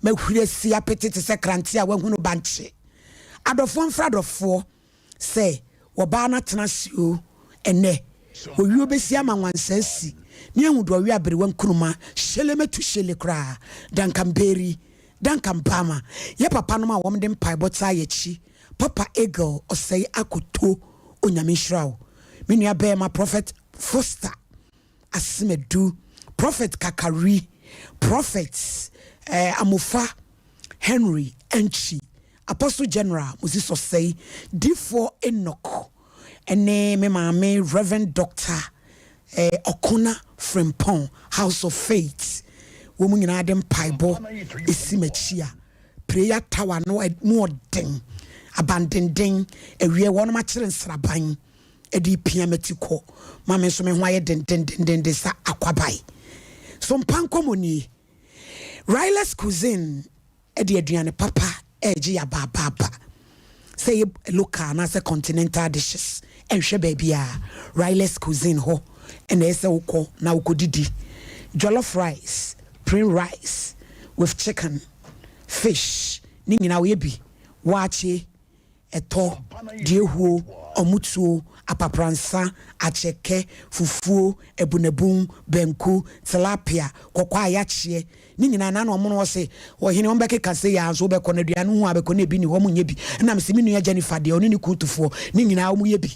Mahuri asi apete te sɛ krante a wahunu bankye. Adɔfoɔ mfrɛ adɔfoɔ sɛ wɔbaa no atena ase o. Ɛnnɛ, owuo bɛsi ama nwansa asi ne ahu deɛ ɔwe aberewa nkruma hyele mɛtu hyele koraa. Duncan Berry, Duncan Bama, yɛ papa nom a wɔn de mpaebɔ taa yɛakyi. Papa Eagle Ɔsɛe Akoto, Onyame nhyira wo. Me nua bɛɛma Prophet Foster Asemadu, Prophet Kakari, Prophet eh, Amofa Henry Antwi, Apostle General Moses Ɔsɛe, Difoɔ Enoch, ɛne me maame Rev. Doctor eh, Ɔkona Frimpong, House of Faith. Wɔn nyinaa de mpaebɔ esi m'akyi a prayer tower no mu ɔden, abandenden, awie wɔnom akyere nsraban de repia m'ati kɔ ma me nso me ho ayɛ dendendenden sa akwabae. So mpa nkɔmmɔ nie. Riley's Cuisine de aduane papa regye yɛ abaabaaba. Sɛ ɛyɛ local anaasɛ continental dishes, ɛnhwɛ baabiara. Riley's Cuisine hɔ na ɛyɛ sɛ wokɔ na wokɔdidi. Jollof rice, plain rice with chicken, fish, ne nyinaa wɔyɛ bi. Waakye, ɛtɔ, deɛhuo, ɔmotuo, apapransa, akyɛkɛ, fufuo, abunabun, banku, tilapia, kɔkɔɔ a yɛakyeɛ, ne nyinaa na na ɔmo no ɔse ɔhene ɔmo bɛkeka sei aa nso wobɛkɔ no aduane ho a bɛkɔ na ebi ni hɔ ɔmo nyɛ bi ɛna mese me nua Jennifer deɛ ɔne ne kun tufoɔ ne nyinaa ɔmo yɛ bi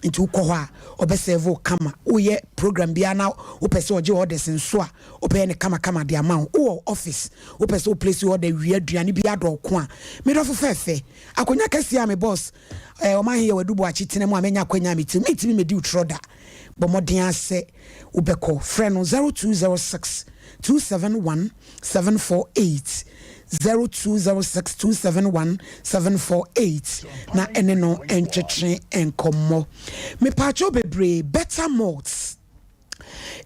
nti wokɔ hɔ a ɔbɛ serve wo kama woyɛ program biara na wopɛ sɛ ɔgye orders nso a ɔbɛyɛ no kama kama de ama wo wowɔ office wopɛ sɛ wo place order wie aduane bi adɔɔko a me dɔfo fɛɛfɛ akonya kɛseɛ a me boss eh, ɔman he yɛ wadu boakye tena mu a manya akwanya a meti mentumi medi wo trɔ da bɔ mmɔden ara sɛ wobɛkɔ frɛ no 0206 271 748 0206 271 748 na ɛne no ntwetwe nkɔmmɔ mepaakyɛw bebree Better Malts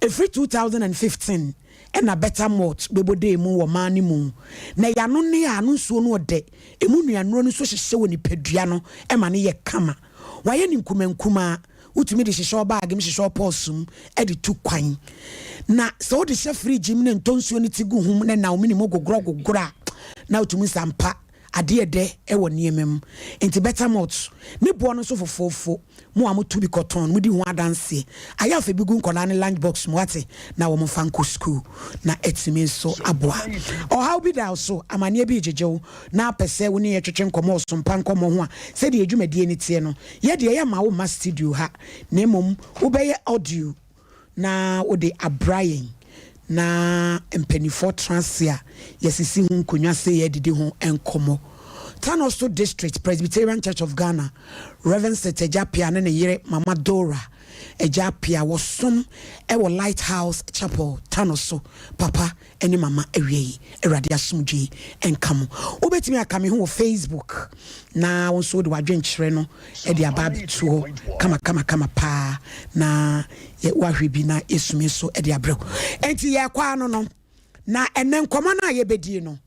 Ɛfiri 2015 na Better Malt bɛbɔ dee mu wɔ man no mu, na ɛyɛ anonneɛ a ano nsuo no ɔdɛ, ɛmu nnuannuro no nso hyehyɛ wɔ nipadua no ma no yɛ kama. Wɔayɛ no nkumankumaa, wotumi de hyehyɛ wo baage mu, hyehyɛ wo pɔɔso mu de tu kwan. Na sɛ wode hyɛ fridge mu na ntɔ nsuo no ti gu ho na ɛna wo mene mu gogorɔgogorɔ a, na wotumi sɛ ampa adeɛ ɛdɛ wɔ nneɛma mu. Nti Better Malt ne boɔ no nso fofoofo. Mo a moto bi kɔtɔn no, modi ho adanseɛ. Ayɛ afɛ bi gu nkwadaa no lunch box mu, woate, na wɔmfa nkɔ sukuu, na atumi nso aboa. Ɔhaw bi da wo so, amaneɛ bi regyegye wo, na wopɛ sɛ wo ne yɛn twetwe nkɔmmɔ wɔ Sompa Nkɔmmɔ ho a, sɛdeɛ yɛn dwumadie no teɛ no, yɛ deɛ yɛmma wo mma studio ha, na mmom wobɛyɛ audio na wode abra yɛn na mpaninfoɔ tena ase a yɛsisi ho nkonnwa sɛ yɛredidi ho nkɔmmɔ. Tanoso District Presbyterian Church of Ghana, Rev. Seth Agya Appiah ne ne yere Mama Dora Agya Appiah wɔsom wɔ Light House Chapel, Tanoso. Papa ne mama awia yi Awurade asomdwoe nka mo. Wobɛtumi aka me ho wɔ Facebook na wo nso wode w'adwenkyerɛ no de aba abɛto hɔ kama kama kama paa na woahwɛ bi na yɛsumi nso de abrɛ wo. Enti yɛkɔ ano no na ɛnɛ nkɔmmɔ no a yɛbɛdie no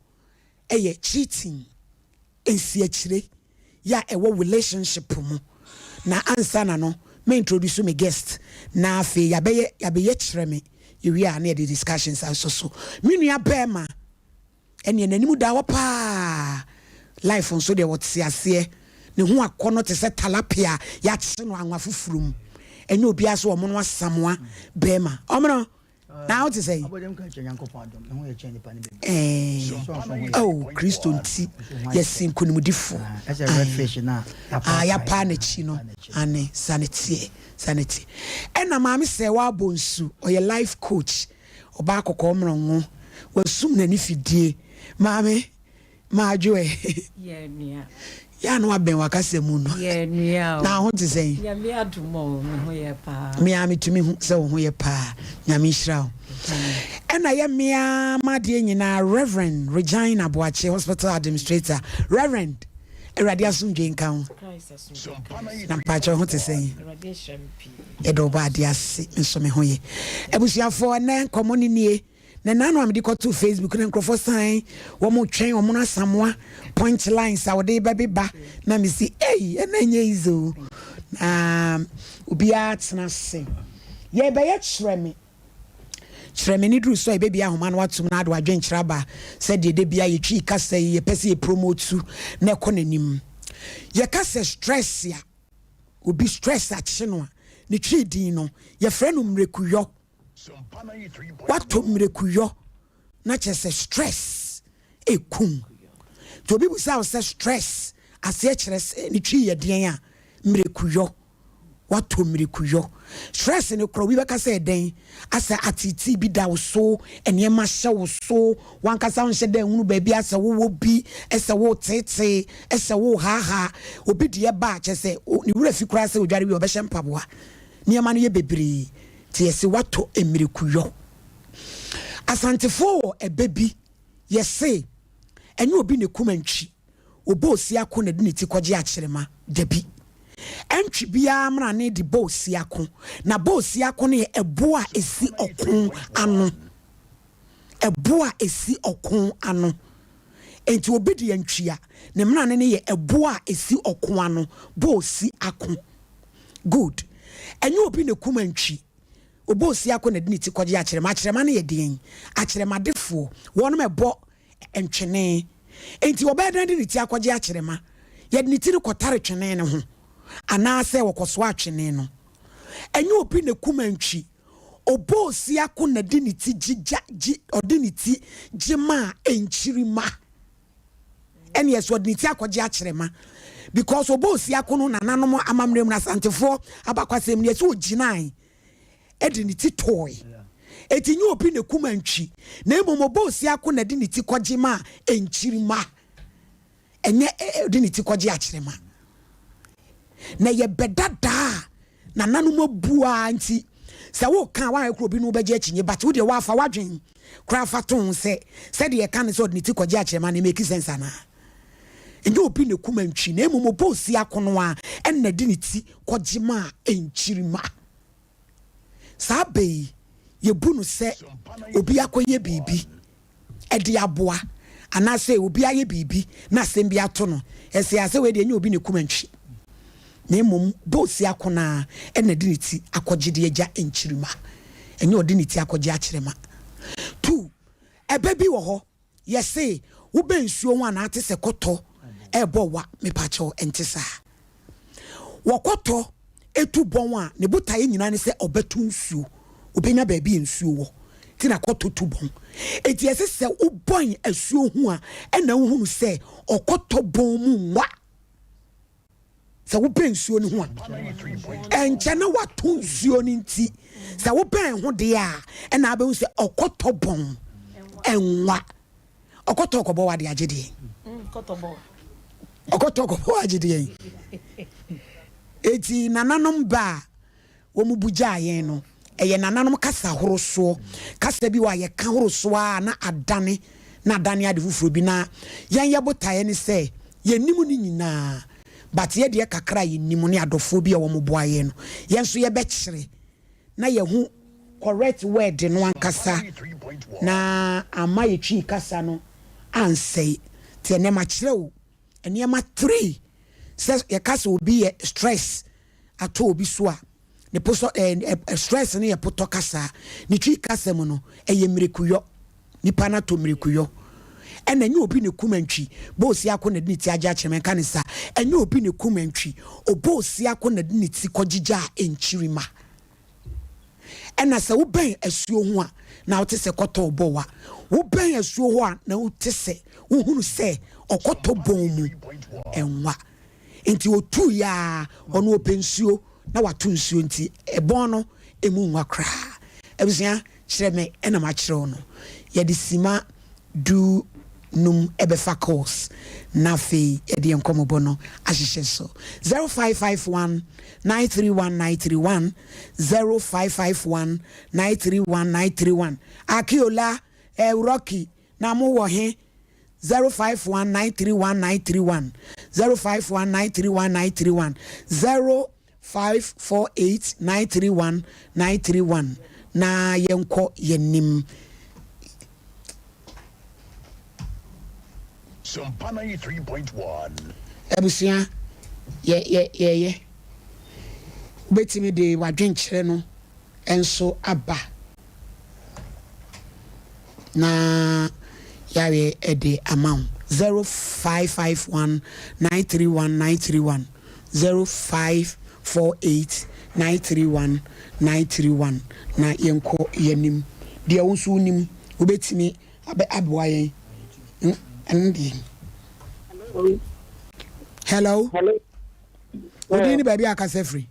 ɛyɛ cheating. Nsiakyire yɛ a ɛwɔ relationship mu na ansa na no mɛ introduce me guest na afei yabɛyɛ yabɛyɛ kyerɛ me yɛwie a na yɛde discussions asɔ so me nua bɛɛma ɛneɛ n'anim da hɔ paa life nso deɛ ɔte aseɛ ne ho akɔnɔ te sɛ talapia a yɛakye no anwa foforɔ mu ɛnyɛ obiara so ɔmono asamoa bɛɛma ɔmono Na wo te sɛn? Ɛɛ, oh, Kristo nti yɛsi nkonimdifo. Ah, yɛapaa n'akyi no. Ane, saa na ɛteɛ, saa na ɛteɛ. Ɛna maame sɛ wabɔ nsu, ɔyɛ life coach, ɔbaa kɔkɔɔ mmorɔngo, wasum n'ani fidie. Maame. Madwo ɛ. Yɛ nua. Yɛ a na wabɛn w'akasa mu no. Yɛ nua o. Na ho te sɛn? Nyame adom o, me ho yɛ paa. Me ara metumi hu sɛ wo ho yɛ paa. Nyame nhyira wo. Ɛna yɛ me ara m'adeɛ nyinaa Rev. Regina Boakye, Hospital Administrator. Rev. Awurade asomdwoe nka wo. Christ asomdwoe nka wo. Na mpakyɛ wo ho te sɛn? Awurade ahyira me pii. Yɛda Ɔbɔadeɛ ase, me nso me ho yɛ. Abusuafoɔ, ɛnnɛ nkɔmmɔ no nie. Na nnaano a mede kɔtoo Facebook na nkurɔfoɔ san wɔn twɛn wɔn asamoa punch lines a wɔde bɛbeba na mesi ei ɛna nyɛ easy o na obiara tena ase yɛbɛyɛ kyerɛ me. Kyerɛ me ne duru so a yɛbɛbie ahoma no atom na ade w'adwenkyerɛ aba sɛdeɛ da biara yɛtwi kasa yi yɛpɛ sɛ yɛ promote na ɛkɔ n'anim. Yɛka sɛ stress a, obi stress akye no a, ne twi din no yɛfrɛ no mmirekuyɔ. Watɔ mmirekuyɔ na kyerɛ sɛ stress ɛkum. Nti obi bisa wo sɛ stress aseɛ kyerɛ sɛ ne twi yɛ deɛn a, mmirekuyɔ. Woatɔ mmirekuyɔ. Stress no koraa obi bɛka sɛ ɛdɛn? Asɛ ateetee bi da wo so, nneɛma hyɛ wo so, w'ankasa wonhyɛ da nhunu baabi a sɛ wowɔ bi, ɛsɛ woreteetee, ɛsɛ worehaahaa. Obi deɛ ba a, kyerɛ sɛ ne werɛ fi koraa sɛ odware wie a ɔbɛhyɛ mpaboa. Nneɛma no yɛ bebree nti yɛse woatɔ mmirekuyɔ. Asantefoɔ wɔ ɛbɛ bi, yɛse ɛnyɛ obi na ɛkum antwi. Ɔbɔ osiako na ɛde ne ti kɔgye akyerema? Dabi. Ɛntwe biara mmrane de bɔ osiako, na bɔ osiako no yɛ ɛboɔ a ɛsi ɔko ano. Ɛboɔ a ɛsi ɔko ano. Enti obi de antwi a, ne mmrane no yɛ ɛboɔ a ɛsi ɔko ano, bɔ osi ako. Good. Ɛnyɛ obi na ɛkum antwi. Ɔbɔ osiako na ɛde ne ti kɔgye akyerema. Akyerema no yɛ deɛn? Akyeremadefoɔ. Wɔnom ɛbɔ ntwene. Enti ɔbɛyɛ dɛn de ne ti akɔgye akyerema? Yɛde ne ti no kɔtare twene no ho, anaasɛ wɔkɔsoa twene no. Ɛnyɛ obi na ekum antwi. Ɔbɔ osiako na de ne ti gye gya gye ɔde ne ti gye maa nkyirimma. Ɛne ɛso ɔde ne ti akɔgye akyerema. Because ɔbɔ osiako no nananom amammerɛ mu no Asantefoɔ abakwasɛm no yɛsɛ ɔgyinae de ne ti tooe. Enti nyɛ obi na ekum antwi, na mmom ɔbɔ osiako na ɛde ne ti kɔgye ma nkyirimma. Ɛnyɛ ɔde ne ti kɔgye akyerema. Na ɛyɛ bɛdadaa a nananom abu ara nti, sɛ woka a woayɛ koro obi no wobɛgye akyinnye, but wo deɛ woafa w'adwen koraa fa to ho sɛ sɛdeɛ yɛka no sɛ ɔde ne ti kɔgye akyerema no, ɛmake sense anaa? Ɛnyɛ obi na ekum antwi, na mmom ɔbɔ osiako no ara na ɛde ne ti kɔgye maa nkyirimma. Saa bɛ yi, yɛbu no sɛ obi akɔyɛ biribi de aboa anaasɛ obi ayɛ biribi na asɛm bi ato no. Ɛsɛ a sɛ wei deɛ ɛnyɛ obi na ɛkum antwi, na mmom bɔ osiako no ara na ɛde ne ti akɔgye de agya nkyirimma. Ɛnyɛ ɔde ne ti akɔgye akyerɛma. Tu, ɛbɛ bi wɔ hɔ. Yɛse wobɛ nsuo ho anaa te sɛ kɔtɔ ɛɛbɔ wa mepakyɛw ɛnte saa. Wɔ kɔtɔ ɛtu bɔn a ne botaeɛ nyinaa ne sɛ ɔbɛto nsuo, ɔbɛnya baabi a nsuo wɔ nti na kɔtɔ tu bɔn. Enti ɛse sɛ wobɔn asuo ho a ɛna wohunu sɛ ɔkɔtɔ bɔn mu nwa. Sɛ wobɛn nsuo no ho a, ɛnkyɛ na wato nsuo no nti, sɛ wobɛn ho deɛ a, ɛna abɛhu sɛ ɔkɔtɔ bɔn ɛnwa. Ɔkɔtɔ kɔbɔ wade agye deɛ. Ɔkɔtɔ kɔbɔ wagye deɛ. Eti nananom ba a wɔbu gyaa yɛn no, ɛyɛ nananom kasa horo soɔ. Kasa bi wɔ a yɛka horo soɔ ara na adane na adane ade foforɔ bi. Na yɛn yɛ botaeɛ ne sɛ yɛnnim ne nyinaa but yɛ deɛ kakra a yɛnim ne adɔfoɔ bi a wɔboa yɛn no, yɛn nso yɛbɛkyerɛ na yɛahu correct word no ankasa na amma yɛ Twi kasa no ansɛe. Nti ɛnnɛ makyerɛ wo nneɛma tri sɛ yɛka sɛ obi yɛ stress atɔ obi so a, ne posɔ ɛɛ eh, stress no yɛ potɔ kasa. Ne Twi kasa mu no, ɛyɛ mmirekuyɔ. Nipa no atɔ mmirekuyɔ. Ɛna ɛnyɛ obi na ekum antwi. Boosi ako na ɛde ne ti agye akyerɛ mɛnka ne sa. Ɛnyɛ obi na ekum antwi. Oboosi ako na ɛde ne ti kɔgyigya a nkyirima. Ɛna sɛ wobɛn asuo ho a, na wote sɛ kɔtɔ rebɔ wo a, wobɛn asuo hɔ a, na wote sɛ, wohunu sɛ ɔkɔtɔ bɔn mu nwa. Nti ɔtuiɛ ara, ɔno ɔpɛ nsuo na wato nsuo nti ɛbɔn no ɛmu nwa koraa. Abusua, kyerɛ me ɛna makyerɛ wo no. Yɛde sima du num ɛbɛfa course na afei yɛde yɛn nkɔmmɔbɔ no ahyehyɛ so. 0551 931 931 0551 931 931 Akiola, eh, Rocky, na mo wɔ he? 051 931 931 051 931 931 0548 931 931 na yɛnkɔ yɛnim. Sompa 93.1. Abusua, yɛ yɛ yɛyɛ. Wobɛtumi de w'adwenkyerɛ no nso aba. Na yɛayɛ de ama wo. 0551 931 931 0548 931 931 na yɛnkɔ yɛn anim. Deɛ wo nso wonim wobɛtumi abɛ aboa yɛn. Ɛno deɛ. Hello. Hello. Wodin ne baabi a akasa firi?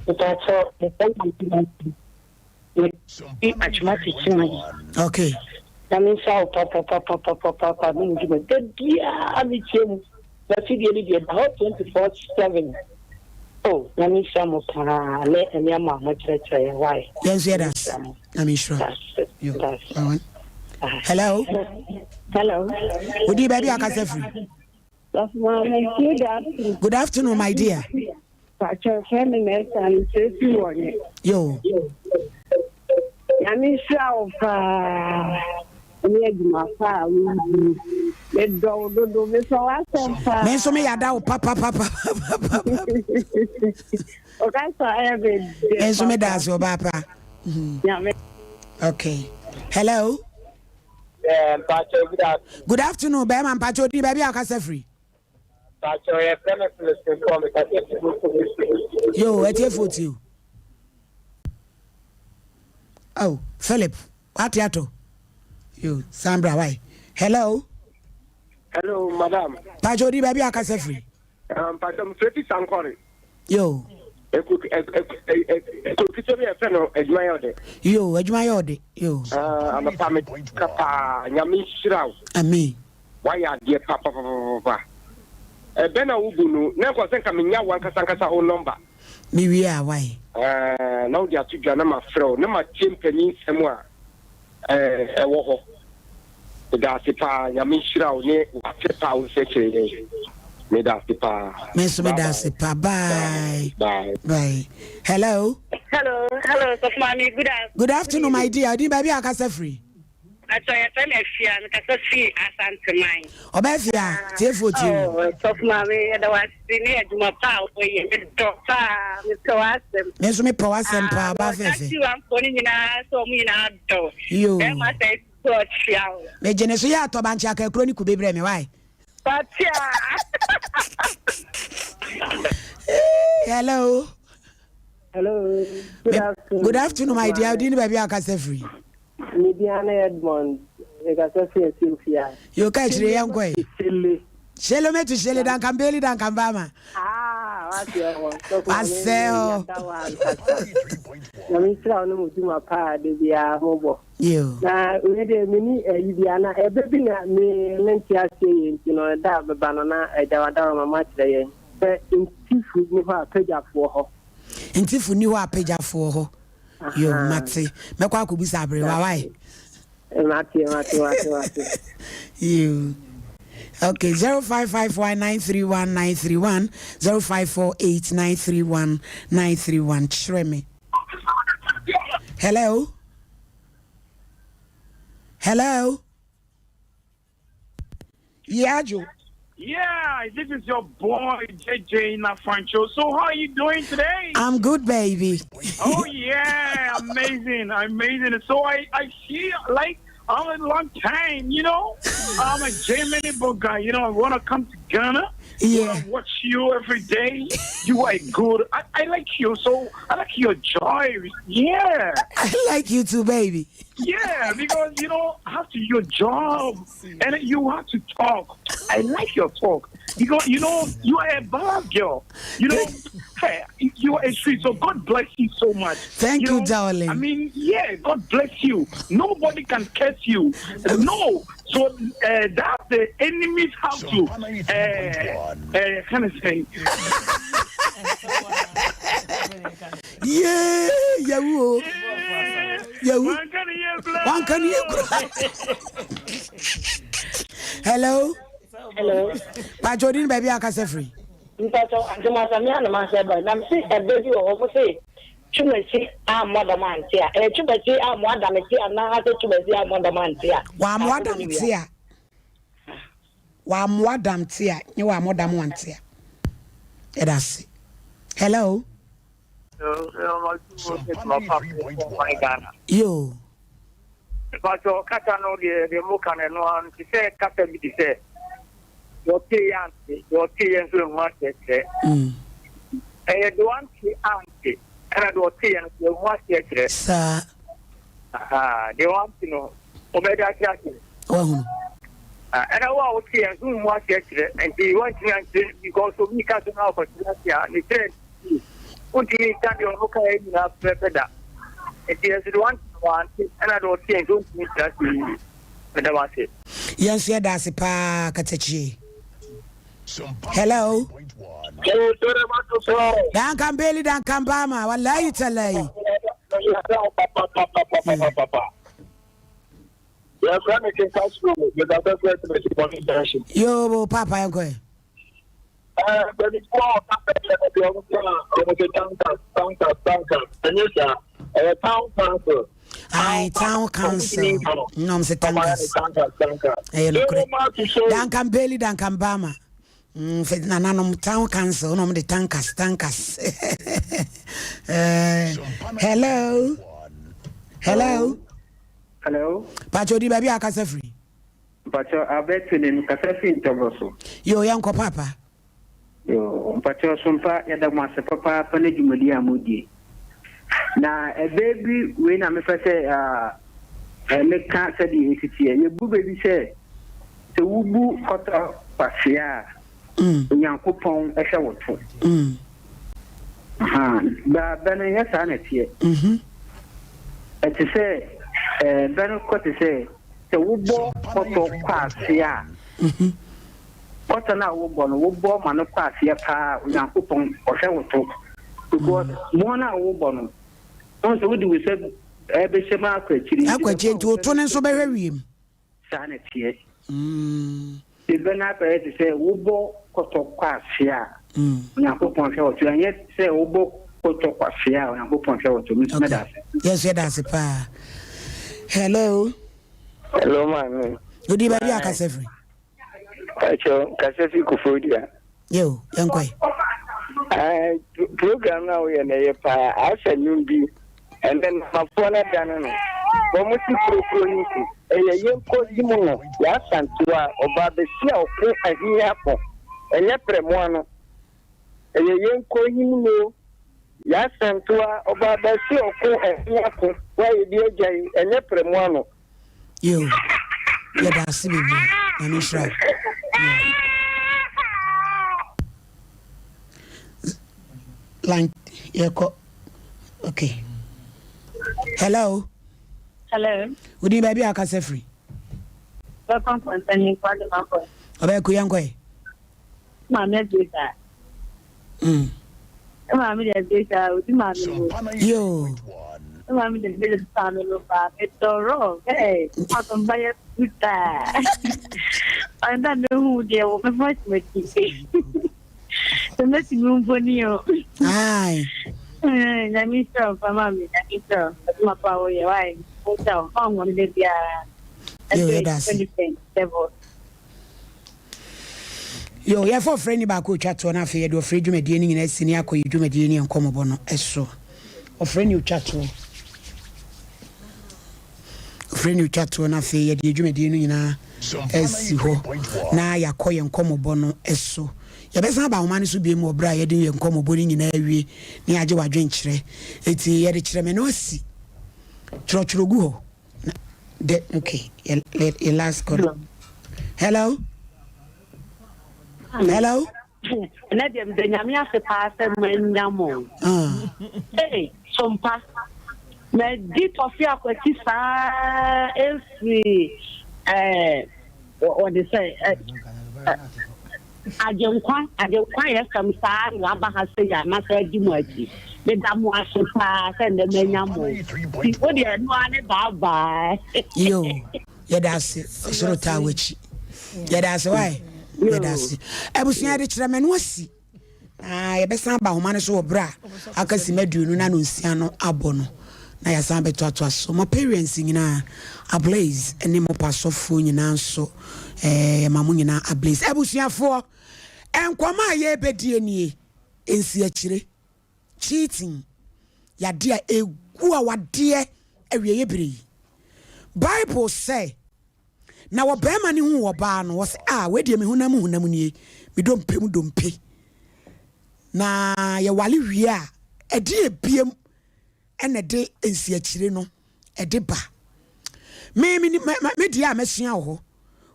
Mpatsɔ, mefrɛ no Aunty Nancy. Mefi Atwima Techiman. Okay. Na me nsa wo papapapapapapa me ndwuma da biara metie mu. Na fidie no deɛ da hɔ 24/7. Oh, na me nhyira mo paa ne nneɛma a mokyerɛkyerɛ yɛn wae. Yɛn nso yɛda ase. Nyame nhyira. Yo. Hello. Hello. Wodin baabi a akasa firi? Good afternoon. Good afternoon, my dear. Pacho fẹ́ mi mẹ́ta ní sẹ́sì wọ̀nyẹ. Yo. Nyame nhyira wo paa. Ní adwuma pa a wodi. Medɔ wo dodo, mesɔ w'asɛm paa. Me nso meyɛ ada wo papapapa. Ɔkasa ɛyɛ me dɛ. Me nso meda ase ɔbaa pa. Nyame. Okay. Hello. Yeah, Mpacho, good afternoon. Good afternoon, bɛrima mpacho di baabi a ɔkasa firi. Mpacho, yɛfrɛ me Philip Nkɔ, mekasa fi Buku. Yo, ɛtiefo ti o. Oh, Philip, wate ato. Yo, Sandra, why? Hello. Hello, madam. Mpacho di baabi a ɔkasa firi. Mpacho, mfrɛ fi Sankore. Yo. Ekuro bi yɛfrɛ no adwuma yɛ ɔdɛ. Yo, adwuma yɛ ɔdɛ. Yo. Anɔpa me ka paa, Nyame nhyira wo. Amen. Wayɛ adeɛ papapapapa. Ɛbɛ na wobu no, na nkɔ sɛ nka menya wo ankasa ankasa wo nɔmba. Me wie a wae. Na wode ato dwa na mafrɛ wo na matie mpanyin nsɛm a ɛwɔ hɔ. Meda ase paa, Nyame nhyira wo ne w'ase paa wo nkyerɛkyerɛ yɛn. Meda ase paa. Me nso meda ase paa. Bye. Bye. Bye. Hello. Hello, hello, Sɔfo Maame, good afternoon. Good afternoon, my dear. Odin baabi a akasa firi. Atɔ yɛfrɛ me Afia, mekasa firi Asanteman. Ɔbaa Afia, tiefo tie wo. Oh, Sɔfo Maame, yɛda wo ase ne adwuma pa a woyɛ. Medɔ paa, mepɛ w'asɛm. Me nso mepɛ w'asɛm paa, ɔbaa fɛfɛ. Akyiwanfoɔ no nyinaa sɛ ɔmo nyinaa dɔ. Yo. Bɛrima sɛ sɛ ɔkyea wo. Megye ne so yɛ atɔ bankye akakuro ne kube brɛ me, why? Patia. Hello. Hello. Good afternoon. Good afternoon, my dear. Odin baabi a akasa firi. Me din ne Edmond. Mekasa fi Asuofia. Yo, ka akyire yɛn kɔ yi. Shele. Shele metu shele dankambeli dankambama. Ah, wate hɔ. Wasɛ hɔ. Nyame nhyira wo ne mo dwuma paa de biara ho bɔ. Yo. Na wei deɛ meni ayi bia na ɛbɛ bi na me mente aseɛ yɛ nti no ɛda a bɛba no na agya wadaworo ma makyerɛ yɛn sɛ ntifu ni hɔ a pagyafoɔ hɔ. Ntifu ni hɔ a pagyafoɔ hɔ. Yo, mate. Mɛkɔ akɔbusa aberewa, wae. Mate, mate, mate, mate. Yo. Okay, 0551 931 931 0548 931 931. Kyerɛ me. Hello. Hello. Yeah, Joe. Yeah, this is your boy JJ Nafancho. So how are you doing today? I'm good, baby. Oh yeah, amazing, amazing. So I see like I'm a long time, you know. I'm a Germany guy, you know. I wanna come to Ghana. Yeah. I watch you every day. You are good. I like you, so I like your joy. Yeah. I like you too, baby. Yeah, because you know, after your job and you have to talk. I like your talk because you know you are a bad girl. You know, hey, you are a sweet. So God bless you so much. Thank you, darling. I mean, yeah, God bless you. Nobody can curse you. No. So that the enemies have to kind of say. Yeah, yeah, yeah. Hello. Hello. Pacho din baby akasa free. Mpacho antuma me anama se ba na me se ebe bi wo mo se chumasi amoda man tia. E chumasi amoda me tia na ha se chumasi amoda man tia. Wa amoda me tia. Wa amoda me tia, nye wa amoda mo tia. Edasi. Hello. Hello. Yo. Mpakyɛw, kasa no deɛ deɛ mo ka no ɛno ara no te sɛ kasa bi te sɛ deɛ ɔtee yɛ ante, deɛ ɔtee yɛ nso ehu aseɛ kyerɛ. Ɛyɛ deɛ wante ante ɛna deɛ ɔtee yɛ no nso ehu aseɛ kyerɛ. Saa. Ahaa, deɛ wante no ɔbɛda ate aseɛ. Wahunu. Ɛna wo a wote yɛ nso nhu aseɛ kyerɛ nti wantumi ankyerɛ because obi ka so na ɔkɔkyerɛ ase a ne kyerɛ nti wontumi nka deɛ ɔno ka yɛ nyinaa pɛpɛpɛ da nti ɛnso deɛ wante no wante ɛna deɛ ɔte yɛ nso ntumi nkyerɛ ase yie. Meda wo ase. Yɛn nso yɛda ase paa katakyie. Hello. Dankan Beli Dankan Bama wallahi talahi. Yɛfrɛ me King Castro, mekasa firi Atimasi Bɔne Junction. Yoo, papa yɛn kɔ ɛ. Ɛɛ mpanyinfoɔ a ɔka bɛyɛ no deɛ ɔmo ka ɔmo sɛ tankers tankers tankers ɛnyɛ saa ɛyɛ town council. Ayi town council na ɔmo sɛ tankers ɛyɛ nokorɛ Duncan Bailey Duncan Bama fɛ nananom town council na ɔmo de tankers tankers eh, hello hello. Hello. Pacho di baabi a akasa firi. Mpacho Alberto ni mekasa firi Ntɔbɔ so. Yoo yɛnkɔ paapa. Yoo mpacho Sompa yɛda mo ase papaapa ne dwumadi a modie. Na ɛbɛ bi wei na mepɛ sɛ meka sɛdeɛ ɛsi teɛ. Yɛbu bɛ bi sɛ sɛ wobu kɔtɔ kwasea a Onyankopɔn hwɛ wo to. Ba bɛ no nyɛ saa na ɛteɛ. Ɛte sɛ bɛ no kɔ te sɛ sɛ wobɔ kɔtɔ kɔ aseɛ a, kɔtɔ no a wobɔ no, wobɔ ma no kɔ aseɛ paa a, Onyankopɔn ɔhwɛ wo to. Because mmoa no a wobɔ no, wohu sɛ wode wo nsa bɛhyɛ mu akɔ akyiri. Akɔ akyiri nti wo to no nso bɛhwɛ wiem. Saa na ɛteɛ. Bɛ no akɔyɛ te sɛ wobɔ kɔtɔ kɔ ase a, Onyankopɔn hwɛ wo so. Ɛnyɛ sɛ wobɔ kɔtɔ kɔ ase a, Onyankopɔn hwɛ wo so. Me nso mɛda ase. Yɛn nso yɛda ase paa. Hello. Hello, maame. Odi baabi a kasa firi. Pacho, kasa fi Koforidua. Yo, yɛnkɔ yi. Eh, program na woyɛ na ɛyɛ paa. Asɛ nnwom bi. Ɛnɛ namafoɔ no adane no. Wɔn si kurokuro no nti. Ɛyɛ yɛnkɔ yi mu no. Yɛasantewa ɔbaa bɛsi a ɔko ahi ako. Ɛnyɛ prɛmoa no. Ɛyɛ yɛnkɔ yi mu no. Yɛasantewa ɔbaa bɛsi ɔko ahi ako. Woayɛ bi agya yi. Ɛnyɛ prɛmoa no. Yo, yɛda ase bebree. Nyame nhyira wo. Line yɛkɔ. Okay. Hello. Hello. Wodin baabi a akasa firi? Bɛkɔ nkɔntɛni nkɔ de ma kɔ. Ɔbɛyɛ ko yɛnkɔ yi. Maame Grace. Maame de Grace a odi maame no. Yoo. Maame de Grace maame no ba me tɔrɔ ɛɛ maame ba yɛ kuta. Ɔnda me hu deɛ wɔ me voice ma ti. Sɛ mɛsi mi mfoni o. Ayi. Nyame nhyira wo pa maame nyame nhyira wo. Adwuma pa woyɛ wae. Nhyira wo. Ɔnwɔ ne da biara. Yoo yɛda ase. Yo, yɛfa ɔfrɛni baako otwa toɔ na afei yɛde ɔfrɛ dwumadie no nyinaa asi ne akɔ yɛ dwumadie ne nkɔmmɔbɔ no so. Ɔfrɛni otwa toɔ. Ɔfrɛni otwa toɔ na afei yɛde yɛ dwumadie no nyinaa asi hɔ na yɛakɔ yɛn nkɔmmɔbɔ no so. Yɛbɛsan aba ahoma no so biem wɔ berɛ a yɛde yɛn nkɔmmɔbɔ no nyinaa awie na yɛagye w'adwenkyerɛ. Eti yɛde kyerɛ me no asi. Twerɛtwerɛ gu hɔ. The okay, your, your last call. Hello. Hello. Ɛnɛ deɛ meda nyame ase paa sɛ manya mo. Ah. Hey, sompa. Madi tɔfe akwati saa efiri ɛɛ wɔde sɛ ɛ Agyenkwa, Agyenkwa yɛ fɛm saa na waba ha sei a masa adi mo akyi. Meda mo ase paa sɛ nnɛ manya mo. Nti wo deɛ ɛno ara ne bye bye. Yo, yɛda ase ɔsoro taa w'akyi. Yɛda ase wae, yɛda ase. Abusua yɛde kyerɛ mɛ no asi. Na yɛbɛsan aba ahoma no so wɔ berɛ a aka sima 20 na nonsia no abɔ no na yɛasan abɛtoatoa so. Mo parents nyinaa ablaze ne mo pasɔfoɔ nyinaa nso eh, yɛma mo nyinaa ablaze. Abusuafoɔ, nkɔmɔ a yɛrebɛdie nie, nsiakyire, cheating, yadeɛ a ɛgu awadeɛ awieɛ berɛ yi. Bible sɛ, Na ɔbarima no huu ɔbaa no, ɔse, Ah, wei deɛ me honam mu honam nie, me dompe mu dompe. Na yɛwale wie a, ɛdeɛ ebiem na ɛde nsiakyire no ɛde ba. Me, me, me, me deɛ a masua wɔ hɔ,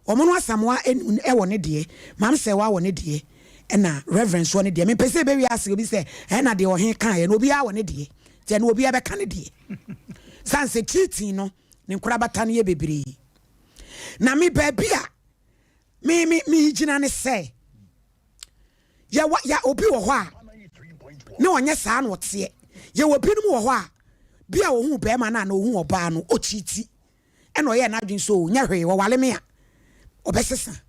wɔn no Asamoah ɛwɔ ne deɛ, Maame Sɛwa wɔ ne deɛ, ɛna Reverend nso wɔ ne deɛ. Mempɛ sɛ ɛbɛwie ase obi sɛ, ɛna deɛ ɔhe kaeɛ no, obiara wɔ ne deɛ. Nti ɛno obiara bɛka ne deɛ. Sane sɛ cheating no, ne nkorabata no yɛ bebree. Na me baabi a me me megyina ne sɛ, yɛwɔ yɛ obi wɔ hɔ a na ɔnyɛ saa na ɔteɛ. Yɛwɔ binom wɔ hɔ a bi a ohuu bɛrima no a na ohuu ɔbaa no ɔkyiiti ɛna ɔyɛɛ n'adwene sɛ o nyɛ hwee wɔwale me a ɔbɛsesa.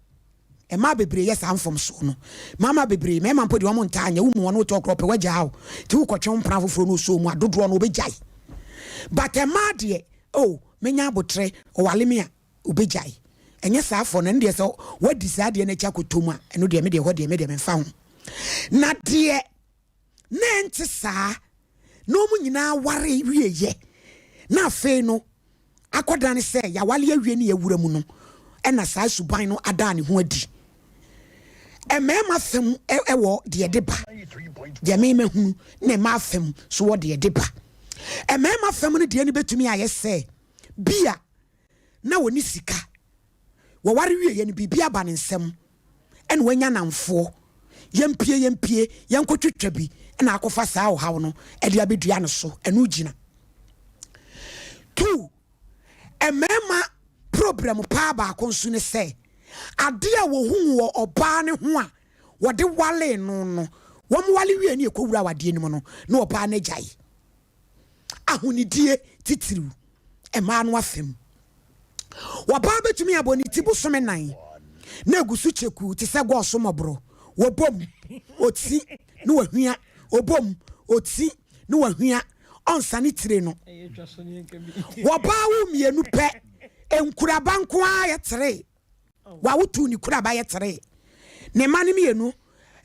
Mmaa bebree yɛ saa mfomsoɔ no. Mmarima bebree, mmarima mpo deɛ wɔn ntaa nyɛ, wo mu wɔn wote hɔ koraa ɔpɛ wagyaa wo, nti wokɔtwe wo mpena foforɔ na ɔsɔ mu a dodoɔ no ɔbɛgyae. But mmaa deɛ oh mɛnya aboterɛ ɔwale me a Obegyae. Ɛnyɛ saa fɔ no, ɛno deɛ sɛ wadi saa adeɛ no akyi akɔtɔ mu a, ɛno deɛ me deɛ hɔ deɛ me deɛ memfa ho. Na deɛ na ɛnte saa na wɔn nyinaa ware wieɛ na afei no akɔdane sɛ yɛawale awie ne yɛawura mu no ɛna saa suban no adaa ne ho adi. Mmarima fam wɔ deɛ ɛde ba, deɛ me mahunu, na mmaa fam so wɔ deɛ ɛde ba. Mmarima fam no deɛ no bɛtumi ayɛ sɛ bi a na ɔnni sika. Wɔware wieeɛ no, biribi aba ne nsam, ɛna wanya nnamfoɔ. Yɛmpue, yɛmpue, yɛnkɔtwitwa bi, ɛna akɔfa saa ɔhaw no de abɛdua no so. Ɛno gyina. Two, mmarima problem paa baako nso ne sɛ, adeɛ a wɔhuu wɔ ɔbaa no ho a wɔde walee no no, wɔwale wie ne ɛkɔwura awadeɛ no mu no, na ɔbaa no agyae. ahonidie titiriw mmaa no afam. Ɔbaa bɛtumi abɔ ne ti bosome nan na egu so kyekuu te sɛ gɔɔso mmɔborɔ. Wɔbom, ɔti ne wahwia, ɔbom, ɔti ne wahwia, ɔnsane tire no. Wɔbaa wo mmienu pɛ, nkuraba nko ara yɛ tere. Wawotow ne kuru aba yɛ teree. Ne mma no mmienu,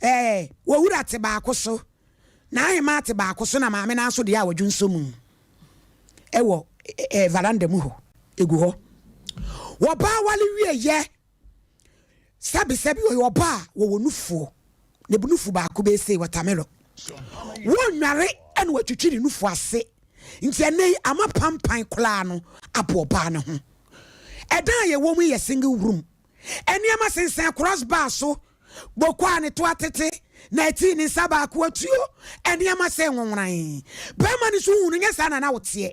ɛɛ, Owura te baako so, n'ahemaa te baako so na maame no ara nso deɛ a ɔdwo nsɔ mu wɔ ɛɛ varanda mu hɔ, egu hɔ. Wɔbaa wale wieeɛ, sɛbesɛbe ɔyɛ ɔbaa a wɔwɔ nufoɔ, ne nufu baako bɛyɛ sei, watermelon. Wɔnnware na wɔatwitwi ne nufu ase, nti ɛnnɛ yi ama pampan koraa no abɔ ɔbaa no ho. Ɛdan a yɛwɔ mu yi yɛ single room. Nneɛma sensɛn cross bar so. Boko a ne to atete, na atii ne nsa baako atuo. Nneɛma sɛ nwonworan. Barima no nso hu no, nyɛ saa na na woteɛ.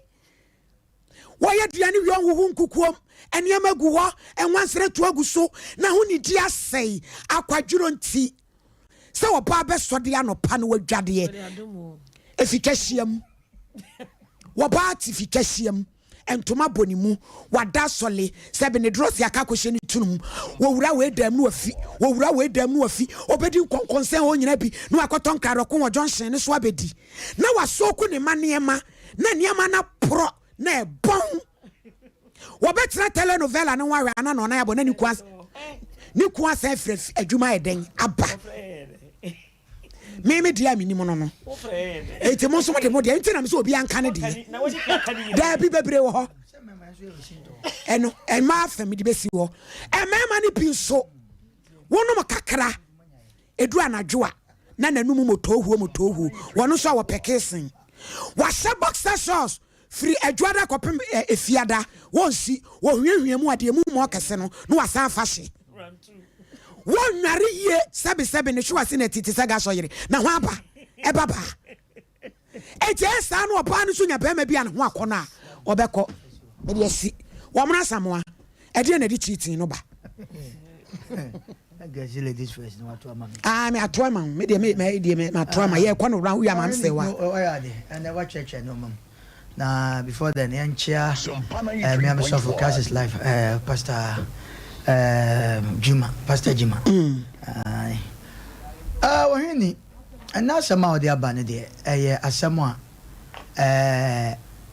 Wɔyɛ aduane wie ɔnhoho nkukuom. Nneɛma gu hɔ, nwansena tu agu so, na ho nidi asɛe. Akwadworɔ nti, sɛ ɔbaa bɛsɔ de anɔpa no wadwadeɛ. Ɛfitwa hyiam. Wɔbaa te fitwa hyiam. Ntoma bɔ ne mu, wada asɔle, sɛbe ne drɔse aka akɔhyɛ ne tunu mu. Wɔwura wei dan mu na wafi, wɔwura wei dan mu na wafi. Ɔbɛdi nkɔnkɔnsɛn hɔ nyinaa bi na wakɔtɔ nkaadɔko wɔ junction no so abɛdi. Na wasooku ne mma nneɛma, na nneɛma no aporɔ na ɛbɔn. Wɔbɛtena telenovela no ho ahwɛ ana na ɔnan abɔ na ne kun asan afiri adwuma ayɛ dɛn aba. Me me deɛ a menim no no enti mo nso mode mo deɛ nti na me sɛ obi anka ne deɛ daabi bebree wɔ hɔ ɛno ɛmaa fam de bɛsi hɔ mmarima no bi nso wonom kakra ɛduru anadwo a na n'anum motoohuo motoohuo wɔn nso a wɔpɛ keesen wahyɛ boxer shorts Firi Adwuada kɔpem Efiada, wɔnsi, wɔhwiahwia mu a deɛ emu mmɔ kɛse no na wɔasan afa hye. Wɔnnware yie sɛbesɛbe ne hwewa se na ti te sɛ gasɔ yere na ho aba ɛba baa. Enti ɛyɛ saa na ɔbaa no nso nya barima bi a ne ho akɔnnɔ a ɔbɛkɔ. Mede asi wɔn asamoa. Ɛdeɛn na ɛde cheating no ba? Gɛsi ladies first na wato ama me. Ah, me ato ama wo. Me deɛ me me deɛ me mato ama. Yɛ kɔ no round wi ama msɛ wa. Ɔyɛ ade. Ɛnɛ wakyerɛkyerɛ nneɛma mu. Na before then yɛnkyea eh, me amesɔfo Christ is life eh, Pastor eh, Juma, Pastor Juma. Mm. Uh, uh, Ɔhene, ɛnɛ asɛm a ɔde aba no deɛ ɛyɛ asɛm a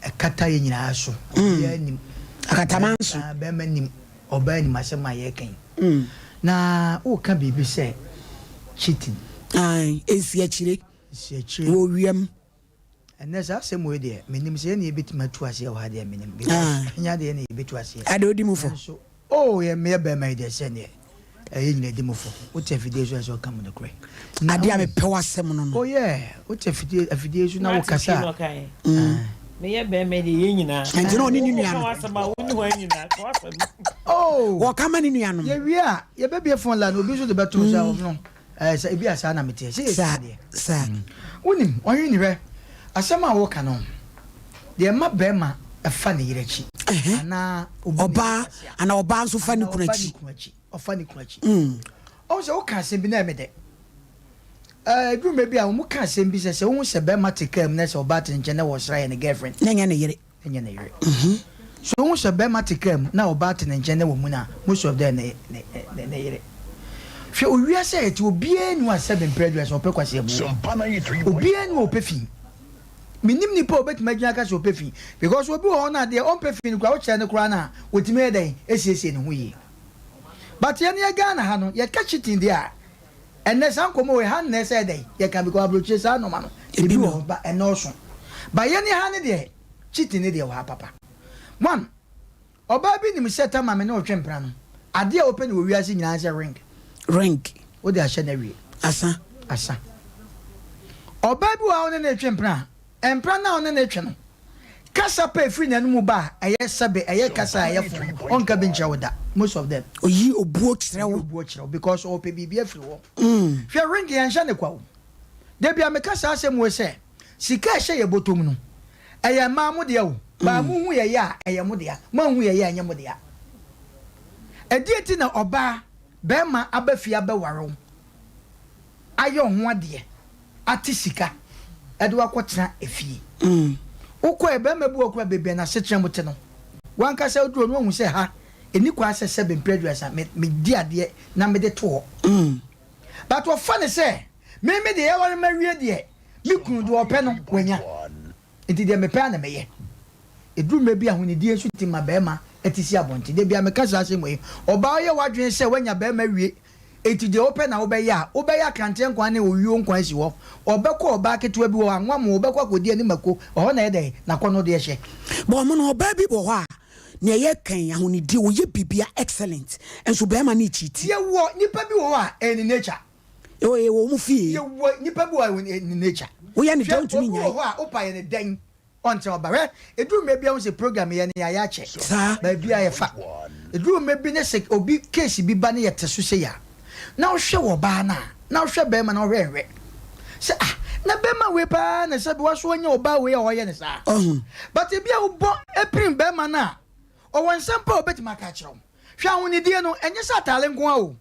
ɛkata yɛn nyinaa so. Obiara nim. Akataman so. Bɛrima nim, ɔbaa nim asɛm a yɛreka yi. Na woka biribi sɛ cheating. Ae, nsiakyire. Nsiakyire. Wɔ wiem. Ɛnnɛ saa asɛm wei deɛ mennim sɛ yɛne yɛbɛtumi atu aseɛ wɔ ha deɛ mennim because ɛnyɛ adeɛ yɛne yɛbɛtu aseɛ. Adeɛ odi mu fɔ. Nanso oh yɛ meyɛ bɛrima yi deɛ sɛdeɛ ɛyɛ nyina di mu fɔ. Wote afidie so ɛsɛ ɔka mu nokorɛ. Adeɛ a mepɛ w'asɛm no no. Oh yeah wote afidie afidie so na wokasa a. Meyɛ bɛrima yi deɛ yɛn nyinaa. Ɛnti na ɔne ne nua no. Woka w'asɛm a wonni hɔ nyinaa ka w'asɛm. Oh. Wɔka ma ne nuanom. Yɛwie a yɛbɛbie phone line obi nso de bɛto so a ɔno. Ɛɛ sɛ ebi a saa na meteɛ. Sɛ yɛsua adeɛ. Saa. Wonim, ɔhene hwɛ, asɛm a woka no, deɛ ɛma barima fa ne yere akyi, anaa obu ne yere Ɔbaa, anaa ɔbaa nso fa ne kunu akyi. Anaa ɔba ne kunu akyi, ɔfa ne kunu akyi. Ɔhu sɛ woka asɛm bi na ɛyɛ me dɛ. Ɛɛ, ɛduru mmerɛ bi a wɔka asɛm bi sɛ, sɛ wohu sɛ barima te kaa mu na sɛ ɔbaa te ne nkyɛn na wɔresra yɛ ne girlfriend. Na ɛnyɛ ne yere. Ɛnyɛ ne yere. So wohu sɛ bɛrima te kaa mu na ɔbaa te ne nkyɛn na wamu no a, most of them ne ne ne ne yere. Hwɛ owiase a yɛte obiara nni hɔ a sɛbe mprɛ aduasa ɔpɛ kwaseabuo. Obiara nni hɔ a ɔpɛ fi. Mennim nipa a obetumi agyina aka sɛ ɔpɛ fi because obi wɔ hɔ no a deɛ ɔmpɛ fi no koraa wokyerɛ no koraa no a otumi yɛ dɛn esiesie ne ho yie. But yɛn yɛ Ghana ha no yɛka cheating deɛ a ɛnnɛ saa nkɔmmɔ wei ha nnɛ sɛ dɛn yɛka because aburokyire saa nnoɔma no ebi wɔ hɔ ba ɛnɔɔso. But yɛn ha no deɛ Cheating ne deɛ wɔ ha papa. One, ɔbaa bi nim sɛ tama me ne wo twe mpena no, adeɛ a wopɛ no wɔ wiase nyinaa ne sɛ ring. Ring. Wode ahyɛ no awie. Asa. Asa. Ɔbaa bi wɔ hɔ a wo ne no retwe mpena a, mpena no a wo ne no retwe no, kasa pa a ɛfiri n'anomu ba a ɛyɛ sɛbe, ɛyɛ kasa a ɛyɛ fo no, ɔnka bi nkyerɛ wo da. Most of them. Ɔyi obuo kyerɛ wo. Ɔyi obuo kyerɛ wo because ɔpɛ biribi afiri hɔ. Hwɛ ring yɛnhyɛ no kwa o. Da bi a meka saa asɛm wei sɛ, Sika a ɛhyɛ yɛn bɔtɔ mu no, ɛyɛ mmaa mo dea o, baa mo hu yɛyɛ a, ɛyɛ mo dea, mo anhu yɛyɛ a, ɛnyɛ mo dea. Ɛdeɛn nti na ɔbaa, barima aba fie abɛware wo, ayɛ wo ho adeɛ, ate sika de wo akɔtena efie? Wokɔɛ, barima bi wɔ hɔ koraa, baabi a n'asetena mu te no, w'ankasa woduru hɔ no, woahu sɛ ha, ɛnni kwan sɛ sɛbe mprɛ aduasa me, medi adeɛ na mede to hɔ. But wɔfa no sɛ, me, me deɛ yɛaware mawie deɛ, Me kunu, deɛ ɔpɛ no, wanya. Enti deɛ mepɛ ara na mɛyɛ. Ɛduru mmerɛ bi a, ahonidie nso tumi ma barima ti si abɔnten. Da biara meka saa asɛm wei, Ɔbaa woyɛ w'adwene sɛ woanya barima awie, enti deɛ wopɛ na wobɛyɛ a, wobɛyɛ akranteɛ nkwan ne owuo nkwan asi hɔ. Ɔbɛkɔ ɔbaa ketewa bi hɔ, anwa mo, wobɛkɔ akɔdi anim mako, ɛhɔ na ɛyɛ dɛn? N'akɔnnɔdeɛ hyɛ. But ɔmo no, ɔbaa bi wɔ hɔ a, nea ɛyɛ kan, ahonidie, ɔyɛ biribiara excellent, nso barima no rekyiti. Yɛwɔ nipa bi wɔ hɔ a, ɛyɛ ne nature. Ɛwɔ yɛwɔ wɔn fie. Yɛwɔ nipa bi wɔ hɔ ne nature. Woyɛ ne dɛn ntumi nyae. Hwɛ obi wɔ hɔ a wopa yɛ ne dɛn ɔnkyerɛ ɔba. Hwɛ eduru mmerɛ bi a wohu sɛ program yɛ no yɛayɛ akyɛ. Saa. Baabi a yɛfa. Eduru mmerɛ bi ne sɛ obi case bi ba ne yɛte so sei a na wohwɛ wɔ ɔbaa no a na wohwɛ bɛrima no wohwɛ nhwɛ sɛ ah na bɛrima wei paa na sɛbi waso anya ɔbaa wei a ɔyɛ ne saa. Ɔhun. But ebi a wobɔ epirim bɛrima no a ɔwɔ nsɛm pa a obetumi aka akyerɛ wo. Hwɛ ahonidie no ɛnyɛ sɛ ataale nko ara o.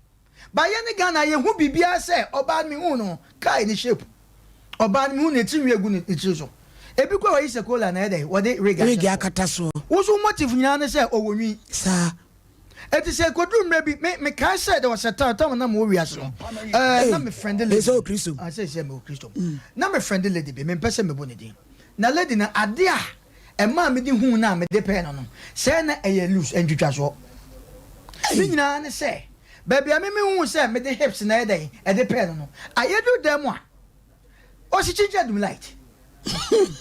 But yɛne Ghana yɛhu biribiara sɛ ɔbaa no mehuu no kai ne shape ɔbaa no mehuu ne tiri nwi egu ne tiri so ebi koraa wayi sɛ kola na ɛyɛ dɛn wɔde wig ahyɛ soɔ akata soɔ. Wo nso wo motive nyinaa ne sɛ ɔwɔ nwi. Saa. Eti sɛ ekoduru mmerɛ bi me mekae sɛ there was a time time a na mewɔ wiase no ɛɛ na me friend lady Ɛsɛ wɔ Kristo mu. Ah sɛ sɛ mewɔ Kristo mu na me friend lady bi mempɛ sɛ mebɔ ne din na lady no adeɛ a Ɛmaa mede huu no a mede pɛɛ no no, sɛɛ na ɛyɛ loose, ntwitwasoɔ. Ne nyinaa ne sɛ, baabi a me mehuu sɛ mede hips na ɛyɛ dɛn, ɛde pɛɛ no no, ayɛduru dan mu a, ɔsi kyinkyini adum light.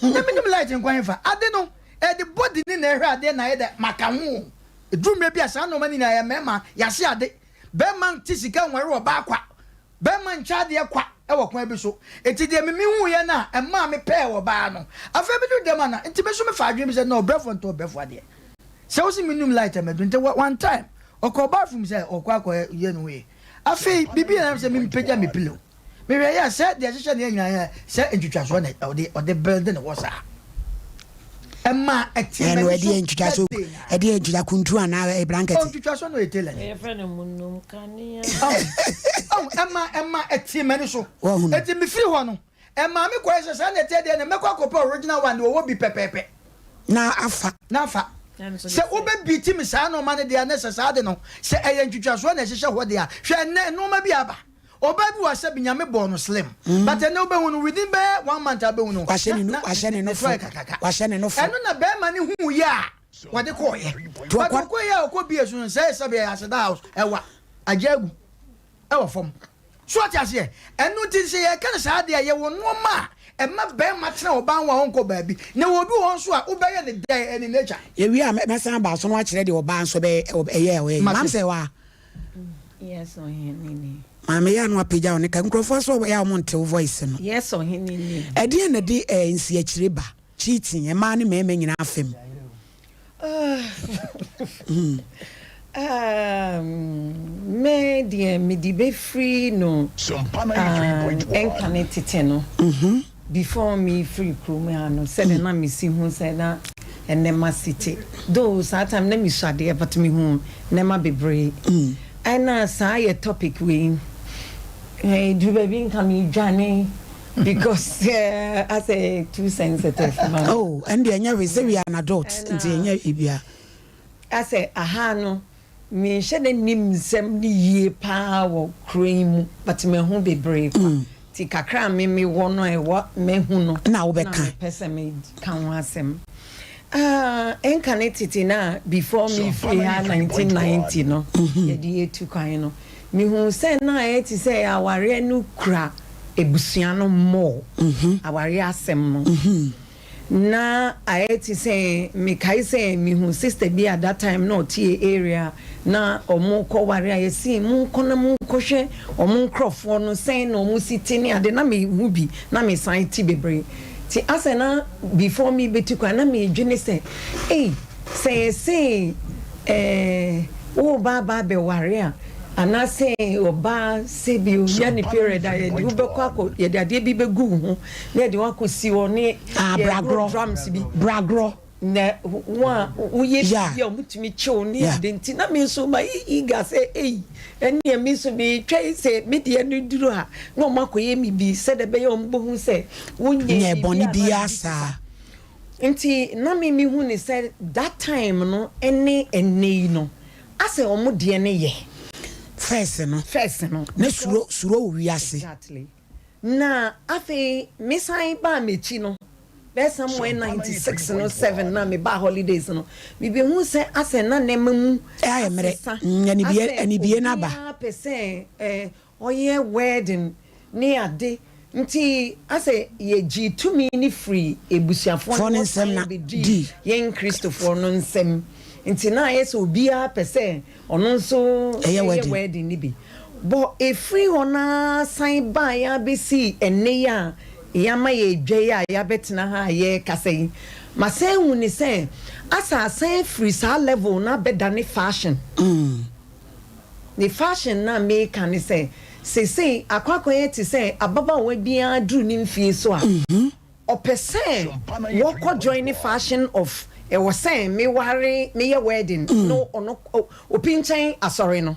Na menim light nkwa hefa. Ade no, ɛde body ne na ɛhwɛ adeɛ na ayɛ dɛ, maka ho. Ɛduru mmerɛ bi a saa nnoɔma no nyinaa yɛ mmarima, yɛase ade. Bɛrima nte sika nware ɔbaa kwa. Bɛrima nkyɛ adeɛ kwa wɔ kwan bi so. Enti deɛ me mehuiɛ no a ɛmaa me pɛɛ ɔbaa no. Afei meduru dɛm a na nti me nso mefaa adwene bi sɛ no ɔbrɛfoɔ ntɔ ɔbrɛfoɔ adeɛ. Sɛ wose menum light a madu nti one time ɔkɔɔ bathroom sɛ ɔrekɔ akɔ yɛ ne ho yie. Afei biribi yɛ nam sɛ mempagya me pillow. Mehwɛeɛ a sɛ deɛ ɛhyehyɛ ne nyinaa yɛ sɛ ntwitwasoɔ na ɔde ɔde build ne hɔ saa. Ɛmaa ɛtee Ɛno m'ani ɛde so yɛ ntwitwaso that day nyinaa. ɛde yɛ ntwitwa kuntu anaa ɛyɛ blanket. Oh ntwitwaso no yɛ tailor ni. Yɛfrɛ no munum kanea. Oh ɛma ɛma ɛtee m'ani so. Wahunu. Eti mefiri hɔ no ɛmaa me kɔɛ sɛ saa na ɛteɛ deɛ na mɛkɔ akɔpɛ original one deɛ ɔwɔ bi pɛpɛɛpɛ. Na afa. Na afa. Sɛ wobɛ beat me saa nnoɔma no deɛ a na sɛ saa de no sɛ ɛyɛ ntwitwasoɔ na ɛhyehyɛ hɔ deɛ a hwɛ ɛnnɛ nnoɔma bi aba. Ɔbaa bi wɔ ha sɛbi Nyame bɔɔ no slim but ɛnɛ wobɛhu no within bɛyɛ one month a wobɛhu no Wahyɛ ne na nu wahyɛ ne ne to nofo ayɛ kakraka. wahyɛ ne nofo. Ɛno na bɛɛma no huu yɛ a wɔde kɔɔyɛ To but ɔkɔ. ɔkɔɔyɛ a ɔkɔ bie so no sɛɛ sɛbi ɛyɛ aseda house ɛwa agye agu ɛwɔ fam so ɔte aseɛ ɛno nti sɛ yɛka no saa deɛ yɛwɔ nnoɔma a. ɛma barima tena ɔbaa ho a ɔnkɔ baabi. Na ɛwɔ obi wɔ hɔ nso a, wobɛyɛ no dɛn? Ɛyɛ ne nature. Yɛwie a, mɛsan aba so na wakyerɛ deɛ ɔbaa nso bɛyɛ, ɛyɛ a ɔyɛ. Mate. Maam sɛ waa. Yes, ɔhene ni. Maame yɛ a na wapagya wo ne ka. Nkurɔfoɔ nso yɛ a wɔn nte wo voice no. Yes, ɔhene ni. Ɛdeɛn na ɛde eh, nsiakyire ba? Cheating, mmaa ne mmarima nyinaa fam. Me deɛ mede bɛfiri no ɛnkane tete no before me firi kurom ha no sɛdeɛ na mesi hu sɛ na nneɛma si te though saa time na mesua adeɛ but mehu nneɛma bebree ɛna saa yɛ topic wei ɛduru baabi nka medwane Because eh, asɛ too sensitive ma. Oh, ɛnde ɛnyɛ hwee sɛ we are an adult nti ɛnyɛ ebia. Asɛ aha no menhyɛ da nnim nsɛm no yie paa wɔ kuro yi mu but mahu bebree kwa nti kakra a me mewɔ no a ɛwɔ mahu no na wobɛka. Na mepɛ sɛ meka ho asɛm. Ah, ɛnka ne tete no a before me firi ha 1990 no yɛde yɛtu kwan no. Mihuu sɛ na ayɛ te sɛ awareɛ no kura abusua no more, awareɛ asɛm no. Na ayɛ te sɛ mekae sɛ mehuu sister bi at that time na ɔte yɛ area na wɔrekɔ ware a yɛse monkɔ na monkɔhwɛ wɔn nkorɔfoɔ no sɛn na wɔn si te ne ade na mehu bi na mesan te bebree. Nti asɛ na before merebɛtu kwan na medwene sɛ ei Sɛ yɛse eh woreba aba abɛware a, anaasɛ ɔbaa sɛbi onya ne period a, yɛde wo bɛkɔ akɔ, yɛde adeɛ bi bɛgu wo ho na yɛde wo akɔsi hɔ ne Ah, yɛhoro bragorɔ, drums bi. bragorɔ. Na wo a woyɛ Yeah. biribi a wɔtumi kye wo ne Yeah. ade nti na me nso mayɛ eager sɛ ei ɛnneɛ me nso metwɛn sɛ me deɛ no duru a na wɔakɔyɛ me bi sɛdeɛ ɛbɛyɛ a wɔbɛhu sɛ wonyɛɛ Nyɛ biribi bɔne anaa biara biribi te saa. saa. Nti na me me hu no sɛ that time no ne ɛnnɛ yi no asɛ ɔmo deɛ no yɛ. First no. First no. Na suro suro wɔ wiase. Exactly. Na afei me san baa m'akyi no bɛyɛ somewhere 96 no 7 na me baa holidays no me bɛ hu sɛ asɛ na nneɛma mu Ayɛ mmerɛ. asesa Anibie asɛ anibie no aba. obiara pɛ sɛ eh Ɔyɛ wedding ne ade nti asɛ yɛ gyee tumi no firi abusuafoɔ Foɔ no no hɔ nsam san na bɛdii dii. yɛn Kristofoɔ no nsam nti na ayɛ sɛ obiara pɛ sɛ ɔno nso Ɛyɛ yɛ wedding. wedding no bi. Bɔ ɛfiri hɔ no ara san baeɛ ara bɛsii ɛnnɛ yi a yɛama yɛn dwa yi a yɛabɛtena ha a yɛrekasa yi, masan ahu no sɛ asɛ asan afiri saa level no abɛdane fashion. Ne fashion no a meka ne sɛ, seesei akɔ akɔyɛ te sɛ ababaawa biara duru ne mfie so a, ɔpɛ sɛ wɔkɔ join fashion of ɛwɔ sɛ meware, meyɛ wedding no ɔno ɔpinkyɛn asɔre no.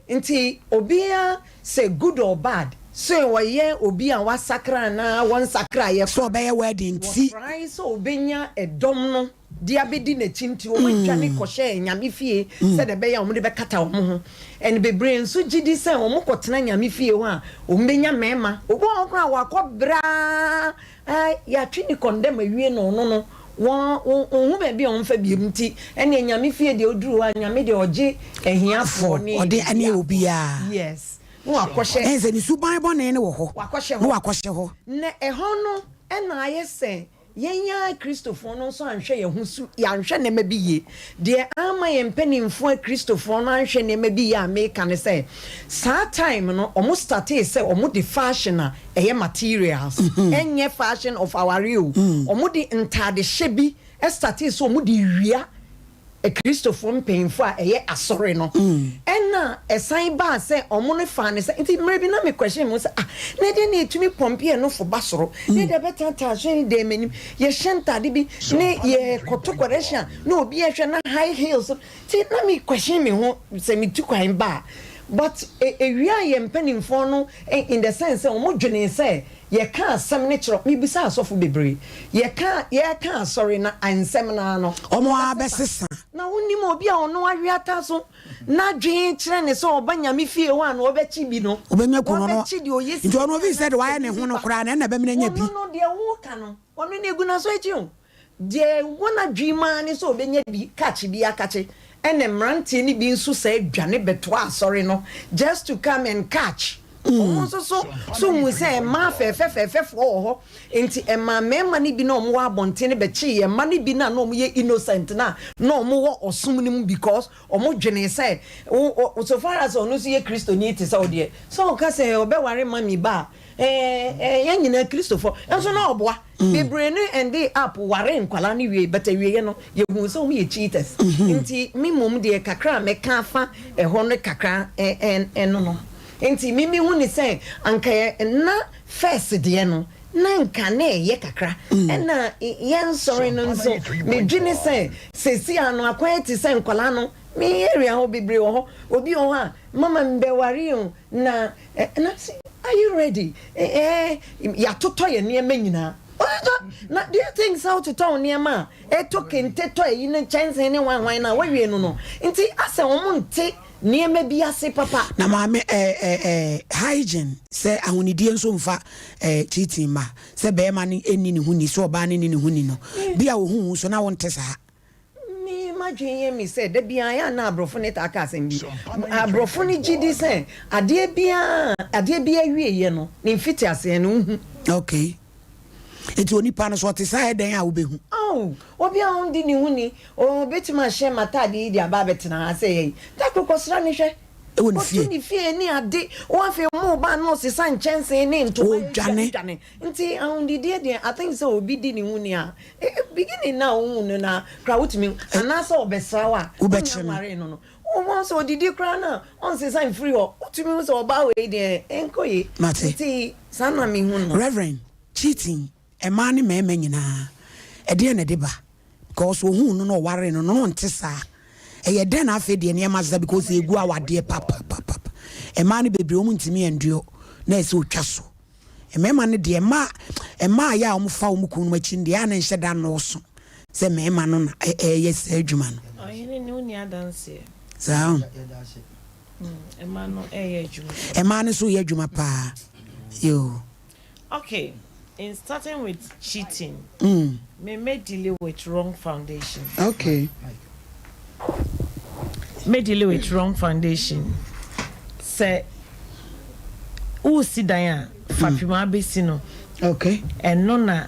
Nti obiara sɛ good or bad, sɛ ɔyɛ obi a wasakra anaa wɔnsakraeɛ Sɛ koraa, ɔbɛyɛ wedding nti. wɔtrae sɛ ɔbɛnya ɛdɔm no. de abɛdi n'akyi nti, wɔdwane kɔhyɛɛ Nyame fie sɛdeɛ ɛbɛyɛ a wɔde bɛkata wɔn ho. And bebree nso gye di sɛ wɔkɔtena Nyame fie hɔ a, wɔbɛnya mmarima. Obi wɔ hɔ koraa a wakɔ brɛ ara, yɛatwe ne kɔndɛm awie na ɔno no, wɔnhu baabi a ɔmfa biom nti, ɛnneɛ Nyame fie deɛ ɔduru hɔ a, Nyame deɛ ɔgye ahiafoɔ ne Ɔde ɛne abiafoɔ. obiara. Yes, na wakɔhyɛ. Ɛne sɛ ne suban bɔne no wɔ hɔ. Wakɔhyɛ hɔ. Na wakɔhyɛ hɔ. Na ɛhɔ no na ayɛ sɛ Yɛn ara Kristofoɔ no nso anhwɛ yɛn ho su, yɛanhwɛ nneɛma bi yie. Deɛ amma yɛn mpanimfoɔ Akristofoɔ no anhwɛ nneɛma bi yie a meka ne sɛ, saa time no wɔn startee sɛ wɔn de fashion a ɛyɛ materials, ɛnyɛ fashion of awareɛ o, wɔn de ntaadehyɛ bi startee sɛ wɔn de wia Kristofo mpanyimfo a ɛyɛ asɔre no. Ɛnna ɛsan baa sɛ wɔn no faa no sɛ, nti mmerɛ bi na me question mu sɛ, ah, na ɛdeɛn na yɛtumi pɔmpe yɛn nofo ba soro, na yɛde abɛtaataa asɔre dan mu anim, yɛhyɛ ntaade bi, ne yɛkɔto correction a, na obi ɛhwɛ na high heels, nti na me question me ho sɛ metu kwan ba a, but ɛwiaa yɛn mpanimfoɔ no in the sense sɛ wɔn dwenee sɛ Yɛka asɛm no kyerɛ, mebisaa asɔfo bebree, yɛka, yɛka asɔre no nsɛm no ara no, Wɔn ara bɛsesa. Na wonim obi a ɔno awe ata so, n'adwene kyerɛ no sɛ ɔba Nyame fie hɔ a na ɔbɛkye bi no, Ɔbɛnya kunu no, wabɛkye deɛ ɔyɛ nti ɔno sika ofii sɛ deɛ anaasɛ wayɛ ne ho biribi no ba. koraa no ɛna ɛbɛmena anya bi. Ɔno no deɛ woka no, ɔno no egu n'aso akyi o. Deɛ ɛwɔ n'adwene mu ara ne sɛ ɔbɛnya bi kakye bi akakye, ɛna mmeranteɛ no bi nso saa dwane bɛtoa asɔre no just to come and catch. Wɔn nso so so hu sɛ mmaa fɛɛfɛ fɛɛfɛfoɔ wɔ hɔ, nti ɛmaa mmarima no bi na wɔn wɔ abɔnten no bɛkyee yɛn mma no bi na na wɔn yɛ innocent na na wɔn wɔ ɔsom no mu because wɔn dwenee sɛ wo wo so far as ɔno nso yɛ Kristoni te sɛ wo deɛ, sɛ ɔka sɛ ɔbɛware mummy ba a, ɛɛ ɛɛ yɛn nyinaa Kristofoɔ nso na ɔboa. Bebree no endee up waree nkwadaa no wiei but awieɛ no yɛhuu sɛ wɔn yɛ cheaters. Nti me mmom deɛ kakra a mɛka afa ɛhɔ no kakra ɛno no. Nti me mehu no sɛ anka yɛ na first deɛ no na nka na ɛyɛ kakra. Ɛna yɛn nsɔre no nso medwene sɛ seesei ara no akwan te sɛ nkwadaa no me area hɔ bebree wɔ hɔ obi wɔ hɔ a mama mebɛware o na na se are you ready eh yɛatotɔ yɛn nneɛma nyinaa wototɔ na do you think sɛ wototɔ wo nneɛma a ɛtɔ kente tɔ ayi ne kyɛnsee ne hwan hwan na wawie no no nti asɛ wɔn nte nneɛma bi ase papa. Na maame eh eh eh hygiene sɛ ahonidie nso nfa eh cheating mma sɛ bɛɛma no nni ne ho ni sɛ ɔbaa no nni ne ho ni no bi a ohuu wo nso na wonte saa. Me m'adwene yɛ me sɛ da biara ɛyɛ a na aborɔfo no taa ka asɛm bi. Aborɔfo no gye di sɛ adeɛ biara adeɛ bi awieeɛ no, ne mfitiaseɛ no wohu. Okay. Nti onipa no sɛ ɔte saa a ɛdɛn a wobɛhu? Oh, obi a ɔndi ne ho ni, ɔbɛtumi ahyɛ m'ataadeɛ yi de aba abɛtena ha sɛ yɛyi. Da koro kɔsra no hwɛ. Ɛwɔ ne fie. Ɔto ne fie ne ade. Wo afei mo ba no ɔsesa nkyɛnsee ne ntoma. Ɔdwane. Dwane. Nti ahonidie deɛ I think sɛ obi di ne ho ni a, beginning no a wohu no no koraa wotumi hu. Anaasɛ ɔbɛsra wo a, wonnya nwaree no no, wohu sɛ ɔdidi koraa no a ɔnsesa mfiri hɔ. Wotumi hu sɛ ɔbaa wei deɛ ɛnkɔ yie. Mate. Nti saa na mehu no. Reverend, cheating, mmaa ne mmarima nyinaa, ɛdeɛn na ɛde ba? Because ohuu no na ɔwaree no no na ɔnte saa. Ɛyɛ dɛn na afei deɛ nneɛma asesa because ɛgu awadeɛ papapapa. Mmaa no bebree wɔn ntumi endure na ɛsɛ ɔtwa so. Mmarima no deɛ mmaa mmaa a yɛ a wɔfa wɔn kununom akyi no deɛ a na nhyɛ da nnɔɔso sɛ mmarima no na ɛyɛ saa adwuma no. Ɔhene ne wo nni adanseɛ. Saa o. Mmaa no ɛyɛ adwuma. Mmaa no nso yɛ adwuma paa. Yoo. Okay, in starting with cheating, mm. me me deal with wrong foundation. Okay. Me deal with wrong foundation. Sɛ wosi dan a fapem a abɛsi no. Okay. Ɛno na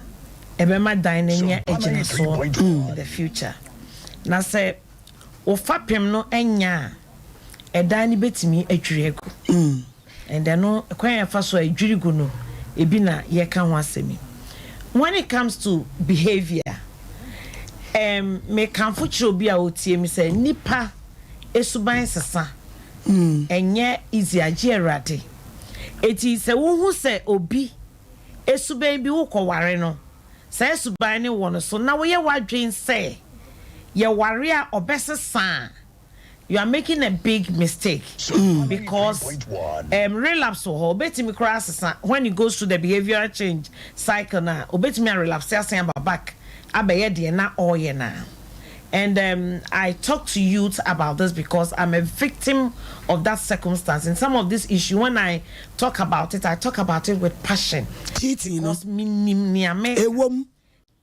ɛbɛma dan no anya agyinasoɔ in the future. Na sɛ wo fapem no nya a, ɛdan no bɛtumi adwiri agu. And ɛno kwan a yɛfa so a ɛdwiri gu no ebi na yɛka ho asɛm yi. When it comes to behaviour, um, mekamfo kyerɛ obi a ɔtie me sɛ nipa suban sesa, ɛnyɛ easy agye Awurade. Eti sɛ wohu sɛ obi suban bi wokɔware no, saa suban no wɔ no so na woyɛ w'adwene sɛ yɛware a ɔbɛsesa a, you are making a big mistake because um, relapse wɔ hɔ obetumi koraa asesa when it goes through the behavioral change cycle na obetumi a relapse asan aba back abɛyɛ deɛ na ɔreyɛ na and um, I talk to youth about this because I'm a victim of that circumstance. In some of this issue, when I talk about it, I talk about it with passion. Cheating, because me nim nea me. Ewom.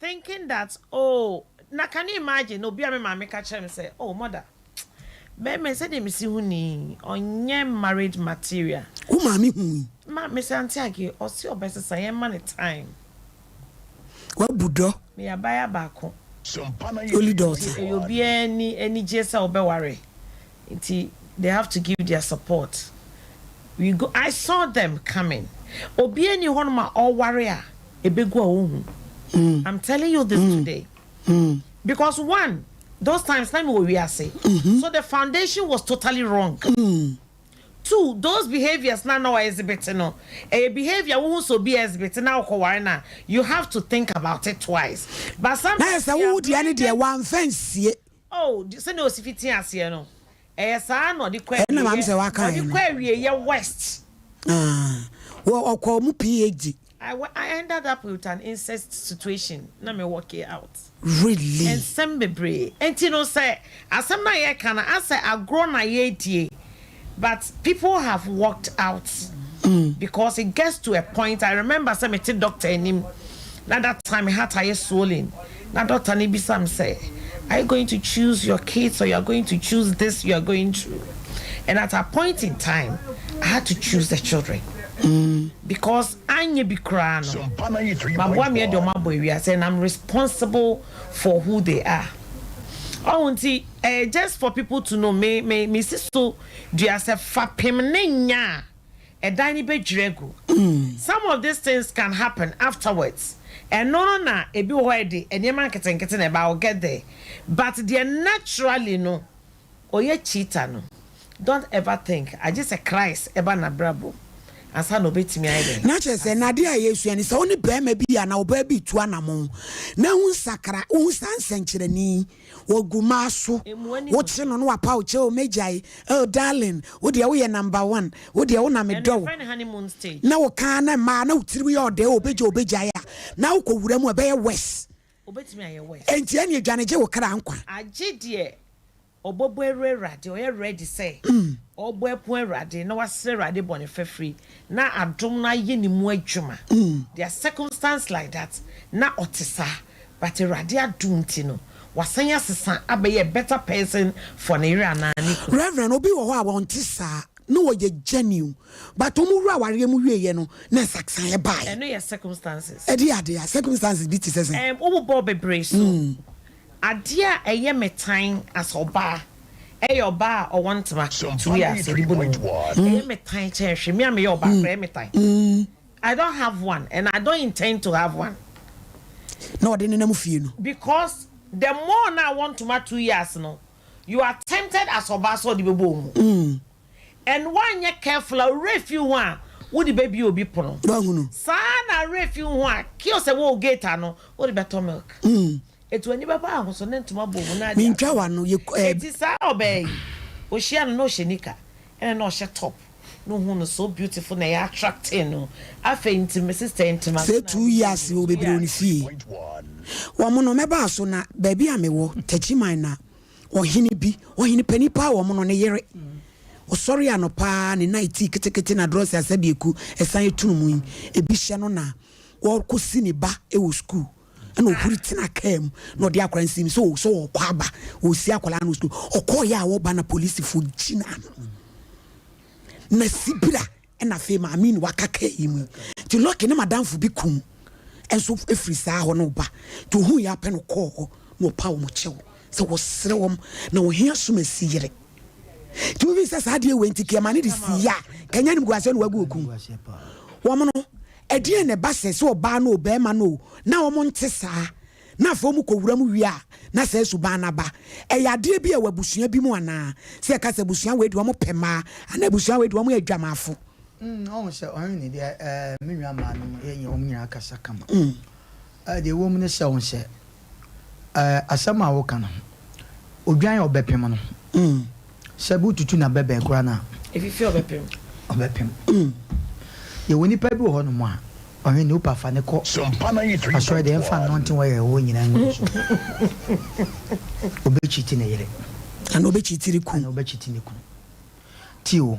Thinking that oh na can you imagine obi a me maame ka kyerɛ me sɛ oh mother bɛrima yi sɛdeɛ mesi hu no yi ɔnyɛ marriage material. Wo maame hu yi. Ma me sɛ auntie Aggie ɔse ɔbɛsesa yɛn ma no time. Wabu dɔ. Meyɛ abaayewa baako. Only daughter. Nti ɛyɛ obiara ani anigyeɛ sɛ wobɛware nti they have to give their support we go I saw them coming obiara nni hɔnom a ɔware a ɛbɛgu a ɔnhu I'm telling you this today because one those times na mewɔ wiase so the foundation was totally wrong two those behaviours na na ɔexhibit no ɛyɛ behaviour wohu sɛ obi exhibit na wokɔware no a you have to think about it twice but Na sometimes yɛ sɛ we are wo deɛ ne deɛ blinded wamfa nsie. Oh, sɛnea osi fiti aseɛ no, ɛyɛ saa na ɔde kɔ Ɛna maame awieɛ, sɛ waka ɔde yɛ no. kɔ awieɛ west. Ah, wɔ ɔkɔ mu PhD. I, I ended up with an incest situation na me work it out. Really? Nsɛm bebree. Enti no sɛ asɛm no a yɛka no asɛ agorɔ na yɛredie but people have walked out because it gets to a point I remember sɛ mete doctor anim na that time me heart ayɛ swollen na doctor no bisa me sɛ are you going to choose your kids or you are going to choose this you are going through and at a point in time I had to choose the children. Because anyɛ bi koraa no, maboa me de wɔn abɔ ewiase and I'm responsible for who they are. Ɔho nti ɛyɛ just for people to know me me me si so dua sɛ fapem ne nya a ɛdan no bɛdwiri agu. Some of these things can happen afterwards. Ɛno no na ebi wɔ hɔ a ɛde nneɛma nketenkete na ɛba, I will get there. But deɛ naturally no ɔyɛ cheater no don't ever think agye sɛ Christ ɛba n'abrabɔ mu ansa na ɔbɛtumi ayɛ dɛn? Na kyerɛ sɛ, na adeɛ a yɛresua ni, sɛ wo ne barima bi anaa ɔbaa bi retu anamɔn na wohu nsakra, wohu saa nsɛnkyerɛnne yi, wɔgu mmaa so, wokye no na wapa wo kyɛ, oh mɛgyae, oh darling, wo deɛ woyɛ number one, wo deɛ wo na medɔ wo, na woka na mmaa na wo tirim yɛ ɔdɛ, oh ɔbɛgyae, ɔbɛgyae a, na wokɔ wura mu a ɛbɛyɛ worse. Obetumi ayɛ worse. Enti ɛneɛ dwane gye wo kra nkwa. Agye deɛ ɔbɔbɔ awura Awurade, ɔyɛ ready sɛ ɔrebɔ apon Awurade na wasrɛ Awurade bɔne fafiri na adom no ayɛ ne mu adwuma. There are circumstance like that na ɔte saa but Awurade adom nti no wasan asesa abɛyɛ a better person for ne yere anaa ne kunu. Reverend, obi wɔ hɔ a ɔnte saa na ɔyɛ genuine but ɔmo wura awareɛ mu wieɛ no na nsakraeɛ baeɛ. Ɛno yɛ circumstances. Ɛdeɛ adeɛ a? Circumstances bi te sɛ sɛn? Ɛɛm wo bobɔɔ bebree so. Adeɛ a ɛyɛ me tan as ɔbaa ɛyɛ ɔbaa a ɔwɔ ntoma tuo a sɛ yɛde bɔ ne mu. Ɛyɛ me tan kyɛn hwee. Me a meyɛ ɔbaa koraa ɛyɛ me tan. I don't have one and I don't intend to have one. Na ɔde nenam fie no. Because the more na awɔ ntoma 2 years no, you are tempted as ɔbaa sɛ ɔde bɛbɔ wo mu. And woanyɛ careful a, wo werɛ fi wo ho a, wode bɛbue obi pono. Woahunu. Saa ara na werɛ fi wo ho a, kiosk a ɛwɔ wo gate ano, wode bɛtɔ milk. Enti w'ani bɛba ahoso ne ntoma bɔ mu na ade Mentwa ato. w'ano, yɛ eh. Enti saa ɔbaa yi, ɔhyia no na ɔhyɛ nika, ɛna na ɔhyɛ top, na ɔhu no so beautiful na ɛyɛ attracting no. Afei nti me sister yi ntoma so Sɛ na two ade bɔ years mu. wɔ bebree wɔ ne fie. Wɔn no mɛbaa so na baabi a mewɔ, Techiman na Ɔhene bi, ɔhene panin paa wɔ mono, ne yere. Ɔsɔre anɔpa ara, ne nan tii ketekete na drɔs asabieku ɛsan etunu mu yi, ebi hyɛ no na ɔrekɔsi ne ba wɔ sukuu. Ɛna ɔhuri tena kaa mu na ɔde akwadaa no si mu sɛ sɛ ɔrekɔ aba, ɔresi akwadaa no wɔ sukuu. Ɔkɔeɛ a ɔreba na polisifoɔ gyina no. Na sibira Ɛna afei maame na waka kaa yi mu yi. Nti Lucky ne madamfo bi kum nso firi saa hɔ no ba. Nti ohuu yɛ apɛ no kɔɔ hɔ na ɔpa wɔn kyɛw sɛ wɔsrɛ wɔn na ɔhe asomasi yere. Nti wofi sɛ saa adeɛ wei nti kɛma ne de sii a kanya animguaseɛ na wagu okum. Wɔn no ɛdeɛn na ɛba sɛ sɛ ɔbaa no o bɛrima no o na wɔn nte saa na afei wɔn kɔ wura mu wie a na saa suban no aba. Ɛyɛ adeɛ bi a ɛwɔ abusua bi mu anaa? Sɛ yɛka sɛ abusua wei deɛ wɔn pɛ mmaa anaa abusua wei deɛ wɔn yɛ adwamafo. Mm, ɔhu sɛ ɔhene ne deɛ ɛɛ me nua mmaa no yɛ nyɛ wɔn nyinaa kasa kama. Ɛɛ deɛ ɛwɔ mu ne sɛ ɔhu sɛ ɛɛ asɛm a woka no odwan a ɔbɛpem no sɛ bi wotutu na bɛbɛn koraa na. Efifi ɔbɛpem. Ɔbɛpem. Yɛwɔ nipa bi wɔ hɔnom a Ɔhene ne wopa fa no kɔ asɔre deɛ ɛmfa nnɔnten wɔ yɛ hɔ nyinaa ngu ne so. Ɔbɛkyiti ne yere. Anaa ɔbɛkyiti ne kunu. Anaa ɔbɛkyiti ne kunu. Tie o,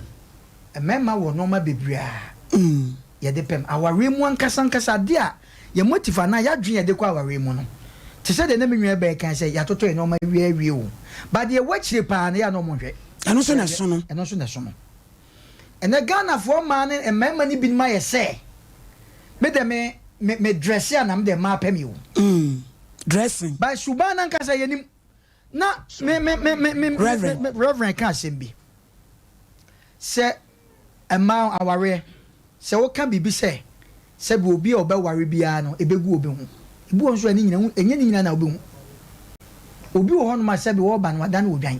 mmarima wɔ nneɛma bebree a yɛde pɛm. Awareɛ mu ankasa ankasa adeɛ a yɛn motive anaa yɛn adwene a yɛde kɔ awareɛ mu no, te sɛ deɛ na me nua bɛɛ kan sɛ yɛatotɔ yɛn nneɛma awie awie o, but deɛ ɛwɔ akyire paa no yɛ a na wɔnhwɛ. Ɛno nso na ɛsono. Ɛno nso na ɛsono. Ɛnɛ Ghanafoɔ mmaa ne mmarima no binom ayɛ sɛ me deɛ me me me dresse a na me deɛ mmaa pɛ me o. Mm, dressing. But suban no ankasa yɛnim. Na me me me me me Reverend. me Reverend ka asɛm bi sɛ mmaa awareɛ sɛ woka biribi sɛ sɛbi obi a ɔbɛware biara no ɛbɛgu obi ho. Ebi wɔ hɔ nso a ne nyina ɛnyɛ ne nyina na wobɛhu. Obi wɔ hɔnom a sɛbi ɔreba no wadane odwan.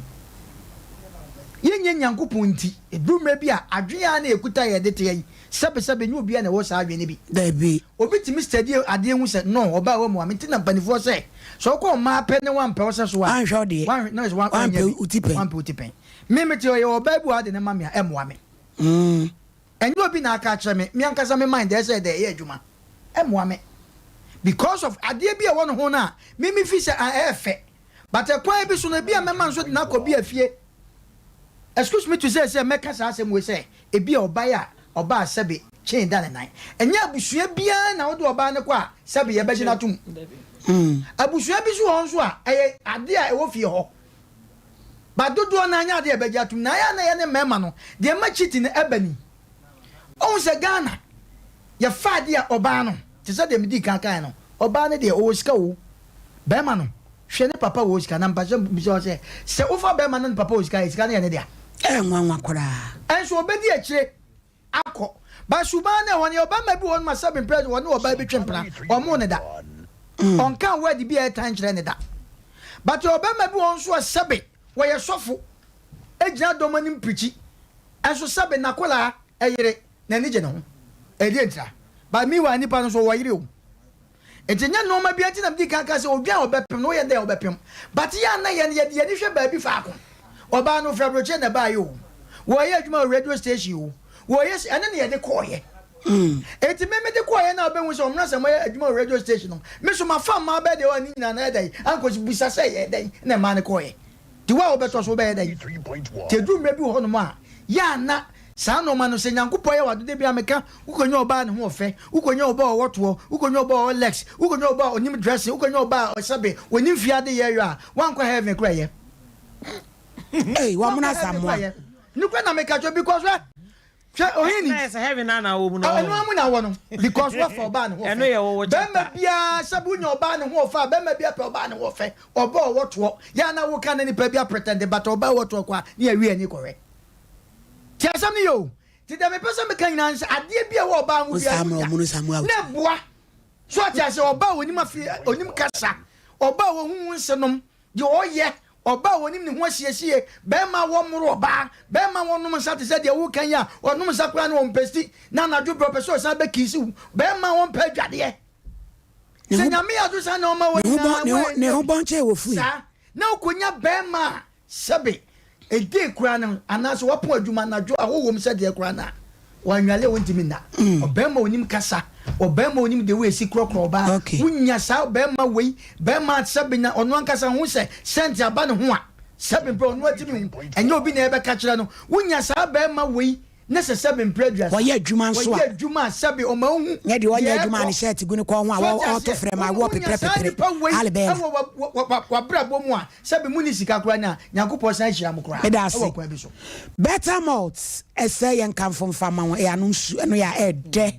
Yɛnyɛ Nyankopɔn nti, ɛduru mmerɛ bi a adwene a na yɛkuta a yɛde teɛ yi, sɛbi sɛbi ɛnyɛ obiara na ɛwɔ saa adwene no bi. Dabi. Obi tumi study adeɛ hu sɛ no ɔbaa wamu a, me nti na mpanifoɔ sɛ, sɛ wokɔ mmaa pɛ ne wampɛ wo sɛ so a, Wanhwɛ wo deɛ, wanhwɛ, na sɛ wan, wampɛ wanyɛ bi, wo ti pɛn. wampɛ wo ti pɛn. Me mete hɔ, yɛwɔ ɔbaa bi wɔ ha de no ma me a, ɛmmoa me. Ɛnyɛ obi na aka akyerɛ me, me ankasa me mind ɛsɛ dɛ ɛyɛ adwuma. Ɛmmoa me. Because of adeɛ bi a ɛwɔ ne ho no a, me me fi sɛ ah ɛyɛ fɛ. But ɛkwan bi so no, ebi a mɛma nso de no akɔ bi a fie. Excuse me to say sɛ mɛka saa asɛm wei sɛ, ebi a ɔbae a ɔbaa sɛbe chain da ne nan. Ɛnyɛ abusua biara na wode ɔbaa no kɔ a sɛbe yɛbɛgye no atom. Abusua bi nso wɔ hɔ nso a, ɛyɛ adeɛ a ɛwɔ fie hɔ. But dodoɔ no ara nyɛ adeɛ a yɛbɛgye atom. Na ɛyɛ a na yɛne mmarima no, deɛ ɛma cheating no ɛba ni. Wohu sɛ Ghana yɛfa adeɛ a ɔbaa no te sɛ deɛ medii kan kaeɛ no, ɔbaa no deɛ ɔwɔ sika oo, barima no hwɛ ne papa wɔ sika na mpakyɛ bisa wo sɛ, sɛ wofa barima no ne papa wɔ sika a sika no yɛ ne dea? Ɛyɛ nwanwa koraa. Ɛnso ɔbɛdi akyire akɔ. But suban no ɛhɔ no yɛwɔ barima bi wɔ hɔ nom a sɛbe mprɛ ɔne ɔbaa bi twe mpena, ɔmoo no da. Ɔnkaa word bi a ɛtan nkyerɛ no da. But yɛwɔ barima bi wɔ hɔ nso a sɛbe wɔyɛ sɔfo, gyina dɔm anim pirikyi, nso sɛbe n'akwadaa yere, n'ani gye ne ho. Ɛdeɛn ntira? But meanwhile nipa no nso ɔwɔ yere o. Nti nyɛ nnoɔma biara nti na medi kan kaa sɛ odwan a ɔbɛpem no woyɛ dɛn a wobɛpem. But yɛ a na yɛn yɛde yɛn ani hwɛ baabi faako. Ɔbaa no ɔfiri aburokyire na ɛbaeɛ o, wɔreyɛ adwuma wɔ radio station o, wɔreyɛ sei, ɛno na yɛde kɔeɛ. Nti me mede kɔeɛ no a wobɛhu sɛ ɔmena sɛ moyɛ adwuma wɔ radio station no, me nso mafa mmaa bɛyɛ deɛ ɔa ne nyinaa na ɛyɛ dɛn ankɔsi bisa sɛ ɛyɛ dɛn na mmaa no kɔeɛ. Nti wo a wobɛtɔ so wobɛyɛ dɛn? Nti ɛduru mmerɛ bi wɔ hɔnom a, yɛ a na saa nnoɔma no, sɛ Nyankopɔn yɛ w'adom, da biara meka, wokɔnya ɔbaa a ne ho ɔfɛ, wokɔnya ɔbaa a ɔwɔ toɔ, wokɔnya ɔbaa a ɔwɔ legs, wokɔnya ɔbaa a ɔnim dressing, wokɔnya ɔbaa a sɛbe ɔnim fie ade yɛ yɔ a, woankɔ heaven koraa ɛyɛ. Ei, Woankɔ wɔamono heaven koraa Asamoah. ɛyɛ. Nokorɛ na meka kyerɛ wo because hwɛ, Hwɛ ohini. Na ɛsɛ heaven na na wɔ mu no. Ɛno ara mu na wɔ no because wafa ɔbaa ne ho ɔfɛ. Ɛno yɛ wɔwɔ chapter. Bɛrima biara sɛ wonya ɔbaa ne ho ɔfɛ a bɛrima bi apɛ ɔbaa ne ho ɔfɛ ɔbaa ɔwɔ toɔ yɛ a na woka na nipa bi apretɛnde but ɔbaa ɔwɔ toɔ kɔ a ne yɛwe ani kɔhwɛ. Ti asɛm no yɛ o. Ti deɛ mepɛ sɛ meka nyinaa ne sɛ adeɛ bi a ɛwɔ ɔbaa ho biara wonya na ɛboa. So ate aseɛ ɔbaa a ɔnim afe ɔnim kasa ɔbaa a ɔhu wo nsenom Deɛ ɔyɛ, ɔbaa a ɔnim ne ho asiesie, barima a wɔmmoro ɔbaa, barima a ɔnnom nsa te sɛ deɛ woreka yi a ɔnom nsa koraa no ɔmpɛ si, na anadwo berɛ ɔpɛ sɛ ɔsan bɛkiisi wo, barima a ɔmpɛ adwadeɛ. Sɛ Nyame yɛ adom saa nneɛma wɔ nyinaa, Ne ho bɔnkyɛ wɔ fui. Saa, na wokɔnya barima a Sɛbe, edee koraa no, anaasɛ wapɔn adwuma anadwo a wowom sɛ deɛ koraa no a, wannwale a wontumi nna. Ɔbarima a onim kasa, ɔbarima a onim the way esi korɔkorɔ ɔbaa, wonya saa ɔbarima wei, barima a sɛbe na ɔno ankasa hu sɛ scent aba ne ho a, sɛbe mprɛ ɔno atumi hu, ɛnyɛ obi na ɛbɛka kyerɛ no, wonya saa barima wei ne sɛ sɛbe mprɛ aduasa, Ɔyɛ adwuma nso a. ɔyɛ adwuma a sɛbe ɔma wohu Nyɛ deɛ ɔnyɛ deɛ adwuma a ɛrekɔ. ne shirt gu ne kɔn ho a So ɔte ɔto aseɛ? frɛ ma Wo woɔ wonya saa peprɛpeprɛ. nipa wei Alebɛɛla. wɔ wa wa wa w'abrabɔ mu a, sɛbe monni sika koraa no a, Nyankopɔn san hyira mo koraa Meda ase. wɔ kwan bi so. Better malt ɛsɛ yɛn nkamfo mfa ma wo ɛyɛ ano nsu ɛno yɛ a ɛdɛ.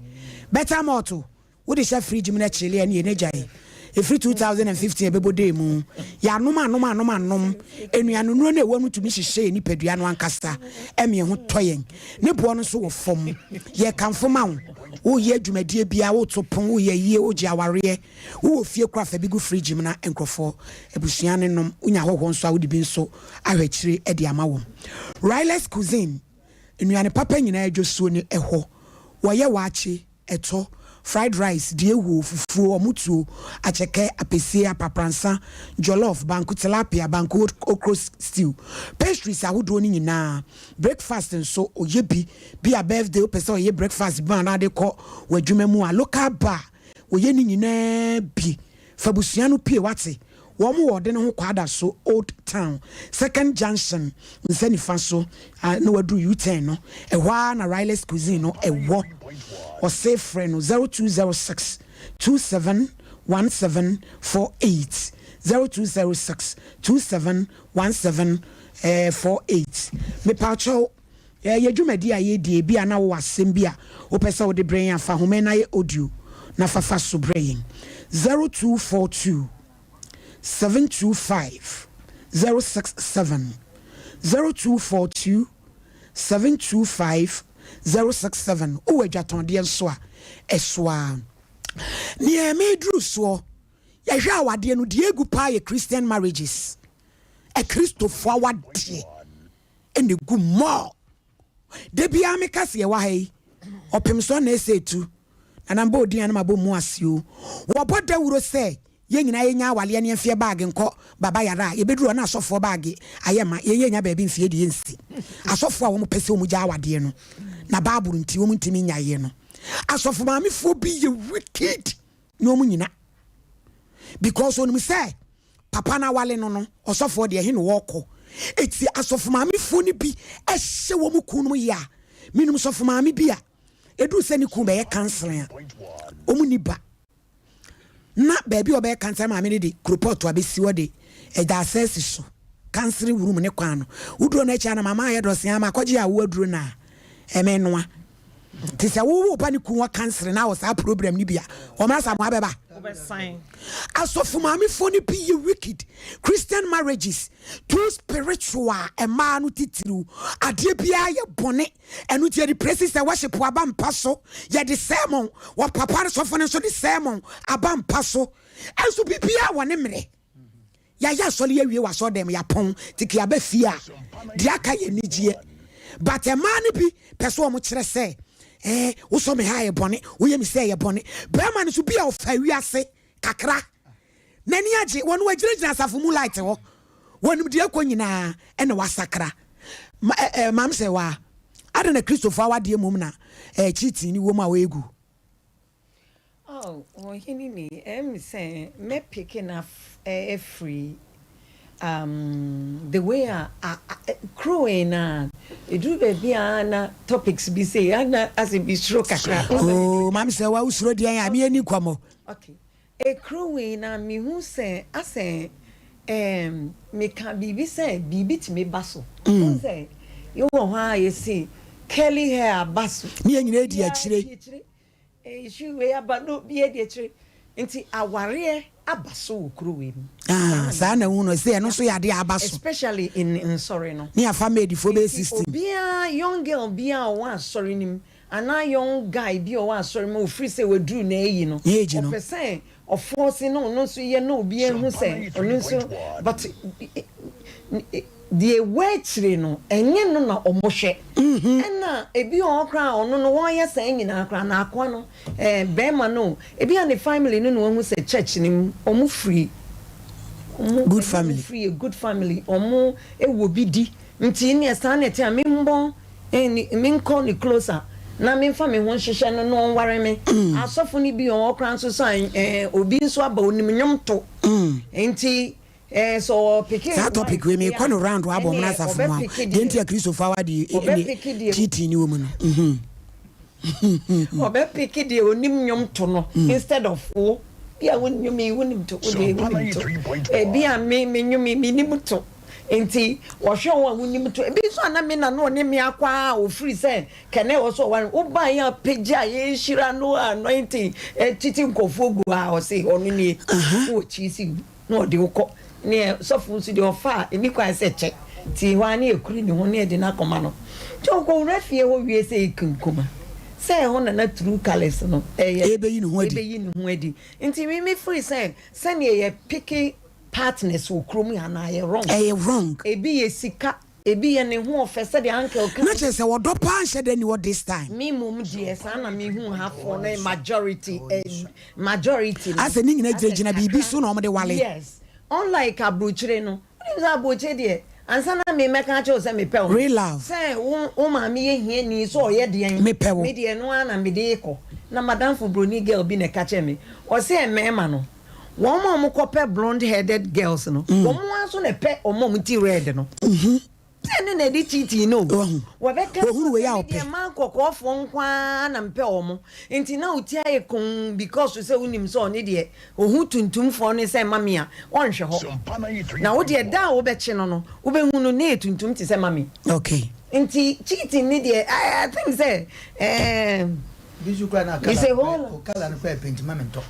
Better malt o. Wode hyɛ fridge mu na kyele ɛne yɛn agyae. Ɛfiri 2015 ɛbɛbɔ dee mu. Yɛanom anom anom anom. Nnuanennuro no a ɛwɔ mu tumi hyehyɛ yɛn nipadua no ankasa ɛma yɛn ho tɔ yɛn. Ne boɔ no nso wɔ fam. Yɛkamfo ma wo. Woreyɛ dwumadie biara, woreto pon, woreyɛ ayie, woregye awareɛ, wowɔ fie koraa fa bi gu fridge mu na nkurɔfoɔ, abusua no nom. Wonya ahɔhoɔ nso a wode bi nso ahwɛ akyire de ama wɔn. Riley's Cuisine, nnuane papa nyinaa dwosuo ne ɛhɔ. Wɔyɛ waakye, ɛtɔ, fried rice, deɛ ɛhuo, fufuo, ɔmotuo, akyɛkɛ, apɛsie, aprapransa, jollof, banku tilapia, banku okro stew, pastries ahodoɔ no nyinaa, breakfast nso ɔyɛ bi, bi a birthday wopɛ sɛ ɔyɛ breakfast bi ma na de kɔ w'adwuma mu a, local bar ɔyɛ ne nyinaa bi. Fa abusua no pue wate. Wɔn wɔ ɔde ne ho Kwadaso old town second junction nsa nifa so a na waduru U-turn no ɛhɔ ara na Riley's cuisine no ɛwɔ. Ɔse frɛ no 0206 27 17 48 0206 27 17 48 Mepaakyɛw Yɛ dwumadi a yɛredi, ebia na wowɔ asɛm bi a wopɛ sɛ wode brɛ yɛn a, fa homa yi na yɛ audio na fa fa so brɛ yɛn. 0242 725 067, 0242 725 067. Wowɔ adwatɔndeɛ nso a, ɛso ara. Neɛ mereduru soɔ, yɛhwɛ awadeɛ no, deɛ ɛgu paa yɛ Christian marriages, Akristofoɔ awadeɛ. na egu mall. Da biara me ka se yɛwɔ ha yi, ɔpem so na ɛsɛ etu. Nana mbɔ odin a na mabɔ mu ase o. Wɔbɔ dawuro sɛ yɛn nyinaa yɛnya awaleɛ ne yɛmfeɛ baage nkɔ Baba Yara a, yɛbɛduru hɔ na asɔfoɔ baage ayɛ ma, yɛn yɛnnya baabi mfeɛ de yɛnsi. Asɔfoɔ a wɔpɛ sɛ wɔgya awadeɛ no, na Bible nti wɔntumi nnyaeɛ no. Asɔfo maamefoɔ bi yɛ wicked na wɔn nyina because onim sɛ papa no awale no no ɔsɔfoɔ deɛ ɛhe na wɔkɔ eti asɔfo maamefoɔ no bi ɛhyɛ wɔn kun no yɛ a menim sɔfo maame bi a eduru sɛ ne kun bɛyɛ counseling a wɔn ni ba na baabi a ɔbɛyɛ counseling maame no de kuropɔt abɛsi hɔ de ɛda asɛsi so counseling room ne kwan no woduro no akyi a na mama ayɛ dɔsen ama akɔgye awo aduro no a ɛmɛnoa. Nti sɛ wo wo ba ne kun wɔ kansere na wɔ saa problem no bi a, wɔn asamoa bɛba. Asɔfo maamefoɔ no bi yɛ wicked. Christian marriages too spiritual mmaa no titiriw. Adeɛ biara yɛ bɔne. Ɛno nti yɛde praises and worship aba mpa so. Yɛde sermon, wɔ papa no sɔfo no nso de sermon aba mpa so. Ɛnso biribiara wɔ ne mmerɛ. Yɛayɛ asɔre awie wɔ asɔre dɛm yɛapɔn nti ka yɛaba fie a deɛ aka yɛ anigyeɛ but mmaa no bi pɛ sɛ wɔn kyerɛ sɛ eh wosɔ me ha yɛ bɔne woyɛ me sɛ yɛ bɔne bɛrima no so bi a ɔfa wiase kakra n'ani agye wɔn wagyinagyina asafo mu light hɔ wɔnim deɛ ɛkɔ nyinaa ɛna wasakra ma ɛ ɛ maam sɛ waa adɛn na kristofo awadeɛ mmom na ɛɛ cheating ni wɔm a wɔyɛ gu. Oh ɔhene ni ɛyɛ me sɛ mɛ picke no afiri um, the way a kuro no a ɛduru baabi a na topics bi sei ana asɛ bi suro kakra. Oh maame sɛ wa wosuro deɛn a me ani nkɔmmɔ. Okay Ekuro wei na mehu sɛ asɛ ɛɛm meka biribi sɛ biribi tumi ba so. Wohu sɛ yɛwɔ hɔ a yɛsi curly hair aba so. Ne yɛn nyinaa di akyire. Issue wei aba na obiara di akyire. Nti awareɛ aba so wɔ kuro wei mu. Ah, saa na wohu no sɛ ɛno nso yɛ adeɛ a aba so. Especially in nsɔre no. Ne afa maidfoɔ bɛyɛ 16. Nti obiara, young girl biara a ɔwɔ asɔre no mu Anaa young guy bi a ɔwɔ asɔre mu a ofiri sɛ waduru n'ayi no, Ne age no. ɔpɛ sɛ ɔfɔɔse na ɔno nso yɛ na obiara hu sɛ ɔno nso but deɛ ɛwɔ akyire no ɛnyɛ no na wɔhwɛ. Ɛna ebi wɔ hɔ koraa a ɔno no wɔreyɛ saa nyinaa koraa no akoa no eh, barima no o, ebi a ne family no na wahu sɛ church no mu wɔn firi wɔn Good family. wɔn firi a good family, wɔn wɔ bi di nti nneɛ saa na ɛte a memmɔ Ɛnni, menkɔ ne closer na memfa me ho nhyehyɛ no na ɔnware me. Asɔfo no bi wɔ hɔ koraa nso so a eh, obi nso aba onim nnwom to. Nti eh, sɛ ɔpeke Saa topic wife wei deɛ mekɔ a, no round abɔ mo ɛneɛ asafo mu a ɔbɛpeke deɛ deɛ, nti a Kristofo awadeɛ ne ɔbɛpeke deɛ, cheating ne wɔ mu no. Ɔbɛpeke deɛ onim nnwom to no instead of wo. Bi a wo nnwom yi wonim to, wo deɛ wonim to. Ebi a me me nnwom yi menim to. Enti wɔhwɛ wɔn a wonim to. Ebi nso a na me na na ɔne me akɔ ara a ɔfiri sɛ kɛnɛ wɔ so ɔware. Wobaeɛ a pagya a yɛrehyira no anointing titi nkurɔfoɔ gu a ɔse ɔno nie na ɔkyi si gu na ɔde wo kɔ. Ne sɔfo nso deɛ ɔfa a ɛni kwan sɛ kyɛ. Nti hɔ ara ne yɛkuri ne ho ne yɛde no akɔma no. Nti ɔkɔwura fie hɔ wie sɛ ɛkunkuma sɛ ɛhɔ na na true colours no ɛyɛ ɛbɛyi ne ho adi. Ɛbɛyi ne ho adi. Nti me mefiri sɛ sɛdeɛ yɛpeke partners wɔ kurom ha no ayɛ wrong. Ɛyɛ wrong. Ebi yɛ sika, ebi yɛ ne ho ɔfɛ sɛdeɛ uncle kae. Na kyerɛ sɛ ɔdɔ paa nhyɛ da nni hɔ this time. Me mmom deɛ saa na me hu ha foɔ no majority eh, majority no. Asɛ ne nyina Asɛ gyinagyina biribi kakra so na wɔde wale. yes unlike abrokyire no wonim sɛ abrokyire deɛ ansa na me mɛka akyerɛ wo sɛ mepɛ wo no Real love. sɛ wo wo maame yɛ hiani sɛ ɔyɛ deɛn Mepɛ wo. me deɛ ɛno ara na mede rekɔ na madamfo broni girl bi na ɛka kyerɛ me ɔse mmarima no Wɔn a wɔkɔpɛ blonde headed girls no, wɔn ara nso na ɛpɛ wɔn a wɔn ti red no. Sɛ ɛno na ɛde cheating no. Wɔbɛka Wɔhunu wei a sɛ ɔpɛ. deɛ mmaa kɔkɔɔfoɔ nko ara na mpɛ wɔn. Nti na wo ti ayɛ komm because sɛ wonim sɛ ɔne deɛ ɔhu tuntumfoɔ no sɛ mami a, ɔnhwɛ hɔ. Na wo deɛ da a wobɛkye no no, wobɛhu no na ɛyɛ tuntum te sɛ mami. Okay. Nti cheating ne deɛ, I, I think sɛ, eh, Bi nso kura na It's a kala whole. o kala no kura penti ma me ntɔ.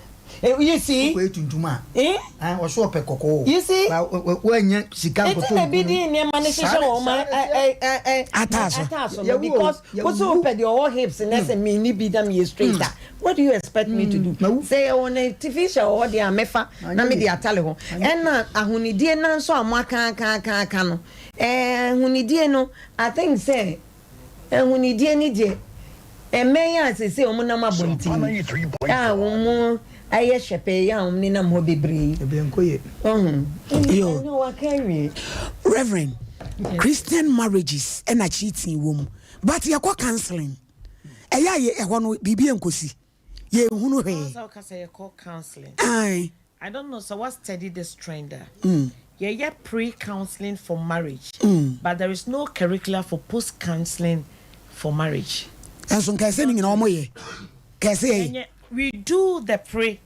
Eh, you see? Wokɔ yɛ tuntum a. Eh? Ah, ɔso ɔpɛ kɔkɔɔ. You see? Ba wanya sika Eti nkɔtɔ na bi nku di no. nneɛma no Saa hyehyɛ na wɔn saa na ɛteɛ. ɛ ɛ Ataa so. ataa so no Yɛwu o, because wosi yɛwu. wopɛ deɛ ɔwɔ hips na sɛ menni bi na meyɛ straight a what do you expect me to do? Mawu. Sɛ yɛwɔ no artificial wɔ hɔ deɛ a mɛfa na Anyɛ mede yie. atale hɔ. Ɛna ahonidie no nso a moaka aka aka aka no ɛɛ ahonidie no I think sɛ Ahonidie no deɛ, mmɛn yi a seesei wɔnam abɔnten yi a wɔayɛ hyɛpɛɛ yi a wɔnenam hɔ bebree yi. Ebi nkɔ yie. Wahu? Yo. Ɛno waka awie. Reverend, Christian marriages ɛna cheating wɔ mu but yɛkɔ counseling ɛyɛ a yɛ ɛhɔ no biribi nkosi yɛnhunu hwee. Ɔsɛ ɔka sɛ yɛkɔ counseling. Ae. I don't know sɛ wa study this trend a. Yɛyɛ pre counseling for marriage but there is no curricular for post counseling for marriage. Ɛnso nka ɛsɛ ne nyinaa wɔn yɛ. Ka ɛsɛ yɛyɛ. Ɛnyɛ we do the pre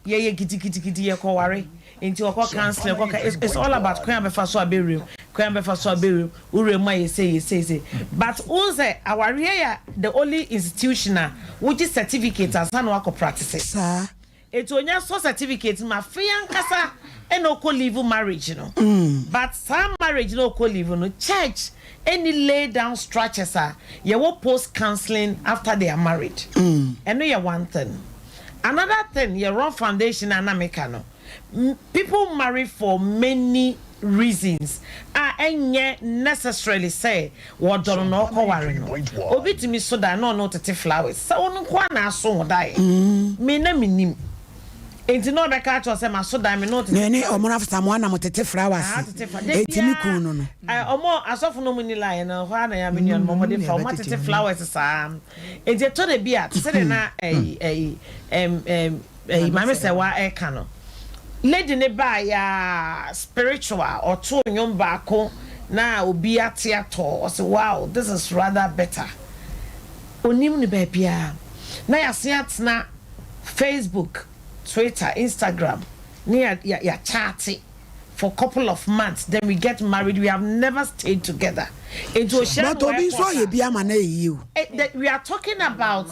yɛyɛ gidigidigidi yɛkɔ ware nti ɔkɔ counseling ɔkɔ it's all about kwan a bɛfa so abɛwura mu. Kwan bɛfa so a bɛwura mu, wowura mu a yɛ sei, yɛ sei, sei. But wohu sɛ awareɛ yɛ the only institution a wogye certificate ansa na woakɔ practice. Saa. Enti onya sɔ certificate no mu afei ankasa na ɔkɔ leave marriage no. But saa marriage no a ɔkɔ leave no, church nni lay down structures a yɛwɔ post counseling after they are married. Ɛno yɛ one thing. Another thing yɛ wrong foundation a na meka no. People marry for many reasons a ɛnyɛ necessarily sɛ wɔdɔ no na ɔkɔware no. Obi tumi so dae na ɔne wo tete flowers. Sɛ wo nko ara na aso wo daeɛ. Me na mennim. Enti na ɔbɛka akyerɛ wo sɛ maso dae me ne wo tete Na ɛne flowers. ɔmo Asamoah na mo tete flowers. Aha tete flowers. Da Enti me biara kun no no. eh, ɔmo asɔfo no ɔmo nni line no hɔ ara na yɛ a me nuanom ɔmo de fa ɔmo atete flowers saa. Enti ɛtɔ da bi a te sɛ deɛ na ɛyi ɛyi ɛm ɛm. Ɛyi maame sɛ wa ɛka no lady ne baa yaa spiritual ɔtoo nnwom baako na obi ate atɔ ɔse wow this is rather better onim no baabiaa na yasen atena Facebook Twitter Instagram ne ya ya ya chate for couple of months then we get married we have never stayed together nti ohyia But no wɔ obi nso airport ayɛ a bi ama no ayɛ yie o. Eh, the, we are talking about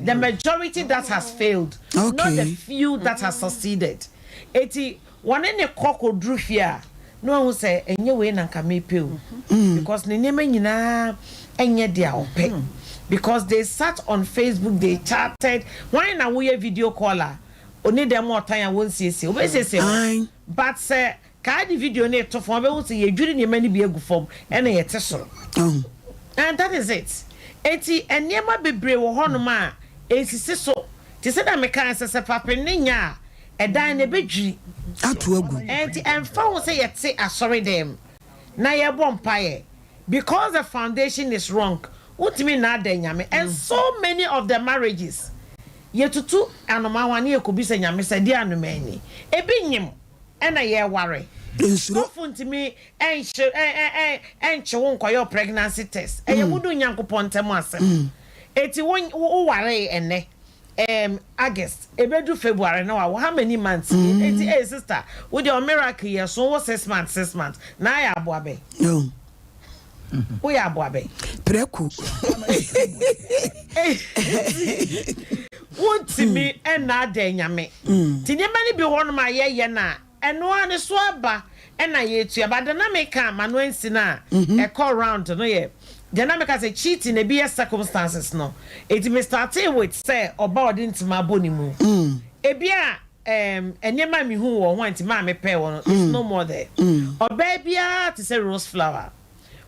the majority that has failed not the Okay. few that has succeeded eti wɔne ne kɔ kɔduru fie a na wahu sɛ ɛnyɛ wei na nka mepɛ o because ne nneɛma nyinaa ɛnyɛ deɛ ɔpɛ because they sat on Facebook they chatted hwan na woyɛ video call a Oni dɛm ɔtan a wonsiesie. Wobesiesie hɔ Ae. but sɛ kaa de video no eto fam a wobɛhu sɛ yɛdwiri nneɛma no bi agu fam ɛna yɛte soro. Ahu. And that is it. Enti nneɛma bebree wɔ hɔnom a ensisi so. Te sɛ deɛ mekae sɛ sɛ fapem no nyɛ a, ɛdan no ɛbɛdwiri. Ato agu. Enti ɛmfa ho sɛ yɛte asɔredɛm na yɛbɔ mpaeɛ, because the foundation is wrong, wontumi nnaadaa Nyame. And so many of the marriages, Yɛtutu anomaa ho a ne yɛkɔbisa Nyame sɛ deɛ anomaa ni? Ebi nyem ɛna yɛware. Nsuro. Sɔfo ntumi ɛnhye ɛnkye wo nkɔyɛ wo pregnancy test. Ɛyɛ wo ne Onyankopɔn ntam asɛm. Eti wo wo waree ɛnɛ ɛɛm August ɛbɛdu February na wawo how many months ni? Eti ee sister wo deɛ wo miracle yi ɛso wo 6 months 6 months na ayɛ aboa bɛn? Woyɛ aboa bɛn? Prɛko. Wontumi nnaadaa Nyame. Nti nneɛma no bi hɔ nom a yɛyɛ no a, ɛno ara ne so aba na yɛtua. But deɛ na meka a m'ano ansi no a ɛkɔ round no yɛ deɛ na meka sɛ cheating ebi yɛ circumstances no. Nti me startee with sɛ ɔba a ɔde ntoma abɔ ne mu. Ebi a Erm nneɛma a mehuu wɔ ho a nti maa mepɛɛ wɔ no it's no more there. Ɔbaa biara te sɛ rose flower.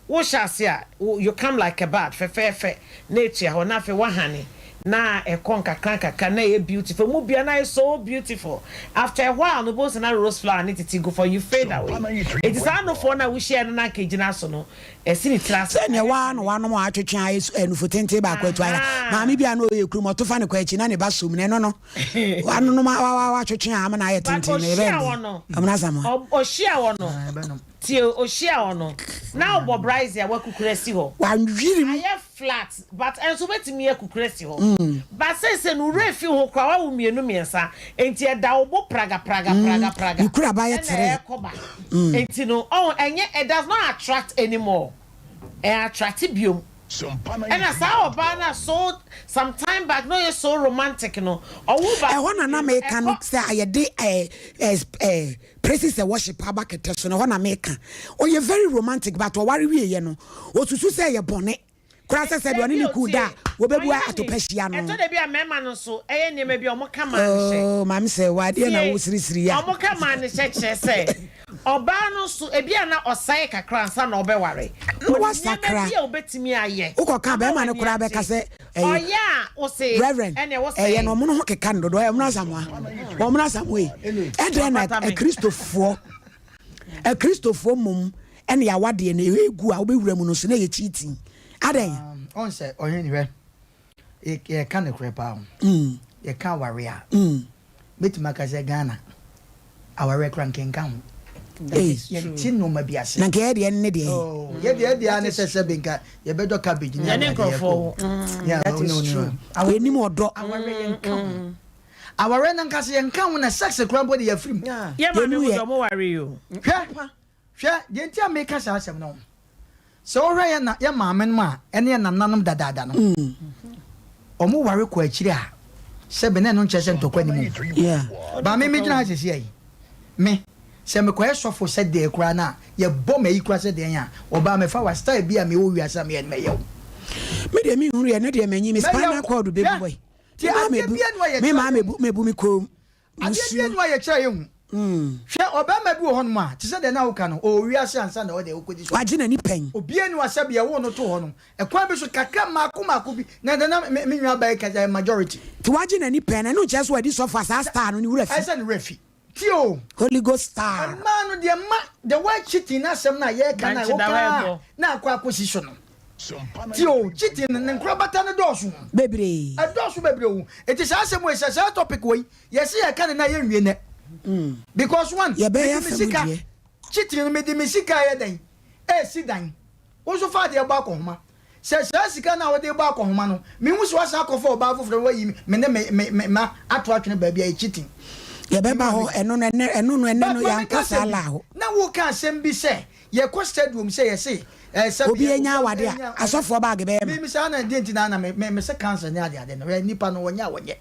Wohyɛ ase a you come like a bud fɛfɛɛfɛ na etua hɔ na afei woahane na ɛkɔ nkakra nkakra na ɛyɛ beautiful. Emu bia na ayɛ so beautiful. After a while no wobɛhu sɛ na rose flower no tete gu fam you fade away. Enti saa nofoɔ no a wohyiaeɛ no na anka egyina so no ɛsi ne tiri ase Sɛ neɛ ayɛ waa na kane. wanom a atwetwe ayɛ su eh, nufu tenten baako atu ayera. Ahaa. Maame bi a na ɔyɛ kurom ɔto fa ne kɔ akyi na ne ba som no ɛno no. Wanonom a wa wa watwetwe a ama no ayɛ But tenten no yɛbɛyɛ ohyia no wɔ dɛn? no Ɔmena Asamoah. ɔ ohyia wɔ no tie o ohyia wɔ no na ɔbɔ braise a wakukuru asi hɔ. Wawiri mu. Ayɛ flat but ɛnso wobɛtumi akukuru asi hɔ but seesei no wo werɛ fi ho koraa wawo mmienu mmiɛnsa nti ɛda wo bo praga praga praga praga Ne kura ba yɛ ɛna tere. ɛrekɔ ba nti no ɔho ɛnyɛ it does not attract anymore ɛn attract biom. Ɛna saa ɔbaa no a so some time back na ɔyɛ so romantic no ɔwo baako Ɛhɔ na na mmienu meka no ɛkɔ. sɛ yɛde eh, eh, eh, praises and worship aba kɛtɛ so no ɛhɔ na meka. Ɔyɛ very romantic but ɔware wieɛ no ɔsusu sɛ ɛyɛ bɔne koraa sɛ sɛdeɛ ɔne Dabi ne o kuu da tie a wɔbɛbu ɔyɛ atopɛ ne hyia no. ɛtɔ da bi a mmarima no nso ɛyɛ nneɛma bi a wɔn ka maa no hyɛ. Oh, maame sɛ wɔ adeɛ na Tie wosirisiri ya. wɔn ka maa no hyɛ kyerɛ sɛ Ɔbaa no nso, ebia na ɔsɛe kakra ansa na ɔbɛware. Na Onim nneɛma wasakra. bi a obetumi ayɛ Wokɔka a, ama bɛrima no w'ani koraa bɛka agye. sɛ ɛyɛ Ɔyɛ a, wose, Reverend, ɛnneɛ ɛyɛ wosɛe. no ɔmo no ho keka no dodo, ɛyɛ ɔmo no asamoa, ɔmo no asamoa yi. Ɛdɛn na Wapata me. Akristofoɔ, Akristofoɔ mmom ɛne awadeɛ no ɛgu a wobɛwura mu no so na ɛyɛ cheating. Adɛn? Ɔn sɛ ɔhene hwɛ yɛka nokorɛ paa o yɛka aware a mɛtumi aka sɛ Ghana awareɛ koraa nka ɛnka ho. Yɛnte nnoɔma bi ase. Na nka yɛ deɛ ne deɛ. Oh, yɛ deɛ deɛ ne sɛ sɛ bi nka yɛbɛdɔ cabbage ne Yɛne adeɛ kɔ. nkurɔfoɔ. Yeah, That no, is no, true. no. Awareɛ Yɛnim ɔdɔ. Awareɛ yɛnka ho. Awareɛ no ankasa yɛnka ho na sex koraa mpo de yɛafiri mu. Yɛ maame Yɛnu mu yɛ. deɛ ɔmo ware yi o. Hwɛ. Hwɛ, deɛ nti a meka saa asɛm no, sɛ wohwɛ yɛn na yɛn maamenom a ɛne yɛn nananom dadaada no, wɔn ware kɔ akyiri a, sɛbe na ɛno nkyerɛ sɛ ntɔkwa nni mu. Ba me megyina ha seesei yi, me, sɛ mekɔyɛ sɔfo sɛ deɛ koraa no a, yɛbɔ me ayi koraa sɛ deɛn a, ɔbaa mefa wa style bi a mewɔ wiase a meyɛ no mɛyɛ wo. Me deɛ menhunu yɛ, ne deɛ manyi me spinal cord bɛbu bɔ yi. Hwɛ, Me maa mebu mebu me kɔn mu. Adeɛ bi anu a yɛkyerɛ a yɛhu. Hwɛ, ɔbarima bi wɔ hɔnom a, te sɛ deɛ na woka no, ɔwɔ wiase ansa na ɔde ɔkɔdi so. Wagye n'ani pɛn. Obiara nni hɔ a sɛdeɛ yɛwoo no too hɔ no, ɛkwan bi so, kakra mmaako mmaako bi, na deɛ na me me nuabaa yi ka sɛ ɛyɛ majority. Nti wagye n'ani pɛn no, ɛno nkyerɛ sɛ wadi sɔfo a saa star no ne werɛ afi. Ɛyɛ sɛ ne werɛ afi. Tie o. Holy Ghost star. Mmaa no deɛ mma the word cheating no asɛm no a yɛreka no a Bankye da woka hɔ a ɛbɔ. na akɔ akɔsi so no. Tie o, cheating no ne nkorabata no dɔɔso o. Bebree. Ɛdɔɔso bebree o. Enti saa asɛm wei sɛ saa topic wei yɛse yɛka no nnɛ a yɛnwie nnɛ. Because one, Yɛbɛyɛ mede me afa mu sika, deɛ. cheating no mede me sika yɛ dɛn? Ɛresi dan. Wo nso fa adeɛ bɔ akɔhoma. Sɛ saa sika no a wode rebɔ akɔnhoma no, mehu sɛ woasan akɔfa ɔbaa foforɔ na woayi me ne me me me mma ato atwene baabi a, ɛyɛ cheating. Yɛbɛba hɔ, ɛno no ɛnɛ, ɛno no ɛnɛ But no ma menka yɛankɔ saa asɛm bi, laa hɔ. na woreka asɛm bi sɛ yɛkɔ stadium sɛ yɛse ɛɛ sɛbi Obi yɛ anya obi awade a, anya asɔfoɔ baage bɛyɛ me ma. me saa na deɛ nti na na me me mese council ne ade ade no, hwɛ nipa no wɔnyɛ a wɔnyɛ.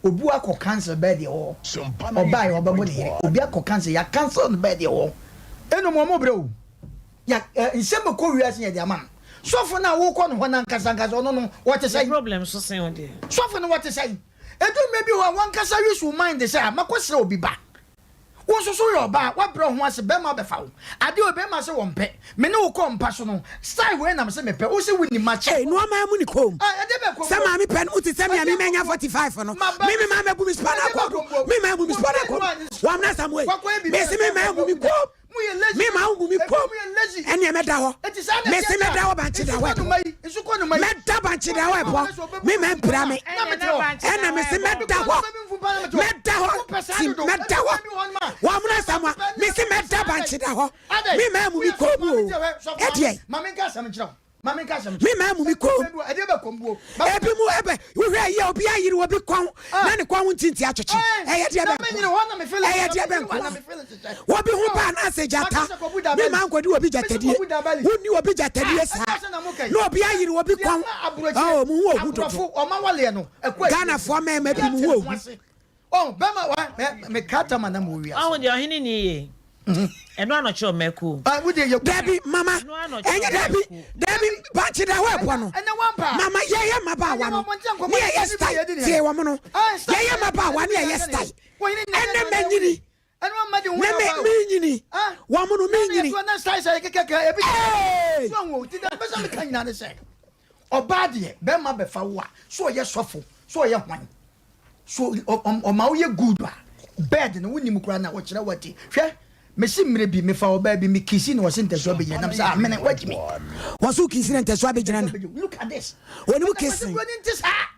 Obi akɔ council bɛɛ deɛ wɔ hɔ, ɔbaeɛ ɔbɛbɔ ne yere, obi akɔ council, yɛ cancel no bɛɛ deɛ wɔ hɔ. Ɛnom wɔn brɛ o. Ya eh, nsɛm bɛkɔ wiase yɛde ama no. Sɔfo no a wokɔ no hɔ no ankasa ankasa ɔno no wɔte Ne sɛn? problem so sen wo deɛ. Sɔfo no wɔte sɛn? Ɛdu mmerɛ bi hɔ a wankasa use wo mind sɛ ah makɔsrɛ obi ba. Wo nso so woyɛ ɔbaa woabrɛ wo ho ase bɛrima abɛfa wo. Adeɛ wei bɛrima se wɔmpɛ. Me ne wo kɔɔ mpa so no style wei na mese mepɛ wo se wonim makyɛ. Ei noɔma amu ne kɔn mu Ah ɛdeɛ bɛn sɛ kɔmbuo? maame pɛ no wote sɛ me a Ɛdeɛ me manya kɔmbuo? 45 no Maba me me maa mabu me spinal ɛdeɛ bɛn cord kɔmbuo? me maa bu me spinal Obi cord anu a wɔamena Samuel wakɔyɛ biribi me se me ansa maa bu me ɔbɛwu da. kɔn Me ma wo mi kom. Ɛneɛ mɛda hɔ. Mese mɛda hɔ bankye da hɔ ɛpɔ. Mɛda bankye da hɔ ɛpɔ. Me ma mpira me. Ɛna mese mɛda hɔ. Mɛda hɔ. Ti mɛda hɔ. Wɔn mu na samoa. Mese mɛda bankye da hɔ. Me ma mu mi kom o. Ɛdeɛ. Me maa mu mi kɔn mu. Ebi mu ɛbɛ wohwɛ yie obi ayiri obi kɔn na ne kɔn ho ntinti atwetwe. Ɛyɛ deɛ bɛ nkoa. Ɛyɛ deɛ bɛ nkoa. Obi ho ba anaasɛ gyata. Me maa nkɔdi obi gyatadie. Wonni obi gyatadie saa. Na obi ayiri obi kɔn. Oh, mo ho ohu dodo. Ghanafoɔ mmarima bi mo ho ohu. Oh, bɛma wa mɛ mɛ krata ma na mo wiase. Ɔho deɛ ɔhene ni ye. Ɛno ano kyerɛ ɔmɛkuo. Ah, wo deɛ yɛ. Dabi mama, ɛnyɛ dabi, dabi bankye da hɔ ɛbɔ no. Mama yɛyɛ mmabaawa no ne yɛyɛ style tie wɔn no yɛyɛ mmabaawa ne yɛyɛ style ɛnɛ mɛnyini ne me menyini wɔn no menyini. Ee. Ɔbaa deɛ bɛrima bɛfa wo a so ɔyɛ sɔfo so ɔyɛ hwan. So ɔma woyɛ good a bed no wonim koraa na wɔkyerɛ wati hwɛ mesi mmerɛ bi mefa ɔbaa bi me kisi na ɔse ntɛsoa bɛgyina nam sɛ amene ah, wagyi me wɔso kisi na ntɛsoa bɛgyina no look at this wɔnim kisi buroni nte saa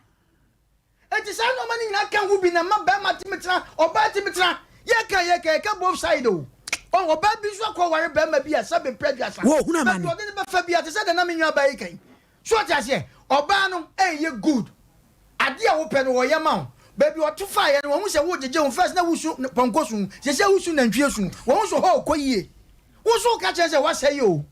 eti saa nneɛma no nyinaa ka ho bi na ma bɛrima tumi tena ɔbaa tumi tena yɛka yɛka yɛka both side o ɔbaa bi nso akɔ ware bɛrima bi a sɛbe mpɛ aduasa wɔhunu amane baabi ɔde ne bɛfa bi a te sɛ deɛ na me nua baa yi kan so ɔte aseɛ ɔbaa no ɛyɛ good Adeɛ a wopɛ no wɔyɛ ma wo. Baabi a ɔto faeɛ no wahu sɛ wogyegye ho first na wosu pɔnkɔ su seesei wosu nantwie su wahu sɛ hɔ rekɔ yie wo nso woka kyerɛ sɛ wasɛe o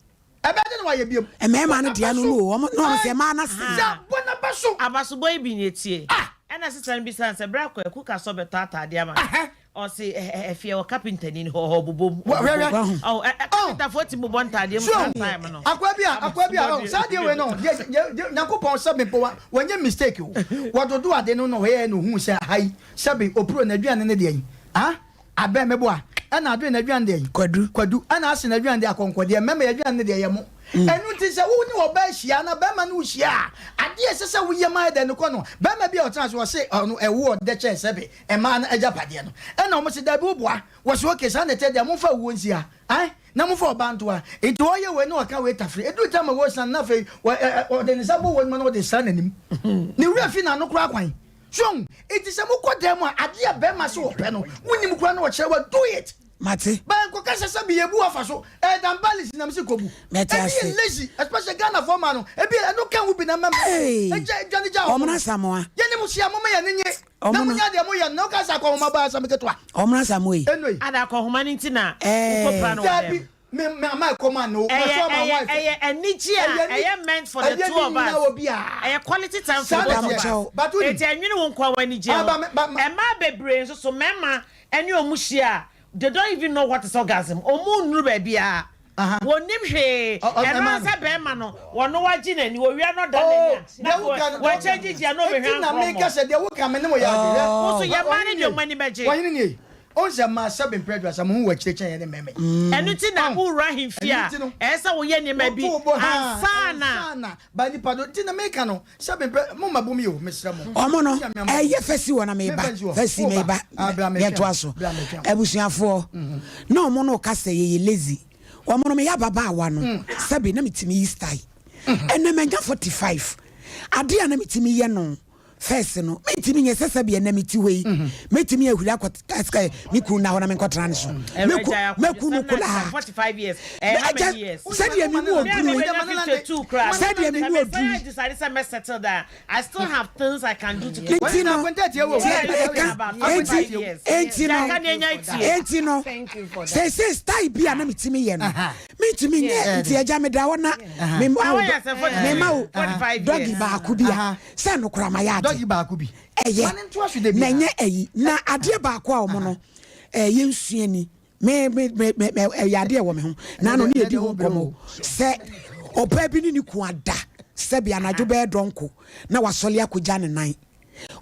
ɛbɛyɛ dɛn na wayɛ biom. Mmarima no deɛ no no o wɔn na wɔn sɛ mmaa no ase. Sɛ bɔ n'aba so. Abasobɔ yi bi nie tie. Ɛna sista no bisa no sɛ berɛ a Kwaku ka sɛ ɔbɛtɔ ataadeɛ ama no Ɔse ɛfie wɔ kapentani no hɔ ɔbobɔ mu ɔbobɔ mu ɔho ɛ kapentafoɔ ti bobɔ ntaadeɛ mu saa time no. Akoa bi a akoa bi a ɔho saa deɛ wei no deɛ deɛ Nyankopɔn sɛbe mpo wa wanyɛ mistake o wɔdodo ade no na ɔyɛɛ na ohuu sɛ aha yi sɛbe opuro n'aduane ne deɛ yi ah abɛn meboa ɛna adoe n'aduane deɛ yi kwadu kwadu ɛna ase n'aduane deɛ akɔnkɔdeɛ mɛma aduane ne deɛ yɛ mo ɛno nti sɛ wo ne ɔbaa hyia na bɛrima ne wo hyia a adeɛ ɛsɛ sɛ woyɛ ma ɛdɛ no kɔ no bɛrima bi a ɔtena so ɔse ɔno ɛwo ɔdɛ kyɛn sɛbe Mmaa no agyapadeɛ no. Ɛna wɔn se, Dabi woboa. Wɔse, Ok, saa na ɛteɛ deɛ, momfa awuo nsi ha, ae, na momfa ɔbaa nto ha. Enti ɔreyɛ wei na ɔka wei tafere. Ɛduru tam a wɔresiane no, na afei wɔ, ɛ, ɛ, ɔde ne nsa bɔ wei mu na ɔde sra n'anim. Ne werɛ fi n'ano koraa kwan. So ahu? Enti sɛ mokɔ dan mu a, adeɛ a barima se ɔpɛ no, wonim koraa na ɔkyerɛ wo a, do it! Mate. But nkɔka sɛ sɛbi yɛbu afa so, ɛyɛ dan balance na mese kɔbu. Mɛte Ebi ase. yɛ lazy, especially Ghanafoɔ mmaa no, ebi yɛ, ɛno ka ho bi na ɛma mmaa Hey! gya, dwane gya wɔn. Ɔmono Asamoah. Yɛne mo hyia, momma yɛn ani nye. Na Ɔmo no. monya deɛ moyɛ no, na woka sɛ akɔnhoma baa asɛm ketewa. Ɔmono Asamoah yi. Eno yi. Ada akɔnhoma no nti na wokɔ pira no wɔ Daabi. dɛm. Me me ama ɛkɔm anne wo. Ɛyɛ Masɔ my ɛyɛ wife. ɛyɛ anigye a Ɛyɛ ani ɛyɛ meant for the ɛyɛ two ne of nyinaa us. wɔ bi a. Ɛyɛ quality time for Saa the na both of ɛteɛ. us. But wonim. Enti ɛnwene wo nkoa w'anigyeɛ Ah, ho. ba me ba ma. Mmaa bebree nso so mmarima ɛne wɔn hyia a they don't even know what is orgasm. Wɔn nnuru baabiara. Aha. Wɔnnim hwee. Ɔ ɔ Ɛno mmaa ara no. sɛ barima no wɔno wagye n'ani wɔwia no ɔda Oh, n'ani a na deɛ woka no, deɛ wɔ change gear na Enti ɔbɛhwɛ na meka ankorɔmɔ. sɛ deɛ woka me ne wo yɛ adwene. Hwɛ, Wo nso yɛ ɔ mmaa ɔhene no deɛ nie. wɔn ani bɛgye. Ɔhene nie. Wohu sɛ mmaa sɛbe mprɛ aduasa mo ho wɔ akyire kyɛn yɛne mmarima yi. Ɛno nti na Ɔn, wowura ahemfie ɛno a, nti no, ɛyɛ sɛ woyɛ nneɛma bi woto wo bo haa, ansa na. ansa na ba nipa do. Nti na meka no, sɛbe mprɛ, mo mma bom yi o, mesrɛ mo. Ɔmo no, Mo nyame ama mo. ɛyɛ fɛ si hɔ na meba, Memfa nsi hɔ. fɛ si Woba? meba, Ah, bra mɛtwɛn yɛntoa wo, so. bra mɛtwɛn wo. Abusuafoɔ, na ɔmo no ka sɛ yɛyɛ lazy. Ɔmo no, meyɛ ababaawa no, sɛbe na metumi yi style. Ɛnnɛ manya 45. Adeɛ a na metumi yɛ no First no, mentumi nyɛ sɛ sɛdeɛ ɛnnɛ mete hɔ yi, mɛtumi ahuri akɔ sɛ me kunu nna hɔ na menkɔtena ne so. Mɛku no koraa. Agya, sɛdeɛ me mu ɔduru yi, sɛdeɛ me mu ɔduru yi. Nti no, deɛ meka, enti, enti no, enti no, seesei style bi a na metumi yɛ no, mentumi nyɛ. Nti agya meda hɔ na mema wo, mema wo dɔgi baako bi a. Sɛ no koraa mayɛ ade. Dɔgye baako bi. Ɛyɛ. Ma no ntoa so da Na biara. ɛnyɛ ayi. Na adeɛ baako a wɔn no ɛɛ yɛnsua ni. Me me me me ɛyɛ adeɛ wɔ me ho. Na ano ne yɛdi ho nkɔmmɔ sɛ ɔbaa bi ne ne kun ada sɛbi anadwo bɛyɛ dɔnko na wasɔle akɔgya ne nan.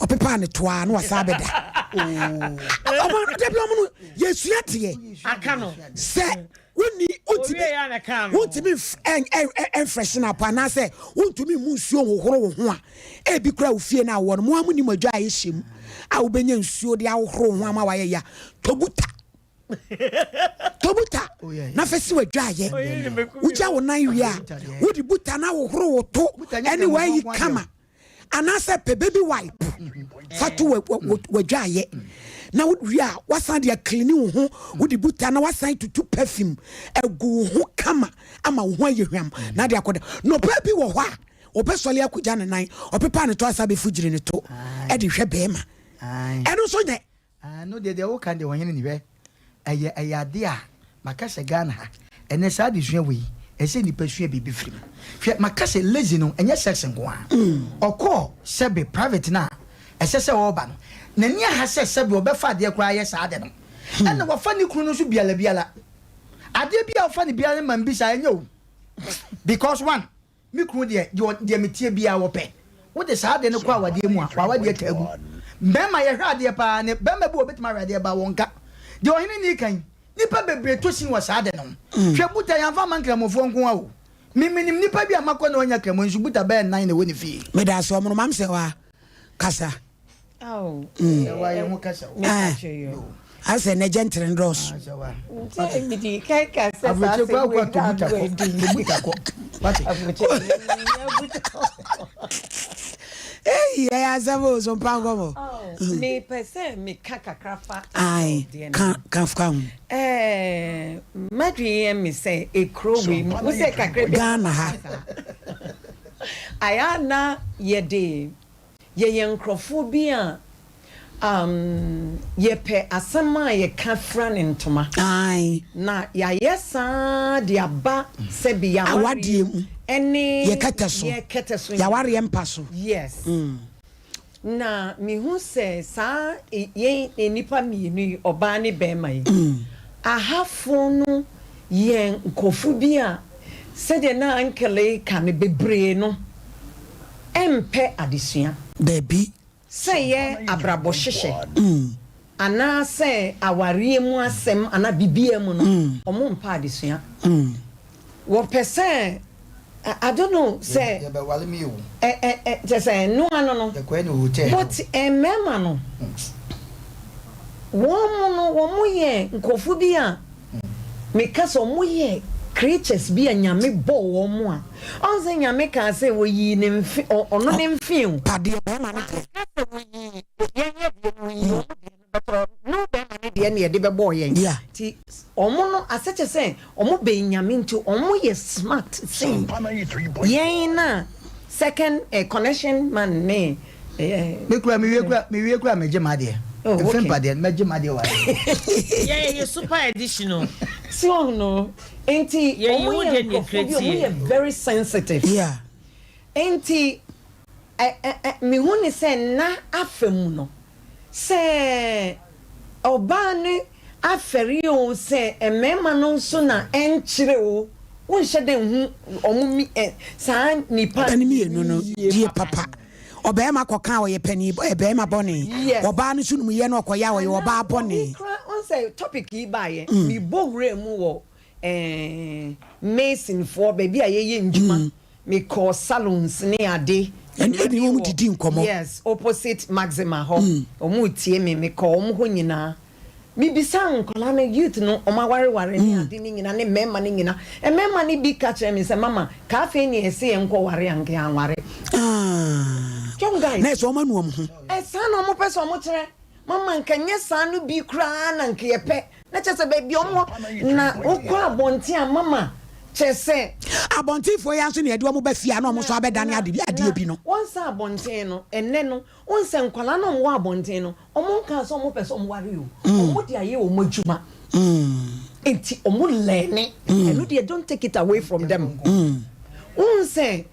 Ɔpepaa ne toa na wasan abɛda. Ɔmo dabi ɔmo no yɛsua deɛ. Aka no. Sɛ Wonni, wontumi, wontumi mfrɛhye no apa anaasɛ wontumi mmu nsuo nhohoro wo ho a, ebi koraa wo fie no a wowɔ no, mo ara monim adwa a ɛhyɛ mu a wobɛnya nsuo de ahohoro wo ho ama wayɛ ya. Tɔ buta. Tɔ buta na fa si w'adwaeɛ. Wogya wo nan wie a, wode buta no ahohoro wo to ne w'ayi kama. Anaasɛ pɛ baby wipe fa to w'adwaeɛ na wowie a wasan de aklini wo ho, wode buta na wasan tutu perfume agu wo ho kama ama wo ho ayɛ hwam na ade akɔda. Na ɔbaa bi wɔ hɔ a ɔbɛsɔre akɔgya ne nan, ɔpepa ne to asa bɛfu gyiri ne to de hwɛ bɛrima. Ɛno nso nyɛ. Ah no deɛ deɛ woka deɛ ɔhene ni hwɛ ɛyɛ ɛyɛ adeɛ a maka sɛ Ghana ha ɛnɛ saa adesua wei ɛsɛ nipa sua biribi firi mu hwɛ maka sɛ lazy no ɛnyɛ sex nko ara ɔkɔɔ sɛbe private no a ɛsɛ sɛ ɔba no n'ani aha sɛ sɛbe ɔbɛfa adeɛ koraa ayɛ saa ade no ɛna wafa ne kunu no nso biala biala adeɛ bi a ɔfa ne biala ma mbisa ɛnyɛ o because one Me kunu deɛ, deɛ ɔ, deɛ meteɛ biara ɔpɛ. Wode saa ade no kɔ awadeɛ mu a, w'awadeɛ taa gu. Mmarima, yɛhwɛ adeɛ pa ara. Ne barima bi wɔ hɔ, ɔbɛtumi ahwɛ adeɛ but wɔnka. Deɛ ɔhene no reka yi, nnipa bebree tɔ sin wɔ saa ade no ho. Hwɛ, Buta, yɛamfa amma Nkramofoɔ nko ara o. Me, menim nnipa bi a makɔ na wɔanya Kramoyi nso, Buta bɛyɛ nnan na ɛwɔ ne fie. Medaase ɔmono mam sɛ wa kasa. Asɛ nɛ gentry no dɔɔso. Eyi ɛyɛ asɛm o so mpa nkɔmɔ. Mepɛ sɛ meka kakra fa Ae ka ka fa ho. Ɛɛ madwene yɛ me sɛ ekuro wei mu wo sɛ kakra bi. Ghana ha. Ayɛ a na yɛde Yɛyɛ nkurɔfoɔ bi a um yɛpɛ asɛm a yɛka fira ne ntoma. Ae. Na yɛayɛ saa ara de aba sɛbe yɛn Awadeɛ mu. ɛne Yɛ kɛtɛ so. yɛ kɛtɛ so nyinaa. Yɛawareɛ mpa so. Yes. Na mehu sɛ saa yɛn nnipa mmienu yi, ɔbaa ne barima yi, ahafoɔ no yɛ nkurɔfoɔ bi a sɛdeɛ na uncle reka no bebree no, mpɛ adesua. Dabi. Sɛ ɛyɛ abrabɔ hyehyɛ anaa sɛ awareɛ mu asɛm anaa biribiara mu no, wɔn mpɛ adesua. Wɔpɛ sɛ, I don't know sɛ, Yɛbɛware me o. ɛ ɛ ɛ kyerɛ sɛ ɛno ano no, Yɛkɔɛ no hotel. but mmarima no, wɔn no wɔn yɛ nkurɔfoɔ bi a Meka sɛ ɔmo yɛ creatures bi a Nyame bɔɔ wɔn a, ɔn sɛ Nyame kaa sɛ ɔyii ne mfe, ɔno ne mfe o. Padeɛ bɛɛma no deɛ. Wanka sɛ ɔyii yɛn yɛ deɛ no, ɔyii ɔmo deɛ no, but ɔno bɛɛma no deɛ na yɛde bɛbɔɔ yɛn. Yeah. Nti ɔmo no asɛ kyɛ sɛ ɔmo bɛn Nyame nti ɔmo yɛ smart sen yɛn na second eh, connection man ne Me kura me wie kura me wie kura me gye m'adeɛ. Oh, Efe okay. mpa deɛ mɛgye m'adeɛ wɔ ayɛ. Yɛ yɛ super edition o. So ɔho no nti ɔmo yɛ nkorɔfoɔ bi ɔmo yɛ very sensitive. Yeah. Nti ɛ ɛ ɛ mehu ne sɛ nna afa mu no sɛ ɔbaa no afɛre oo sɛ mmarima no nso na ɛnkyerɛ oo wonhyɛ da nhu ɔmo mi ɛ saa nipa Ɛne mmienu no yie papa. Ɔbarima kɔka a ɔyɛ panin ɛ barima bɔne. Yes. Ɔbaa no nso nom yɛ na ɔkɔyɛ a ɔyɛ ɔbaa Anaa bɔne. obi koraa wohu sɛ topic yi baeɛ mebɔ wuraa mu wɔ eh, mason foɔ baabi a yɛyɛ ndwuma mekɔɔ salons ne ade. Ɛne ɛne wɔn didi nkɔmɔ. Yes, opposite Maxima hɔ wɔn retie me mekɔɔ wɔn hɔ nyinaa. Mibisaa nkwadaa no, youth no, wɔn awareware ne ade no nyina ne mmarima no nyina. Mmarima no bi ka kyerɛɛ me sɛ, Mama, ka afei nea ɛse yɛnkɔ ware a, anka yɛanware. Young guys. Na ɛsɛ wɔn anu wɔn ho. Saa na wɔn pɛ sɛ wɔn kyerɛ. Mama, nka nyɛ saa no bi koraa na nka yɛpɛ. Na kyerɛ sɛ baabi a wɔn wɔ, na wokɔ abɔnten a, mama, kyerɛ sɛ. Abɔntenfoɔ yi ara nso na yɛde wɔn ba fie a na wɔn nso abɛdane ade adeɛ bi Na no. wɔn sɛ abɔnten no, ɛnnɛ no, wohu sɛ nkwadaa no a wɔwɔ abɔnten no, Ɔmo nkaa sɛ ɔmo pɛ sɛ ɔmo ware o, ɔmo de ayɛ ɔmo adwuma nti ɔmo lɛɛne, ɛno deɛ don't take it away from them. Wohu sɛ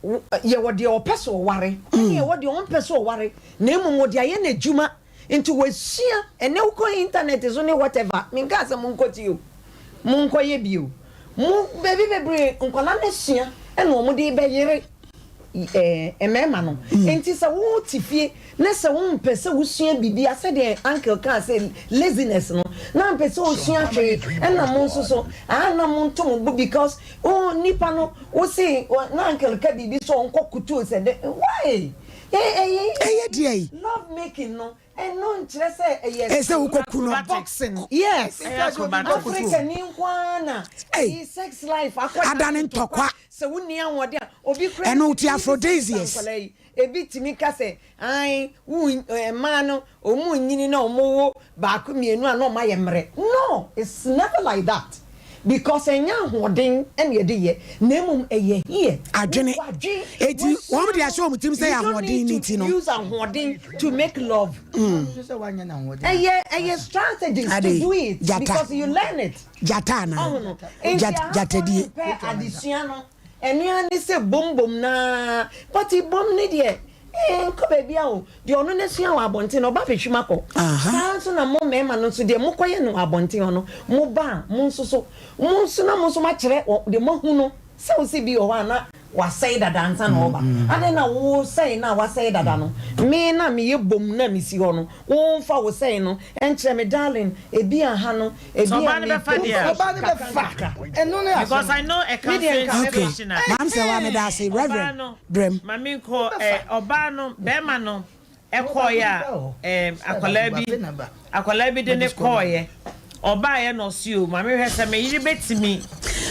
yɛwɔ deɛ ɔpɛ sɛ ɔware ɛne yɛwɔ deɛ ɔmpɛ sɛ ɔware na mmom ɔde ayɛ n'adwuma nti wasua, ɛnɛ wokɔ internet so ne whatever, menkaa sɛ monkɔ tie o, monkɔyɛ bi o, mo baabi bebree nkwadaa no asua ɛna ɔmo de bɛyere ɛɛ mmarima no. Nti sɛ wote fie na sɛ wompɛ sɛ wosua biribi a, sɛdeɛ uncle kaa sɛ laziness no, na ampɛ sɛ osua hwee, ɛna mo nso so aa na monto mo bo because wo nipa no wo se na uncle ka biribi sɛ ɔnkɔ kutuo sɛ dɛ why? Ɛyɛ deɛ yi. Love making no Ɛno nkyerɛ sɛ ɛyɛ Ɛsɛ wokɔ ku no. boxing. Yes. Africa ni nko ara na Ei. sex life akɔ Adane ntɔkwa. Sɛ wonni ahoɔden a obi kura Ɛno wote aphrodisiacs. nkwadaa yi ebi tumi ka sɛ ae wo mmaa no wɔn nyini na wɔn wo baako mmienu a na wɔn ayɛ mmerɛ. No, it's never like that. Because ɛnyɛ ahoɔden na yɛde yɛ na mmom ɛyɛ here. Adwene. Wadwen. Eti wɔn de ahyɛ wɔn tirim sɛ yɛ You don't ahoɔden need ne to ti no. use ahoɔden to make love. Ɛyɛ ɛyɛ strategies to Ade, do it gyata. because you learn it. Gyata anaa? Ɔho no. Nti Gyat ahafoɔ gyatadie. no mpɛ adesua no. Ɛno ara ne sɛ bom bom no ara. But bom no deɛ eh, nkɔ baabi a o. Deɛ ɔno no asua wɔ abɔnten no, ɔba abɛhwim akɔ. Saa ara nso na mo mmarima no nso, deɛ mokɔyɛ no wɔ abɔnten hɔ no, moba a, mo nso so, mo nso na mo nso moakyerɛ wɔn deɛ moahu no. Sɛ wo se bi wɔ hɔ a na wasɛe dada ansa na ɔreba. Adɛn na wo sɛe no a wasɛe dada no, me na meyɛ bomm na mesi hɔ no, womfa wo sɛe no nkyerɛ me, darling, ebia ha no, Sɛ ebia ɔbaa no me bɛfa deɛ a. Ɔbaa no kakra bɛfa. nkakra. Ɛno ne asɛm Because no. I know a Me deɛ counseling nka Okay. situation a. Maam sɛ wa meda ase. Ɔbaa Reverend, no, brɛ m. ma menkɔ ɛ, ɔbaa no, bɛrima no kɔeɛ a, ɛm, akwadaa bi, akwadaa bi de no kɔeɛ. Ɔbaeɛ na ɔse o, ma mehwɛ sɛ me yere bɛtumi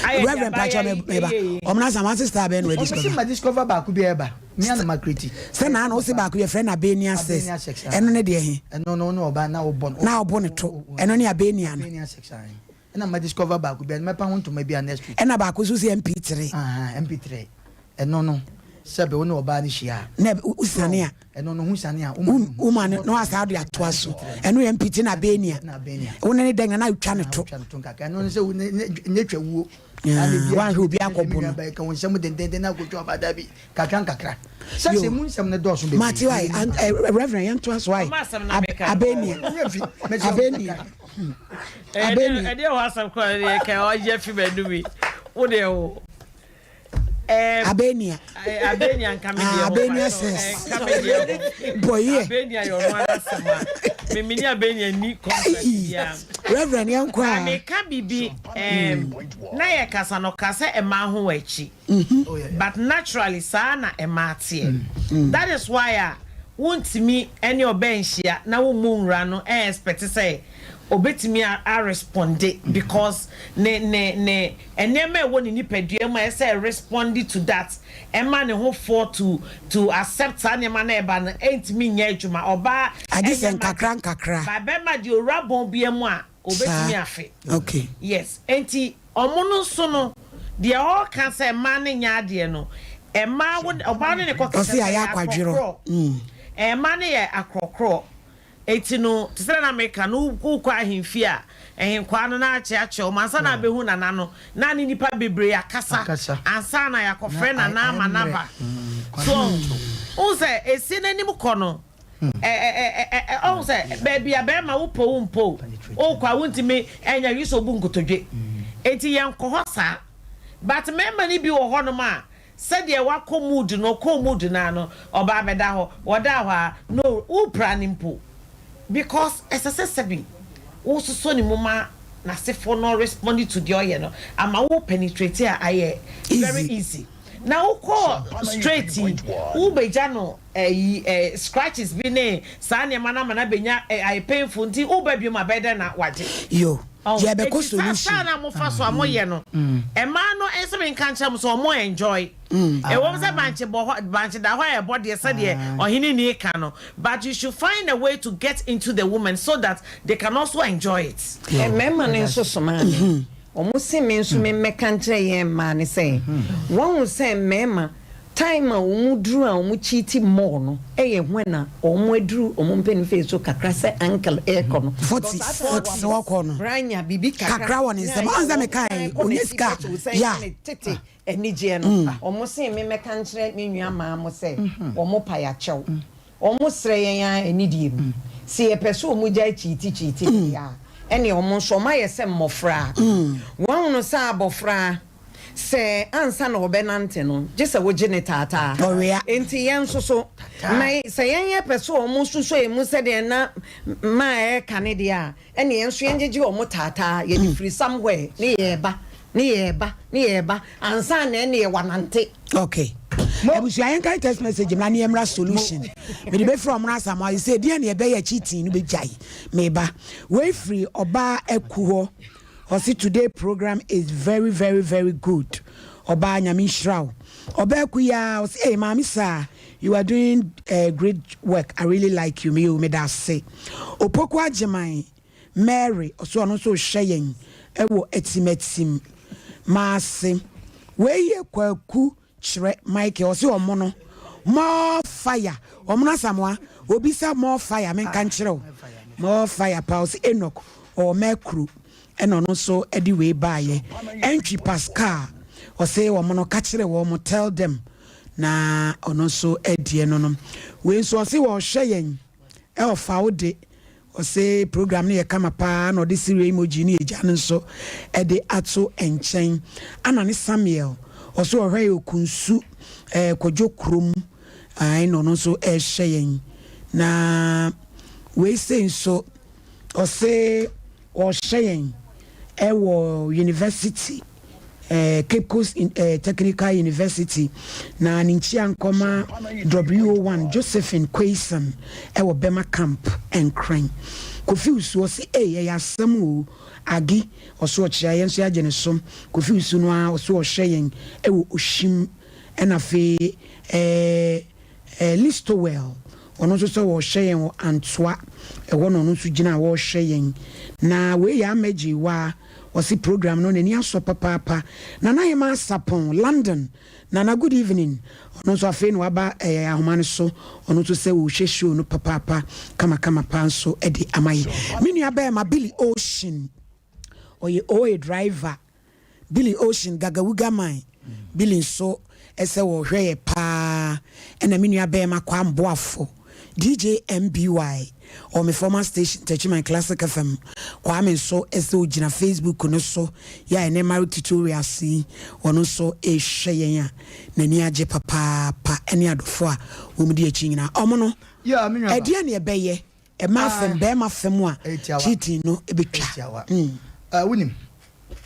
ayɛ deɛ Reverend abaayewa pakyɛ yi me meba. yɛ yi. Ɔmo na sama sister abɛn na Ɔmo se discover. ma discover baako bi ɛɛba. Me ana ma create. Sɛ naa na ɔse baako yɛfrɛ no Albania sex. Albania sex. Ɛno ne deɛ he? Ɛno no wo ne ɔbaa na wobɔ no. Na ɔbo ne to. Ɛno ne Albania no. Albania sex ae. Ɛna ma discover baako bi a mɛpa ho ntoma bi a next week. Ɛna baako nso sɛ MP3. Ahaa MP3 ɛno no sɛbe wo ne ɔbaa no hyia a. Na wo siane a. Ɛno no ho siane a wo ma no na wasa de atoa so. Ɛno yɛ MP3 na Albania. Wo ne ne dɛn na wotwa ne to. Wotwa ne to nkakra ɛno no sɛ wo ne ne twa wuo. Wanhwɛ obi akɔbo no. Ka wo nsɛm dendenden na akɔtwa ɔbaa dabi kakra nkakra. Sɛ sɛ mu nsɛm no dɔɔso bebree. Mate wae Reverend yɛntoa so wae. Albania. Albania. Abeni. Ɛdeɛ wɔ asɛm kora deɛ kɛ ɔyɛ fi m'anum yi. Wo deɛ wo. Abenia. Abenia nka me deɛ ho. Abenia says. Nka me deɛ ho. Boye. Abenia yɛ ɔno ara asɛm a. Me mini Abenia ni contract biara. Reverend yɛn kɔ a. Na meka bibi na yɛ kasa no ka sɛ ɛmaa ho wɔ akyi. But naturally saa na ɛmaa teɛ. That is why a wontumi ne ɔbaa nhyia na wommu nwura no expect sɛ obetumi a responde because ne ne ne nneɛma a ɛwɔ ne nipadua mu a ɛsɛ sɛ ɛresponde to that ɛma ne ho fɔ to to accept saa nneɛma no a ɛba no ɛntumi nyɛ adwuma. Ɔbaa Agye sɛ ɛnyɛ nkakra magic nkakra. but bɛrima deɛ owura bɔn biara mu a obetumi Saa. afe. Okay. Yes, enti ɔmo no nso no deɛ ɔɔka sɛ mmaa no nyɛ adeɛ no, mmaa wo ɔbaa no ne kɔ kɛsɛ Ɔse sɛ yɛayɛ yɛ akwadworɔ. akorɔkorɔ. Mmaa no yɛ akorɔkorɔ. Eti no, te sɛ na meka no, wokɔ ahemfie a, nhenkwaa no na akyeakyea wɔn ansa na abɛhu nana no, na ne nnipa bebree akasa ansa na yɛakɔfrɛ nana ama no aba. So ɔho? Wohu sɛ esie no anim kɔ no, ɛ ɛ ɛ ɛ ɛ ɔho sɛ baabi a bɛrima wopɛ wo mpɛ o, wokɔ a wontumi ɛnyɛ hwee sɛ obu nkotodwe. Enti yɛnkɔ hɔ saa. But mmarima no bi wɔ hɔnom a, Sɛdeɛ wakɔ mood no ɔkɔɔ mood no ara no ɔbaa bɛda hɔ ɔdaa hɔ ara no wopira no mpo because ɛsɛ sɛ sɛbi wososɔ ne mu ma n'asefoɔ no respond to deɛ ɔyɛ no ama wo penetrate a ayɛ very easy na wokɔ straight yi wobɛgya no ɛyi ɛ scratches bi ne saa nneɛma no ama no abɛnya ɛ ayɛ painful nti woba biom a bɛyɛ dɛn na wagye. Yo, Ɔho, yɛbɛkɔ eti saa solution. style no a mofa so a moyɛ no, mmaa no nso menka nkyerɛ mo sɛ ɔmo enjoy. Ɛwom sɛ bankye bɔ hɔ, bankye da hɔ a ɛbɔ deɛ sɛdeɛ ɔhene ni ka no, but you should find a way to get into the women so that they can also enjoy it. Mmarima no nso somaa me. Wɔse me nso memmɛka nkyerɛ yɛn mmaa no sɛ, wɔahu sɛ mmarima Time a wɔn duru a wɔn cheati more no yɛ when a wɔn aduru wɔn mpanin so kakra sɛ uncle ɛrekɔ no. 40 Because saa time 40 sɛ ɔkɔ no. Bra nya biribi kakra Kakra wɔ ne na nsam. ayɛ Ɔn sɛ wɔn mekae san kɔ ɔnya n'akyi sika bɛto sɛ ya. ne tete anigyeɛ no. Wɔn se me mmɛka nkyerɛ me nua maa mo sɛ wɔn pa yɛakyɛw. Wɔn srɛ yɛn ara anidie mu. Se yɛpɛ sɛ wɔn gyae kyiiti kyiiti deɛ a, ɛneɛ wɔn nso wɔn ayɛ sɛ mmɔfra. Wɔahunu sɛ abɔfra. Sɛ ansa na ɔbɛnante no, gye sɛ wogye no taataa. Ɔwea. Enti yɛn nso so, ma sɛ yɛn yɛpɛ sɛ wɔsosɔ yɛn mu sɛdeɛ na ma ɛreka no deɛ a, ɛnneɛ yɛn nso yɛngyegye wɔn taataa. Yɛde firi somewhere ne yɛreba, ne yɛreba, ne yɛreba, ansa na ɛnneɛ wɔanante. Okay. Abusua yɛn kan text message mmra ne yɛmmra solution. Mede bɛfiri ɔmono Asamoah sɛ deɛ ne ɛbɛyɛ cheating no bɛgyae. Meba. Wei firi ɔbaa aku hɔ. Ɔse today program is very very very good ɔbaa nyame nhyira wo ɔbaa kuyaa ɔse ei maame saa you are doing eh, great work I really like you meyoo medase Opoku Agyeman Mary ɔse ɔno nso rehwɛ yɛn ɛwɔ Atimatim maase wei yɛ Kwaku Kyerɛ Michael ɔse ɔmo no more fire ɔmo no Asamoah obisa more fire menka nkyerɛ wo more fire paa ɔse Enoch ɔwɔ Mɛkuro ɛna ɔno nso ɛde wei baayɛ Antwi Pascal ɔse ɔmo no ka kyerɛ wɔn tell them na ɔno nso ɛdeɛ no no wei nso ɔse wɔhwɛ yɛn Ɛwɔ fa wo de. Ɔse program no yɛ kama paa na ɔde sereɛ emoji ne agya no nso de ato nkyɛn. Ana ne Samuel ɔse ɔhwɛ yɛ Okunsu eh, Kwadwo kurom ae na ɔno nso ɛrehwɛ yɛn. Na wei sei nso ɔse ɔrehwɛ yɛn ɛwɔ university. Cape Coast Technical University, na ne nkyia nkɔma WO1 Josephine Quayson wɔ Bɛma Camp, Nkran. Kofi Usu ɔse ei ɛyɛ asɛm oo, Aggie ɔse ɔkyea yɛn nso yɛagye ne so, Kofi Usu no ara ɔse ɔhwɛ yɛn wɔ Oshim, ɛna afei eh, Listowel ɔno nso sɛ ɔrehwɛ yɛn wɔ Antoa, ɛhɔ na ɔno nso gyina a ɔrehwɛ yɛn. Na wei yɛ Amagye Waa. Ɔse program no n'ani asɔ papaapa. Nana Hemaa Sarpong, London, Nana good evening. Ɔno nso afei na waba eh, ahoma no so. Ɔno nso sɛ ɔrehwɛ show no papaapa kamakama paa nso de ama yɛn. Me nua bɛɛma Billy Ocean, ɔyɛ OA driver. Billy Ocean, Gagawuga man. Billy nso sɛ wɔhwɛ yɛ paa ɛna me nua bɛɛma Kwam Boafo DJ MBY ɔwɔ me former station Techiman Classic FM Kwame nso sɛ ogyina Facebook no so yɛ a ɛnɛ Marriage Tutorials yi ɔno nso rehwɛ yɛn a n'ani agye papaapa ɛne adɔfo a wɔn di akyi nyinaa ɔmo no ɛdeɛn na ɛbɛyɛ Mmaa fam, barima fam a cheating no bɛtwa. Wonim,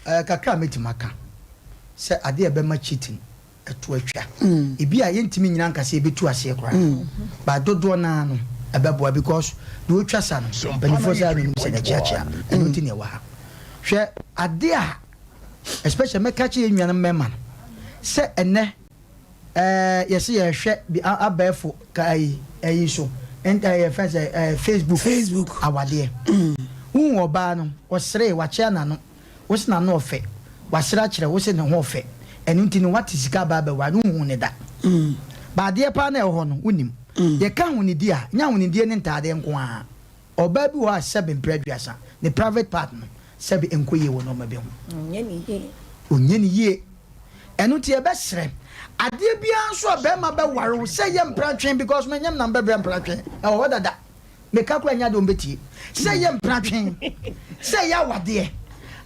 kakra a mɛtumi aka sɛ adeɛ a ɛbɛma cheating ɛto atwa, ebi a yɛntumi nnyina nka sɛ yɛbɛtu aseɛ koraa, but dodoɔ no ara no ɛbɛboa because deɛ ɔtwa sa no, mpanimfoɔ sɛ ara na ɔnim sɛ n'akyiakyia, ɛno nti na ɛwɔ ha. Hwɛ adeɛ a especially mɛka akyerɛ yɛn nuanom mmarima no sɛ ɛnnɛ Ɛɛ yɛse yɛhwɛ bi abɛɛfo ka ayi ayi so ɛɛ yɛfrɛ sɛ ɛɛ Facebook Facebook awadeɛ wohu ɔbaa no ɔseree wakyea n'ano wose n'ano ɔfɛ wasere akyerɛ wose ne ho ɔfɛ ɛno nti no wate sika aba abɛware no wonhuu no da ba adeɛ paa na ɛwɔ hɔ no wonim yɛka ahonidie a nyɛ ahonidie ne ntaadeɛ nko ara. Ɔbaa bi wɔ hɔ a sɛbe mprɛ aduasa, ne private part no, sɛbe ɛnkɔ yie wɔ nnoɔma bi ho. Ɔnyɛ ne yie. Ɔnyɛ ne yie. Ɛno nti yɛbɛsrɛ, adeɛ biara nso a barima bɛware wo sɛ yɛ mpratwe because menyɛ nam bɛbrɛ mpratwe, ɛwɔ hɔ dada. Meka koraa ɛnyɛ adeɛ wɔbɛtie. Sɛ yɛ mpratwe, sɛ yɛ awadeɛ,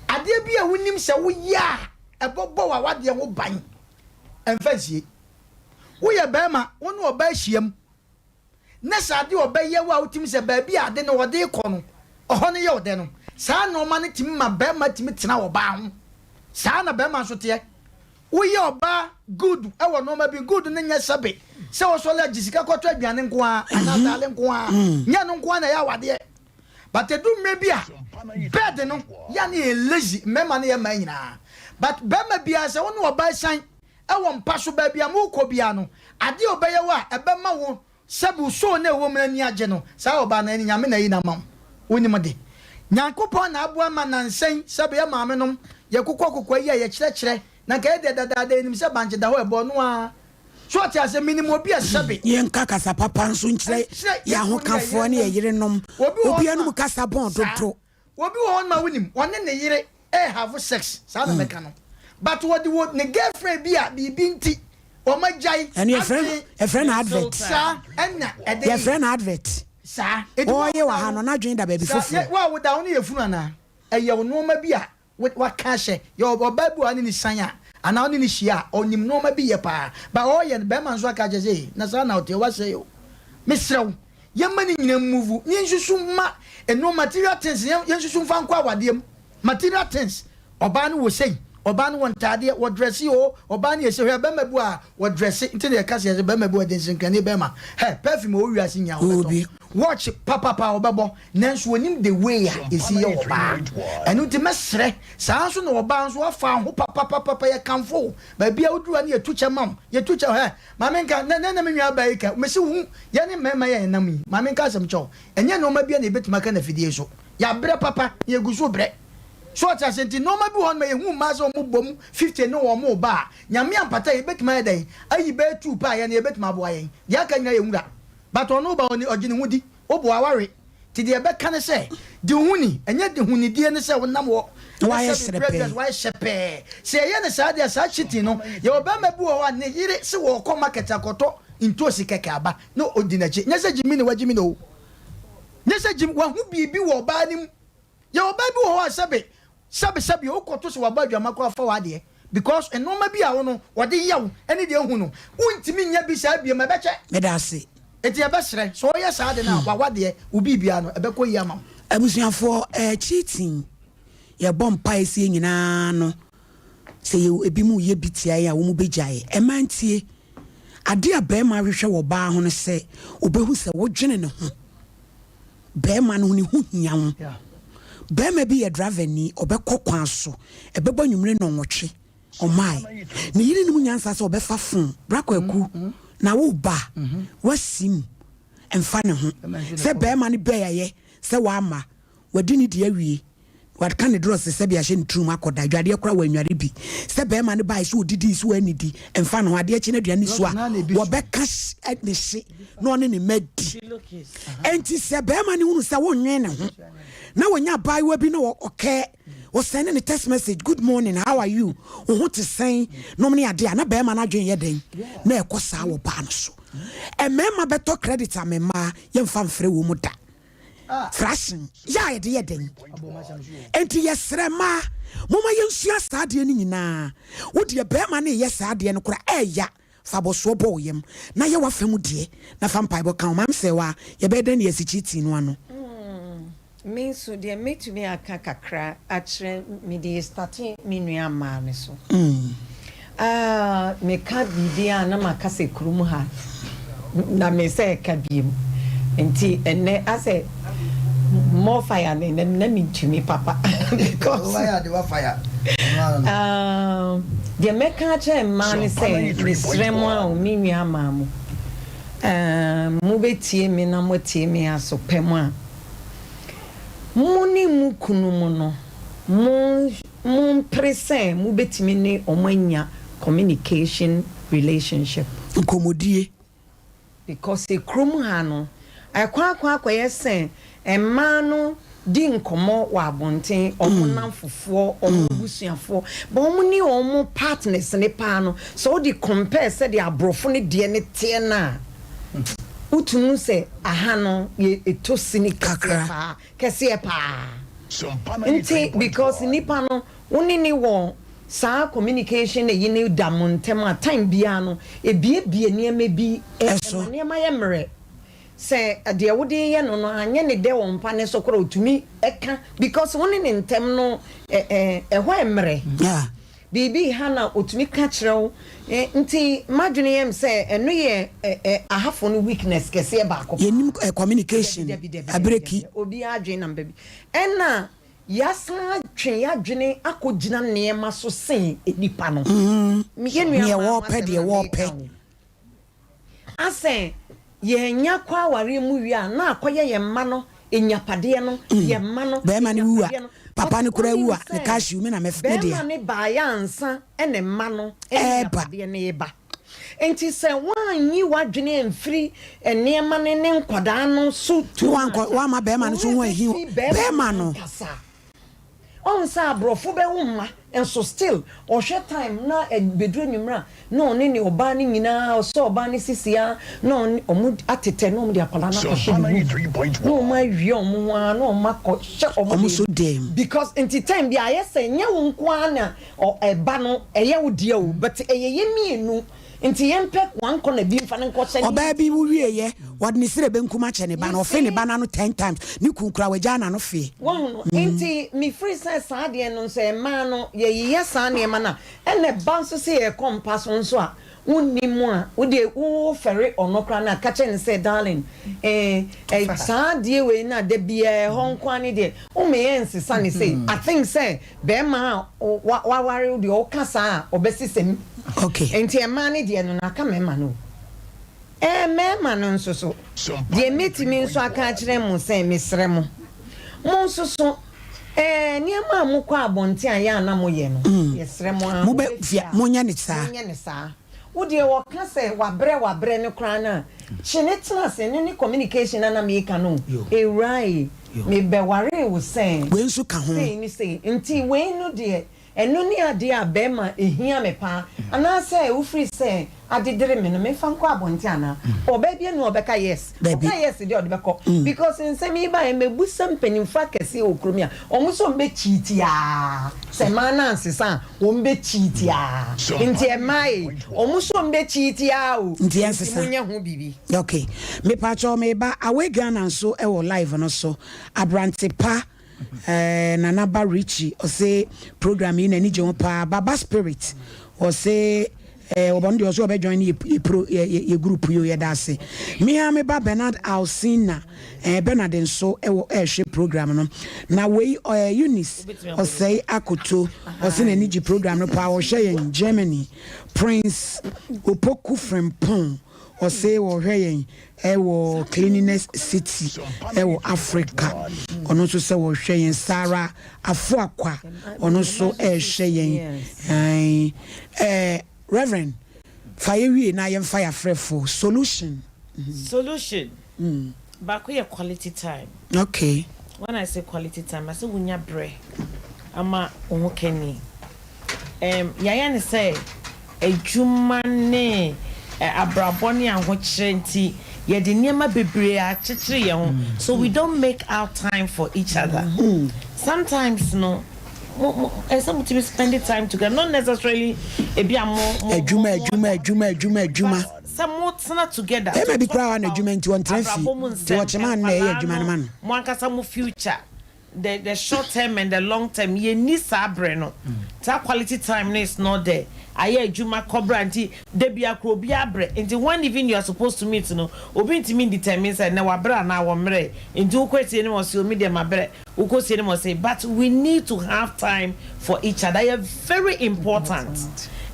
adeɛ bi a wonim sɛ woyɛ a ɛbɛbɔ w'awadeɛ ho ban, ɛmfa nsie. Woyɛ barima, wo ne ɔbaa hyiam, na sɛ ade a ɔbɛyɛ wo a wotumi sɛ baabi a ade no ɔde rekɔ no, ɔhɔ no yɛ wo dɛ no, saa nnoɔma no tumi ma barima tumi tena ɔbaa ho. Saa na barima nso teɛ. Woyɛ ɔbaa good wɔ nnoɔma bi, good no nyɛ sɛbe sɛ wosɔre agye sika kɔtɔ aduane nko ara anaa ataade nko ara, nyɛ ɛno nko ara na ɛyɛ awadeɛ. But ɛdu mmerɛ bi a, bed no yɛ a na yɛ lazy, mmarima ne yɛ mmaa nyinaa. But barima biara sɛ wo ne ɔbaa sian wɔ mpa so, baabi a morekɔ biara no, adeɛ a ɔbɛyɛ wo a ɛbɛma wo sɛbe wo soul no a ɛwɔ mu no ani agye no, saa ɔbaa no, ɛne Nyame na ayi no ama wo. Wonim de. Nyankopɔn na aboa ma nansa yi, sɛbe yɛ maame nom, yɛkokɔ kokoa yi a yɛkyerɛkyerɛ, na nka yɛdeɛ dadaada yɛnim sɛ bankye da hɔ ɛbɔ ɔno ara. So ɔte aseɛ? Menim obi a sɛbe. Yɛnka kasa papa nso nkyerɛ yɛn ahokafoɔ ne yɛn yerenom. Obi wɔ hɔ Obiara nom nom a, kasa bɔn saa. dodo. Obi wɔ hɔ nom a wonim, ɔne ne yere have sex, saa na mɛka no, but wɔde wɔ ne girlfriend bi a biribi nti wɔn agyae, Ɛno yɛfrɛ no adwene, yɛfrɛ no advert. saa ɛna ɛde Yɛfrɛ no advert. Saa, enti wo a Ɔreyɛ wɔ woda ha ho, no, n'adwene da baabi saa, yɛ, foforɔ. wo a woda ho no yɛ funu anaa? Ɛyɛ wo nnoɔma bi a wo, waka ahyɛ, yɛ ɔbaa bi wɔ hɔ a ne ne sian a, anaa wo ne no hyia a, ɔnim nnoɔma bi yɛ paa, but ɔreyɛ no, barima nso aka akyerɛ sɛ, ei, na saa na woteɛ, woasɛe o. Mesrɛ wo, yɛmma ne nyina mmuvu, na yɛnsusu mma nnoɔma, material things, yɛnsusu mfa nkɔ awadeɛ mu. Material things, ɔbaa no wɔ sei, ɔbaa no wɔ ntaadeɛ, wɔ dresse oo, ɔbaa no yɛ sei, hwɛ bɛrima bi wɔ a, wɔ dresse, nti na yɛka sɛ yɛsɛ bɛrima bi wɔ de nsenkrani bɛrima, hɛ, perfume a ɛwɔ wiase nyinaa ɔbɛtɔ, watch papapa ɔbɛbɔ, nanso ɔnim the way a ɛsi yɛ ɔbaa. Ɛno nti mɛsrɛ, saa nso na ɔbaa nso wafa ho papapapapa, yɛkamfo wo, baabi a woduru a na yɛtu kyɛ ma wo, yɛtu kyɛ, hɛ, ma menka, nɛ nɛ na me nua baa yi ka, mese wo hu, yɛne mmarima yi a yɛnam yi, ma menka asɛm kyɛ wo, ɛnyɛ nnoɔma biara na yɛbɛtumi aka no afidie so. Yɛabrɛ papa na yɛgu so rebrɛ. So ɔte aseɛ? Nti nnoɔma bi wɔ hɔ nom a yɛhu mmaa sɛ wɔn bɔ mu 50 ne wɔn reba a, Nyame ampata a yɛbɛtumi ayɛ dɛn ayi bɛyɛ two pɛ a yɛn no yɛbɛtumi aboa yɛn. Deɛ aka nyinaa yɛ nwura. But ɔno reba ɔni ɔgye ne ho di. Woboa wawe. Nti deɛ yɛbɛka ne sɛ, di wo ho ni. Ɛnyɛ ahonidie ne sɛ wonam hɔ Na na wayɛ sɛbe berɛ biara hyerɛpɛɛ. wayɛ hyɛpɛɛ. Sɛ yɛyɛ no saa deɛ a, saa cheating no, yɛwɔ barima bi wɔ hɔ a ne yere se wɔrekɔ market akɔtɔ ntoosi kɛkɛ aba na ɔdi n'akyi. Nyɛ sɛ gyimi na wagyimi no o. Nyɛ sɛ gyim, wahu biribi wɔ ɔbaa no mu. Yɛwɔ ɔbaa bi wɔ hɔ a sɛbe, sɛbe, sɛbe, wokɔto sɛ wabɔ adwamma koraa fa w'adeɛ because nnoɔma bi a wo no wɔde yɛ wo ne deɛ wohu no, wontumi nyɛ bi saa biom, ɛbɛkyɛ. Meda ase. Enti yɛbɛsrɛ, sɛ ɔyɛ saa ade no a, w'awadeɛ, wo biribiara no, ɛbɛkɔ yie ama wo. Abusuafoɔ, eh, cheating, yɛbɔ mpaeɛ sɛ yɛn nyinaa no, Sɛ yɛwɔ ebinom reyɛ bi tia yɛn a, wɔbɛgyae. Ɛma ntie. Adeɛ a barima hwehwɛ wɔ ɔbaa ho ne sɛ ɔbɛhu sɛ wodwene ne ho. Barima no ne ho hia wo. Barima bi yɛ driverni, ɔbɛkɔ kwan so, ɛbɛbɔ anwummere nnɔnwɔtwe, ɔmmae. Ne yere nim nyansa sɛ ɔbɛfa fon, Bra Kwaku, na woreba a, woasim. Ɛmfa ne ho sɛ barima no bɛyɛ sɛ wamma. Wadi ne deɛ awie, waka ne drɔs sɛdeɛ ahyɛ ne tirim akɔda, adwareɛ koraa wannware bi. Sɛ barima no baeɛ sɛ ɔdidii sɛ wannidi, ɛmfa ne ho, adeɛ kye no aduane su a, wɔbɛka ne hye na ɔne ne mma adi. Enti sɛ barima no hunu sɛ wonnwen ne ho na wɔnya abaayewa bi na ɔkɛ, ɔsɛne ne text message, good morning, how are you, wo ho te sɛn, nom ne adeɛ a, na barima no adwene yɛ dɛn? Na ɛkɔ saa wɔ baa no so. Mmarima bɛtɔ credit ama mmaa, yɛmfa mfrɛ wɔn da. Fraction yɛ a yɛde yɛ dɛn? Enti yɛsrɛ mmaa, momma yɛnsua saa adeɛ no nyinaa. Wo deɛ barima no reyɛ saa adeɛ no koraa ɛɛya, fa abɔsoɔ bɔ wo yam na yɛ w'afa mu deɛ na fa mpaebɔ ka ho. Maame Sɛɛwaa, yɛbɛyɛ dɛn na yɛasi cheating no ano? Me nso deɛ mɛtumi aka kakra akyerɛ mede starte me nua mmaa no so. Ah, meka biribi a na maka sɛ kurom ha na me sɛ ɛka biem. Nti ɛnɛ asɛ more fire ne na na mentumi papa because ah, deɛ mɛka akyerɛ mmaa ne sɛ mesrɛ mo a o me nua mmaa mo ah, mobɛtie me na moatie me aso pɛ mo a Mo ne mo kununom no, mompere sɛ mobɛtumi ne wɔn anya communication relationship. Nkɔmmɔdie. Because kurom ha no, ɛkɔ akɔ akɔyɛ sɛ mmaa no di nkɔmmɔ wɔ abɔnten, wɔn nnamfofoɔ, wɔn abusuafoɔ, but wɔn ne wɔn partners no paa no, sɛ wode compare sɛdeɛ aborɔfo no deɛ no teɛ no a, wotumi hu sɛ aha no yɛ ɛtɔ sini kɛseɛ paa, kɛseɛ paa. Nti because nipa no wo ne ne wɔ saa communication ayi no da mo ntɛm a, time biara no ɛbiebie nneɛma bi, ɛma nneɛma yɛ mmerɛ. Sɛ deɛ wode reyɛ no no anyɛ ne dɛ wɔ mpa no so koraa ɔtumi ka because wo ne ne ntɛm no ɛhɔ ɛmmerɛ. Biribi reha no a ɔtumi ka kyerɛ wo nti m'adwene yɛ me sɛ ɛno yɛ ahafo no weakness kɛseɛ baako paa. Yɛnnim communication Dabi dabi dabi abereki. dabi obiara adwene nam baabi ɛna yɛasan atwe yɛadwene akɔgyina nneɛma so sen nnipa no. Yɛn nua Deɛ maa ho wɔpɛ asɛm deɛ na meka wɔpɛ. o. Asɛ yɛnya kɔ awareɛ mu wie a na akɔyɛ yɛn mma no nyapadeɛ no, yɛn mma no Bɛɛma no wu a, nyapadeɛ no. papa But no koraa wu wonim a, ne sɛ cashew me na mɛf me dea. bɛɛma no baeɛ ansa na mma no ne Ɛɛba. nyapadeɛ no reba. Nti sɛ woanyi w'adwene amfiri nneɛma no ne nkwadaa no so too Ne much wankɔ a, wamma bɛɛma wo no so werɛ ho ahi bɛfi bɛɛma no bɛɛma no. ankasa. Ɔhu sɛ abrɔfo bɛwo mma nso still ɔhwɛ time na ɛbɛduru anwummerɛ a na ɔne ne ɔbaa no nyinaa ɔsɔ ɔbaa no sisi ara na ɔne ɔmo atetɛ na ɔmo de akwadaa no akɔhyɛ ne room na ɔmo awie ɔmo ho ara na ɔmo akɔ hyɛ ɔmo Ɔmo so dan dɛm. mu because nti time biara ayɛ sɛ nyɛ wo nko ara na ɛba no ɛyɛ wo dea o but ɛyɛ yɛ mmienu Nti yɛmpɛ wankɔ na bi mfa no nkɔhyɛ ne. Ɔbaa bi wu wieɛ, wɔde ne serɛ benkum akyɛ ne ba no, ɔfe ne ba no ano ten times, ne kun koraa wagyaa n'ano feɛ. Wahu no? Nti mefiri sɛ saa adeɛ no nso mmaa no yɛyeyɛ saa nneɛma no a, ɛna ɛba nso sɛ yɛrekɔ mpa so nso a, wonni mu a, wodeɛ wofɛre ɔno koraa no a, ka kyerɛ no sɛ darling eh, eh, saa adeɛ wei no a da biara ɛhɔ nko ara ne deɛ, woma yɛnsesa no sei. I think sɛ Bɛɛma a waware wo deɛ ɔka saa a ɔbɛsesa mu. Okay. Nti ɛmaa no deɛ no na aka mɛɛma no o. Ɛɛ mɛɛma no nso so deɛ mɛtumi nso aka akyerɛ mo sɛ mesrɛ mo, mo nso so ɛɛ nneɛma a mokɔ abɔnten a yɛ a na moyɛ no yɛsrɛ mo ara Mo bɛ mobɛ fie fie a a monyɛ no saa. monyɛ no saa. Wo deɛ wɔka sɛ wabrɛ wabrɛ no koraa no a, kye no tena ase, ɛno ne communication a na meka no o. Awuraa ei, mebɛwaree wo sɛ Wei nso ka ho. sei ne sei, nti wei no deɛ ɛno ne adeɛ a bɛrima ɛhia me paa, anaasɛ wofiri sɛ adedere me no memfa nkɔ abɔnten anaa? Ɔbaa biara nni hɔ a ɔbɛka yes, Dabi. ɔka yes deɛ ɔde bɛkɔ, because nsɛm yi baeɛ mabisa mpanimfoɔ akɛseɛ wɔ kurom yi a, wɔn nso wɔbɛ cheat aa, sɛ mmaa no ansesa a. Wɔn bɛ cheat aa. Nti ɛmaa ei. Wɔn nso wɔn bɛ cheat aa o. Nti yɛn Nti sesa. mo nyɛ ho biribi. Ok mepakyɛw meba away Ghana nso wɔ live no so abrante pa eh, Nana ba Richie ɔse program yi n'ani gye ho paa Baba Spirit ɔse eh, ɔbɔ no deɛ ɔse ɔbɛ join yɛ yɛ pro yɛ yɛ yɛ group yi o yɛda ase me ara me ba Bernard Alsina eh, Bernard nso wɔ ɛrehwɛ program no na wei eh, Eunice Ɔsɛe Akoto ɔse n'ani gye program no paa ɔhwɛ yɛn Germany Prince Opoku Frimpong ɔse ɔhwɛ yɛn ɛwɔ Cleanliness City ɛwɔ Africa ɔno nso sɛ ɔhwɛ yɛn Sarah Afoakwa ɔno nso ɛrehwɛ yɛn ɛɛ eh, Reverend fa yɛ wie na yɛmfa yɛ afrɛfo solution. Solution baako yɛ quality time. Okay. When I say quality time, asɛ wonya berɛ ama wo ho kani. Um, yɛayɛ ne sɛ adwuma ne abrabɔ ne ahokyerɛ nti yɛde nneɛma bebree akyekyere yɛn ho so we don't make out time for each other. Sometimes no mo mo ɛsɛ mo tumi spend time together not necessarily ebi a mo mo Adwuma adwuma adwuma adwuma adwuma. But sɛ mo tena together to Bɛrima bi talk koraa wa about n'adwuma nti ɔntena fie abrabɔ mu nti nsɛm, ɔkyema no na ɛyɛ nkwadaa adwuma no no, ma no. mo ankasa mo future, the the short term and the long term, yɛnni saa berɛ no. Saa quality time no is not there. Ayɛ adwuma kɔ bra nti da biara koraa obiara brɛ nti when even you are supposed to meet no, obi ntumi ndetermine sɛ nnɛ wabrɛ anaa wɔmmerɛɛ nti wokɔ asie no ma ɔse o me deɛ mabrɛ. Wokɔ sie no ma ɔse but we need to have time for each other ɛyɛ very important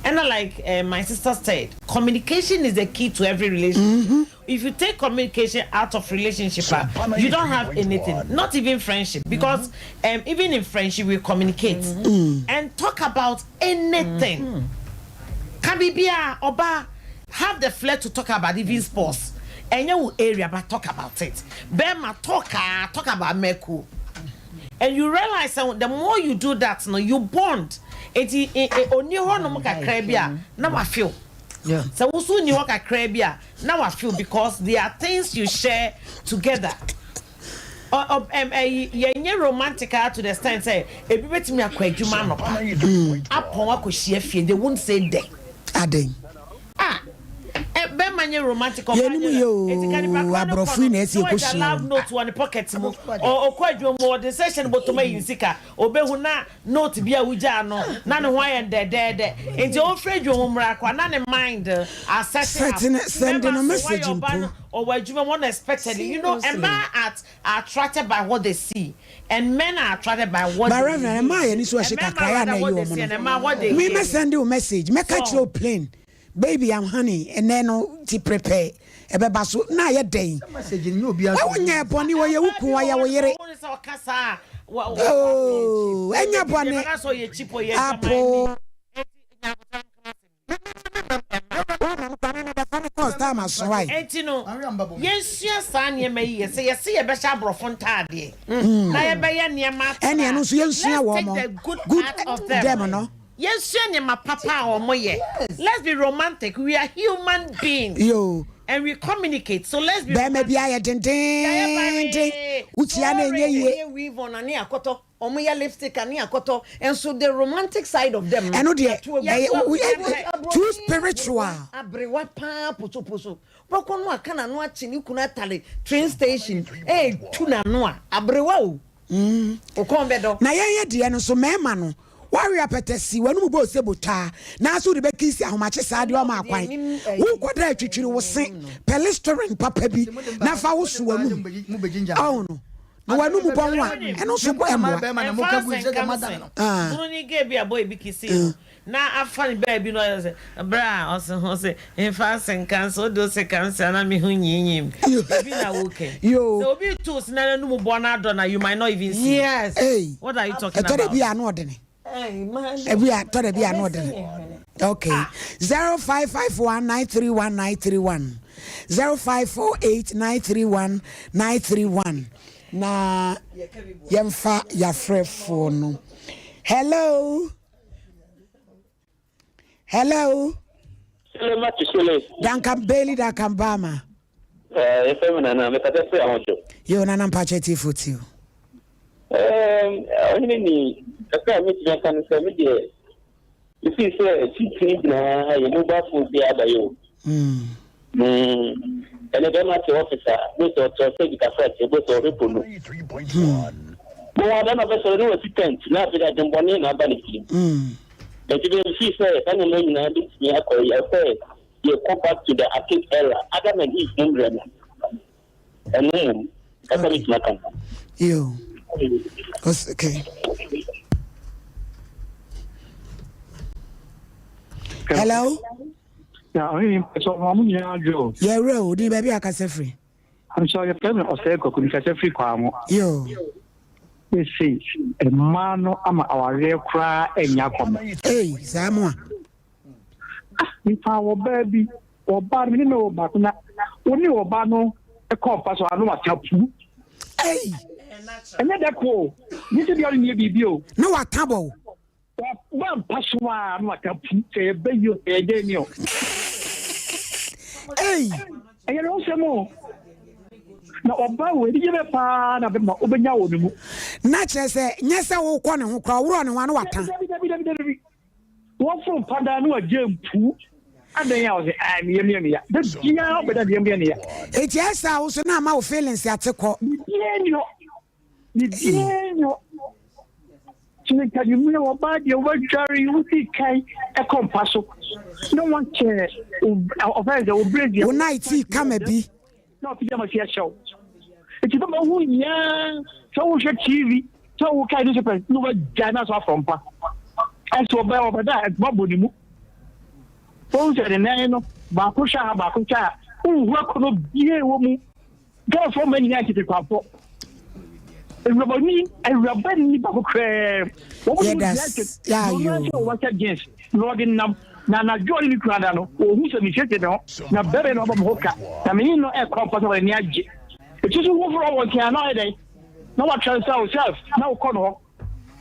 ɛna like eh, my sister said communication is the key to every relationship if you take communication out of relationship a you don't have anything not even friendship because um, even in friendship we communicate and talk about anything ka biribiara ɔbaa have the flair to talk about even sports. Ɛnyɛ wo area but talk about it. Bɛɛma talk aa talk about mɛko and you realize sɛ the more you do that no you bond enti ɔnni hɔ nom kakra bi a na wafe wo. Sɛ wo nso wonni hɔ kakra bi a na wafe wo because there are things you share together. Ɔ ɔ ɛm ɛyi yɛnyɛ romantic ara to the extent sɛ ebi bɛtumi akɔ adwuma anɔpa apɔn akɔhyia fie they won't say dɛ. Adɛn? Ah ɛ bɛrima nyɛ romantic ɔbaa Yɛnum nyɛ yɛ oo, eti ka nipa korɔ no kɔ aborɔfo no yi na ɛsɛ na wagya yɛkɔhyia love wɔn. note wɔ ne pocket mu ɔ ɔkɔ adwuma mu ɔde nsa hyɛ ne bɔtɔ mu ayi ne sika obehu na note bi a wugyaa no na ne ho ayɛ no dɛdɛɛdɛ nti ɔmfiri adwuma mu mmra koraa na ne mind asɛte up Sɛte no, sɛnde bɛrima no so message wayɛ ɔbaa mpo. no ɔwɔ adwuma mu unexpectedly you know Seriously. mmaa are are attracted by what they see and men are attracted by what But they Reverend, hear ɛmaa yɛn ani so ɛhye mmarima kakra yɛ a na rather ɛyɛ what they wɔn see and no. mmaa what they Me hear mɛ sɛnde wo message, mɛka kyerɛ so wo plain, baby I'm honey, ɛnɛ no ti prepare, ɛbɛba so, na ayɛ dɛn? Sɛ message no nyɛ obiara Ɛ so wonyɛ bɔne, wɔyɛ wo ɔbaa kun, bi wɔ wɔyɛ hɔ wo nom yere. ɔhu ne sɛ ɔka saa a wa wa Oh, wa ɛnyɛ ɔyɛ cheap bɔne. yɛbɛka sɛ ɔyɛ cheap ɔyɛ adwaman Apo. ni enti nyankopɔn nka asɛm Enti no, yɛnsua saa nneɛma yi yɛ. Sɛ yɛse yɛbɛhyɛ aborɔfo ntaadeɛ na yɛbɛyɛ nneɛma atra Ɛne ɛno a, nso yɛnsua let's wɔn take mo the good good part of them. them no. Yɛnsua nneɛma papa a wɔyɛ. Let's be romantic. We are human beings Yo. and we communicate. So let's be Bɛrima bi romantic. ayɛ Yɛayɛ dendenden, baree, wokyia no ɛnyɛ yie. Wɔyɛ weave on ane akɔtɔ, wɔyɛ lipstick ane akɔtɔ, nso the romantic side of them no, Ɛno deɛ yɛato agu. ɛyɛ Yɛato agu wo- yɛn ɛ- pɛ. Aborɔfo too spiritual. Aberewa paa posoposo, bɔkɔ no aka n'ano akye ne kunu atare train station ɛretu n'ano a, aberewa o, wo kɔn bɛdɔ. Na yɛn yɛ deɛ no nso mmarima no Woawe apɛtɛsi, w'anum bɔɔ sɛ botaa, nanso wode bɛkiisi ahomakye saa deɛ ɔma akwan. Wokɔda atwitwiri wo se, pɛ Listerine papa bi na fa woso w'anum. Ɔho no, na w'anum bɔ ho a, ɛno nso mmoa. Ɛmfa asɛnka no se, Ah. Bunu ni gay bi a boy bi kisii no na afa ne baabi na ɔyɛ sɛ bra a ɔse ho se mfa asenka nso wode wo seka nse a na me ho nyiinyii me. Ebi na woka yi. Yoo. Sɛ obi to wo se na n'anum bɔ na adɔ no a you might not even see. Yes. Ei. What are you talking Ɛtɔ da about? bi a ano ɔdene. Ebi a tɔ da bi a ano ɔdene. Okay. 0551 931 931 0548 931 931 na yɛmfa yɛafrɛfoɔ no. Hello. Hello. Sele mati sele. Duncan Bailey Duncan Bama. Eh, efe mi nana, me kasa firi ahojo. Yo nana mpakyɛ ti fo ti o. Eh, ɔhene ni kakra a metumi aka no sɛ me deɛ mefii sɛ titiri nyinaa yɛ mobile phone bi aba yɛ o. Ɛnɛ bɛrima te office a, bo sɛ ɔtɔ sɛ bi kakra kyɛ, bo sɛ ɔrepo no. Mo wa bɛrima bɛsɔre ne wasi tent na afei de adwemmɔne na aba ne tirim. Enti me feel sɛ saa nneɛma nyinaa bɛtumi akɔ yɛ sɛ yɛkɔ back to the archaic era, Adam and Eve mo mmerɛ no. Ɛno mmom, ɛsɛ mɛtumi aka no. Yo. Okay. Hello. Ya, ɔhene mpɛsɛ ɔmo nyinaa adwo. Yɛwura o, din baabi akasa firi. Nso yɛfrɛ me Ɔsɛe Kwaku, mekasa firi Kwamo. Yoo. Seesei mmaa no ama awareɛ koraa ɛnyɛ akɔnnɔ. Ei, saa mo a. Ah, mefaa ɔbaa bi, ɔbaa no me ne no wɔ baako na wo ne ɔbaa no kɔ mpa so a na wata pu. Ei. Ɛnyɛ dɛ ko o, nye sɛ bia ɔne yɛ biribi o. Na wata bɔ wo. Waba mpa so a na waka pu sɛ yɛbɛ yi o sɛ yɛgye ni o. Ei! Ɛyɛ ne ho sɛm o. Na ɔba wɔ anigye bɛ paa na bɛma wobɛnya wɔ ne mu. Na kyerɛ sɛ nyɛ sɛ wokɔ ne ho koraa ɔworɔ ne ho a na wata. Dabi dabi dabi dabi dabi. Wɔforo mpa daa na wagye mpu. Adɛn a ɔsɛ ɛɛ me yam yɛ me ya. Da biara ɔbɛda ne yam yɛ ne ya. Enti ɛsɛ a wo so na ama wo feelings ate kɔ. Biribiara nni hɔ. Biribiara nni hɔ. Kyerɛ nka nwummerɛ wɔbaa deɛ wɔadware wodi kan kɔ mpa so na wɔakyɛ ɔfɛn sɛ wo brɛ deɛ wo night kama bi na ɔpagya ma si ahyɛ wo nti bɛma ho nyinaa sɛ wohwɛ tv sɛ wokae newspaper na wɔagyae no aso afɔ mpa ɛnso ɔbɛ ɔbɛda a ntoma bɔ ne mu wɔn sɛ ne nan no baako hwɛ ha baako hwɛ ha wohu akɔnɔ bie wɔ mu Ghanafoɔ mma nyinaa ntetekwafo. Awurabani awurabani baako koraa. Wɔn mu Yɛda deɛ s- deɛ ɔno ayo. sɛ wɔhyɛ jeans na ɔde nam. Na anadwo a ɔne ne kunu ada no, ohu sɛ misiesie me ho, na bɛrima na ɔbɔ me ho ka, na me ne no rekɔ mpa sɛ wɔn ani agye. Eti so wofrɛ wɔ nkyɛn a na ɔyɛ dɛn? Na watransfer wo self na wokɔ no hɔ.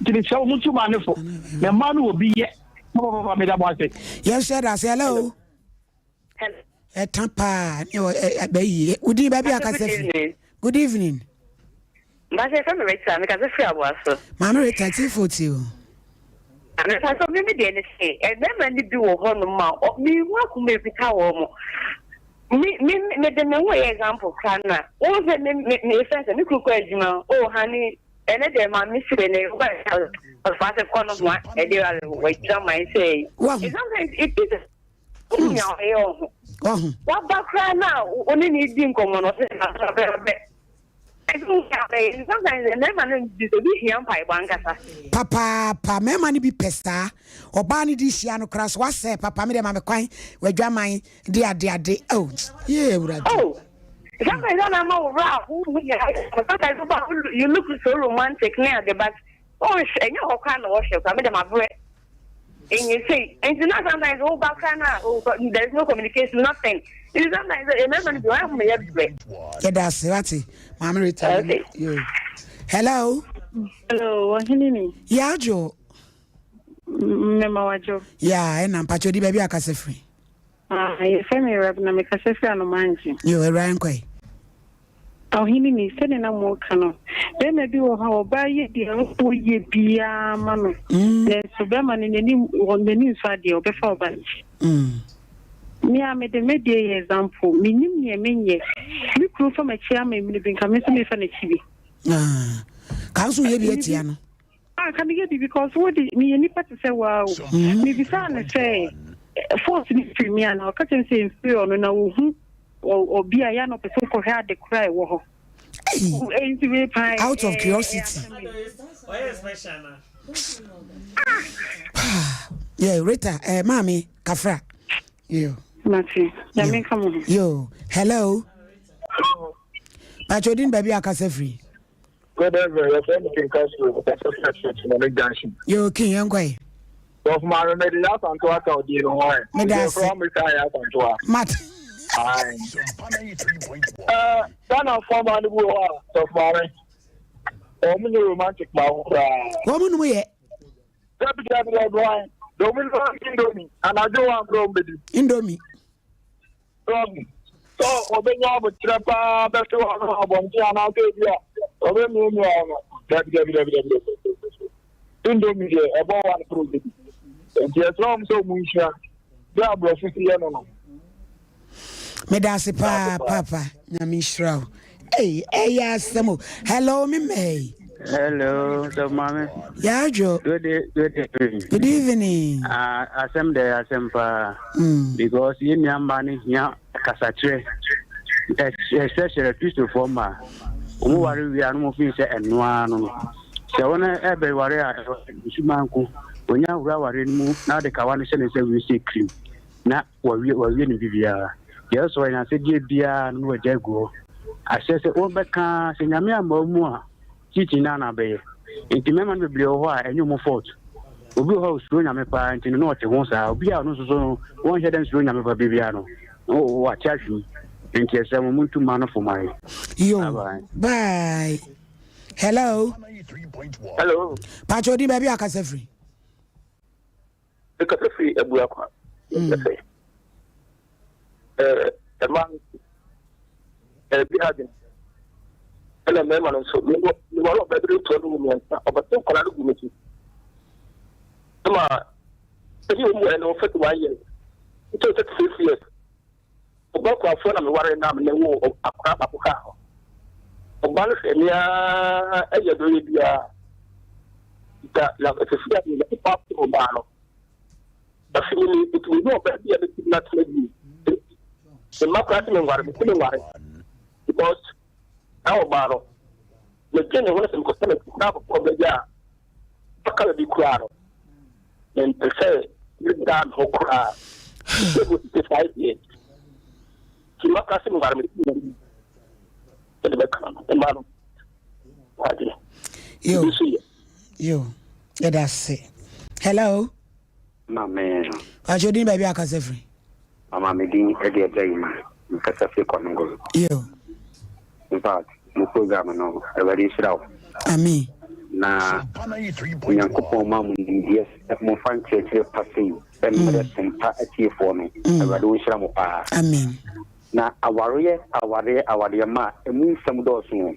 Nti mesrɛ wo montu maa no fo. Na mmaa no wɔ bi yɛ. Papapapa meda mo ase. Yɛnhyɛ da ase. Hello. Ɛta paa ne bɛyie. Wodin baabi akasa fi. Good evening. Mpakyɛ yɛfrɛ me Rita, mekasa firi Aboaso. Maame Rita, tiefo tie o. Mepakyɛ me me deɛ ne se, mmarima no bi wɔ hɔ nom a, mehu akoma ekuta wɔn mo. Me me me de me ho yɛ example koraa na, wɔn sɛ me me me fɛn sɛ me kuru kɔ adwuma, oh honey, ɛnɛ deɛ maame sire ne wo ba ɔfa sɛ kɔ no ho a, ɛde wagyina man sɛ. Sometimes it is wohu nea ɔyɛ wɔ ho. Waba koraa na wo ne ne di nkɔmmɔ no ɔsɛ abɛ Sometimes mmarima no bi obi hia mpaebɔ ankasa. Papaapa mmarima no bi pɛ saa ɔbaa no de hyia no koraa so wasɛe papa me deɛ ma me kwan wadwaman de ade ade oh yee awurade. Oh sometimes na ama wo werɛ aho wo nyinaa sometimes wo ba you look so romantic ne ade but ɔnhwɛ ɛnyɛ hɔ koraa na wɔhwɛ koraa me deɛ mabrɛ. Enye sei. Nti na sometimes wo ba koraa na there is no communication nothing. Nti sometimes eh, mmarima no bi wɔn ahoma yɛ brɛ. Yɛda ase wate maame Rita. Okay. Yo. Hello. Hello, ɔhene ni. Yɛadwo. Mmɛma wadwo. Ya ɛna mpakyɛ di baabi akasa firi. Ah, yɛfrɛ me Rab na mekasa firi Anomangye. Yo, awura nkɔe. Ɔhene ni, sɛdeɛ na moreka no, barima bi wɔ hɔ a ɔbaa yɛ deɛ ɔyɛ biara ma no, nanso barima no n'ani n'ani nsɔ adeɛ, ɔbɛfa ɔbaa no akyi. Me a mede me deɛ yɛ example, mennim deɛ menyɛ. Me kunu fa m'akyi ama mmerɛ bi, nka me nso mefa n'akyi bi. Ah, ka nso yɛ bi atia no. Ah, nka meyɛ bi because wo de meyɛ nipa te sɛ waa o. Mebisaa no sɛ force no firi me anaa, ɔka kyerɛ me sɛ ɛmfiri ɔno na ɔhu obi a yɛ na ɔpɛ sɛ ɔkɔhwɛ ade koro a ɛwɔ hɔ. Nti wei paa out of curiosity. Yeah, Rita, eh, maame, kafra. Yo. Mate, nyame nka mo ho. Yo, hello. Pacho din baabi akasa firi. Good evening, yɛfrɛ me King Castro, mekasa firi Asuakyiname Junction. Yo, King, yɛn kɔ yi. Sɔfo maame, mede yɛ asantoa ka ɔdie no ho ɛ. Meda ase. Yɛfrɛ me saa yɛ asantoa. Mat. Aye. Eh, Ghana fo ma no bi wɔ hɔ a, sɔfo maame. Wɔn nyɛ romantic baako koraa. Wɔn num yɛ. Dabi dabi dabi wɔn. Dɔm no indomie, anadwo wɔn akorɔ wɔn bɛdi. Indomie. Wahu? Sɛ ɔbɛnya aboterɛ paa bɛhwɛ wɔ ano abɔnten anaasɛ ebi a ɔbɛmiamia wo no. Dabi, dabi, dabi, dabi, dabi. Indomie deɛ ɛbɔ wa no koro bi. Nti ɛsrɛ wɔn sɛ wɔn nsua deɛ aborɔfo si yɛ no no. Meda ase paa papa nyame nhyira wo. Ei, ɛyɛ asɛm o. Hello, me mɛi. Hello, so mami. Yaajo. Good, good evening. Good evening. Ah, uh, asɛm dɛ asɛm paa. Mm. Because yɛn nua mmaa no hia kasakyerɛ. Especially Kristofoɔ mmaa. Wɔn ware wie a no mo fi sɛ ɛnoa no no. Sɛ wɔn ɛbɛ ware a nsumanko. Wɔnya awura ware no mu na ade kawa no hyɛ ne nsa wie sɛ cream. Na Wawie wawie ne biribiara. Deɛ ɛsɔ yɛn asɛdeɛ biara no na wagya agu hɔ. Ahyɛ sɛ wɔbɛka sɛ Nyame amma wo mu a teaching no ara na abɛyɛ. Nti mmarima no bebree wɔ hɔ a ɛnyɛ wɔn fault. Obi wɔ hɔ a osuro Nyame paa nti no na ɔte ho saa. Obi a ɔno nso so no wɔnhyɛ da nsuro Nyame papa biara no wate ahwe mu. Nti ɛsrɛ mo montu mma no fo ma yɛn. Yo, Bye bye. bye. Hello. Hello. Pacho di baabi akasa firi. Mekasa firi Abuakwa. Ɛsɛ ɛma ɛbi ha dwene ɛna mmarima no nso meware ɔbaa bi de toɔ no mu mmiɛnsa ɔbɛto nkwadaa no gu me so ɛma ɛne ɔmu ɛno 31 years nti 36 years Ɔbaa kuafoɔ na meware no a me ne woo akwadaa baako kaa ho. Ɔbaa no hwɛ me ara yɛ deɛ ɔyɛ biara. Da na sisi a deɛ Nyankopɔn ato ɔbaa no. Afei me nti mehu ɔbaa bi a bɛtumi no atena bi. Me mma koraa sɛ menware, mese menware because saa ɔbaa no medwen ne ho no sɛ mekɔsɛ me koraa akɔkɔ ɔbaa bi a ɔka baabi koraa no. Mempɛ sɛ medaa me ho koraa. Sɛ mo 65 years. Nti maka sɛ meware me sɛde bɛka no mma no wadwene. Yo. Yo. Yɛda ase. Hello. Mame. Pakyɛ din baabi akasa firi. Mama me din ɛde ɛbɛ yi ma mekasa firi Kɔnongolo. Yo. In fact, mo program no Awurade nhyira wo. Amen. Na Onyankopɔn ma mo nimdeɛ sɛ momfa nkyerɛkyerɛ pa sei mmerɛ sompa atiefoɔ no. Awurade ɔnhyira mo paa. Amen. Na awareɛ awareɛ awareɛ ma ɛmu nsɛm dɔɔso o.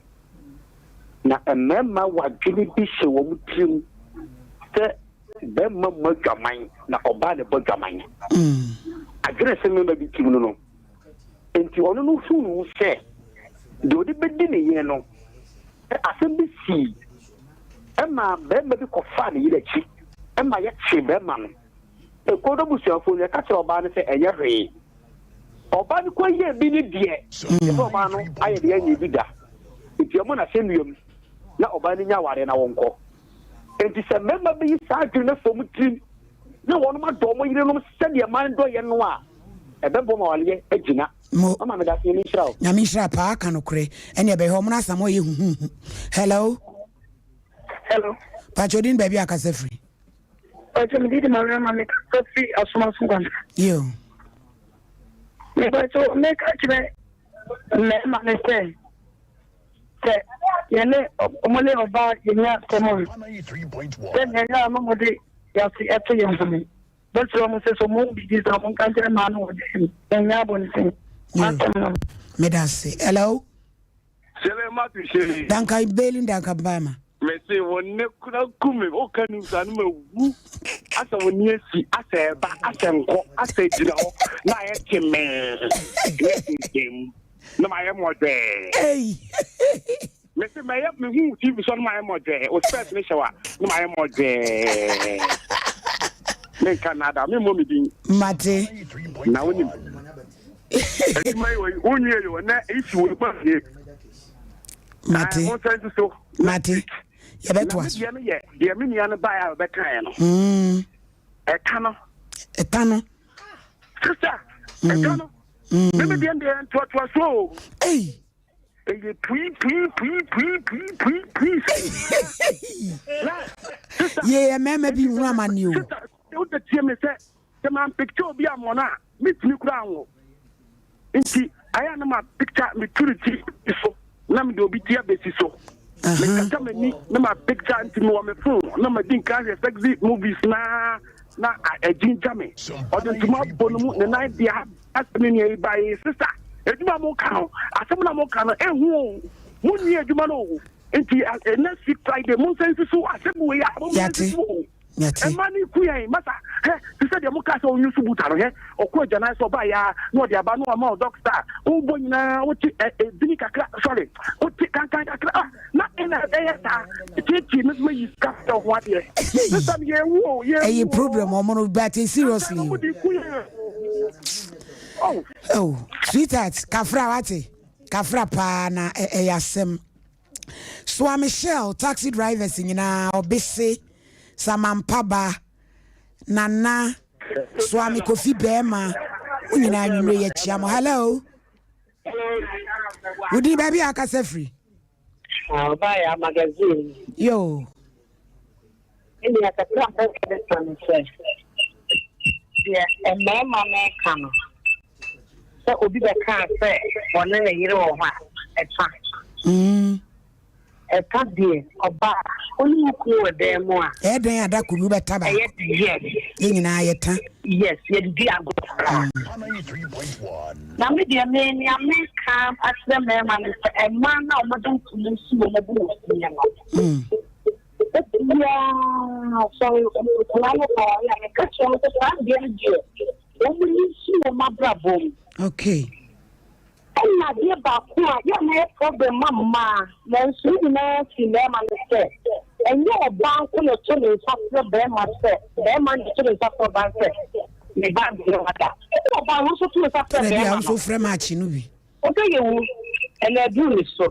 Na mmarima wɔ adwene bi hyɛ wɔn tirim sɛ barima mmɔ adwaman na ɔbaa na ɛbɔ adwaman. Adwene sɛ mmarima bi tirim no no. Enti ɔno no hu ne ho sɛ deɛ ɔde bɛdi ne yere no, asɛm bi sii ɛma barima bi kɔfaa ne yere akyi ɛma yɛkyee barima no. Ekuo no abusuafoɔ no, yɛka kyerɛɛ ɔbaa no sɛ ɛnyɛ hwee. Ɔbaa no kɔyɛɛ bi ne deɛ, yɛsɛ ɔbaa no ayɛ deɛ ɛnyɛ bi da. Nti ɛmmɔ no asɛnnua mu na ɔbaa no nya awareɛ na wɔnkɔ. Enti sɛ mmarima bɛyi saa adwene no afi wɔn tirim na wɔnom adɔ wɔn yerenom sɛdeɛ mmaa no dɔ yɛn no a, ɛbɛboa ma awareɛ agyina. Mo. Mama meda ase, Nyame nhyira wo. Nyame nhyira paa ka nokorɛ ɛne ɛbɛhwɛ ɔmo no asam ɔyɛ huhuhu hello. Hello. Pacho din baabi akasa firi. Pacho me din de Maria ma me kasa firi Asomaso Nkwanta. Yo. Me pacho me ka kyerɛ mmarima ne sɛ sɛ yɛne ɔmo ne ɔbaa yɛnya asɛm a sɛ nea ɛyɛ a na ɔmo de yɛase ɛto yɛn ho no bɛsrɛ ɔmo sɛ sɛ ɔmo biribi sɛ ɔmo nka nkyerɛ mmaa no wɔ dɛm yɛnyɛ abɔnten asɛm no. Meda ase. Hello. Sele matu sheri. Danka beli danka bama. Me se wo ne kura ku me o ka news anu ma wu. Asa wo ni asi asa eba asa nko asa gyina hɔ na ayɛ teme. Ne ntem na ma yɛ mɔdwɛ. Ei. Me se mɛyɛ me hu TV so na ma yɛ mɔdwɛ. O spɛs ne hyɛ wa na ma yɛ mɔdwɛ. Me nka nada me mmɔ me din. Mate. Na wonim. Adwuma yi wɔ wonwie yi wɔ na isi wɔ ba fie. Mate. Mo nsa nsi so. Mate. Yɛbɛto aso. Na me deɛ no yɛ deɛ me nua no baeɛ a ɔbɛkaeɛ no. Ɛka no. Ɛka no. Sista, ɛka no. Me me deɛ deɛ ntoatoa so o. Ei. Ɛyɛ pui pui pui pui pui pui pui. Sista. Yɛ mmarima bi hunu amane o. Sista, wode tie me sɛ Sɛ man picture obi ammɔ no a, mentumi koraa nwo. Nti ayɛ a na ma picture me tu ne ti so na mede obi ti abɛsi so. Mekata m'ani na ma picture nti mewɔ me phone na madi nka ahwɛ sexy movies na na agyingya me. Ɔde ntoma abɔ no mu ne nan deɛ asɛ me nua yi ba yi sister adwuma mo ka no asɛm na mo ka no ehu o mo nwie adwuma no o nti next week Friday mo nsa nsi so asɛm wei a mo nsa nsi so o. Mate. Mma no ku yɛn masa hɛ te sɛ deɛ mo kaa sɛ ɔnyi so buta no hɛ ɔkɔ agyanan sɛ ɔba yaa na ɔde aba na wama ɔdɔk star wobɔ nyinaa wote ɛ edini kakra sorry wote kankan kakra ah na ɛna ɛyɛ saa tietie me so mayi sika sɛ ho adeɛ sista no yɛwu o yɛwu ɛyɛ problem ɔmo no but seriously o oh. oh sweetheart kafra wate kafra paa na ɛyɛ asɛm Soa Michelle taxi drivers nyinaa ɔbese Samampa ba Nana Soa me Kofi bɛɛma mo nyinaa anwummere yɛ kyia mo hello Wodin baabi a akasa firi Ɔbaayɛ magazine Yo Ɛnni akasa bɛka de ka no sɛ deɛ mmarima no ka no Sɛ obi bɛkaa sɛ ɔne ne yere wɔ hɔ a, ɛfa. Ɛfa deɛ, ɔbaa a wo ne wo kunu wɔ dan mu a. Ɛyɛ dɛn a da koro bi wobɛta baako? Ɛyɛ yes. Yɛn nyinaa yɛta. Yes, yɛde di agorɔ koraa. Na me deɛ me nea meka akyerɛ mmarima no sɛ mmaa no a wɔde ntoma si wɔn bo wɔ fie no. Obiara sɔre nkwadaa no kɔware a meka kyerɛ wɔn sɛ saa adeɛ no deɛ. Wɔn ani nsi wɔn abrabɔ mu. Okay. Ɛna adeɛ baako a yɛ na ɛyɛ problem ma mmaa nanso ne nyinaa fi mmarima no sɛ ɛnyɛ ɔbaa nko na ɛto ne nsa frɛ barima sɛ barima na ɛto ne nsa frɛ ɔbaa sɛ me ba deɛ wada. Ɛna ɔbaa no nso to ne nsa frɛ barima no. Ɛna bi a nso frɛ maakye no bi. Ɔbɛ yɛ wu ɛna aduru ne so.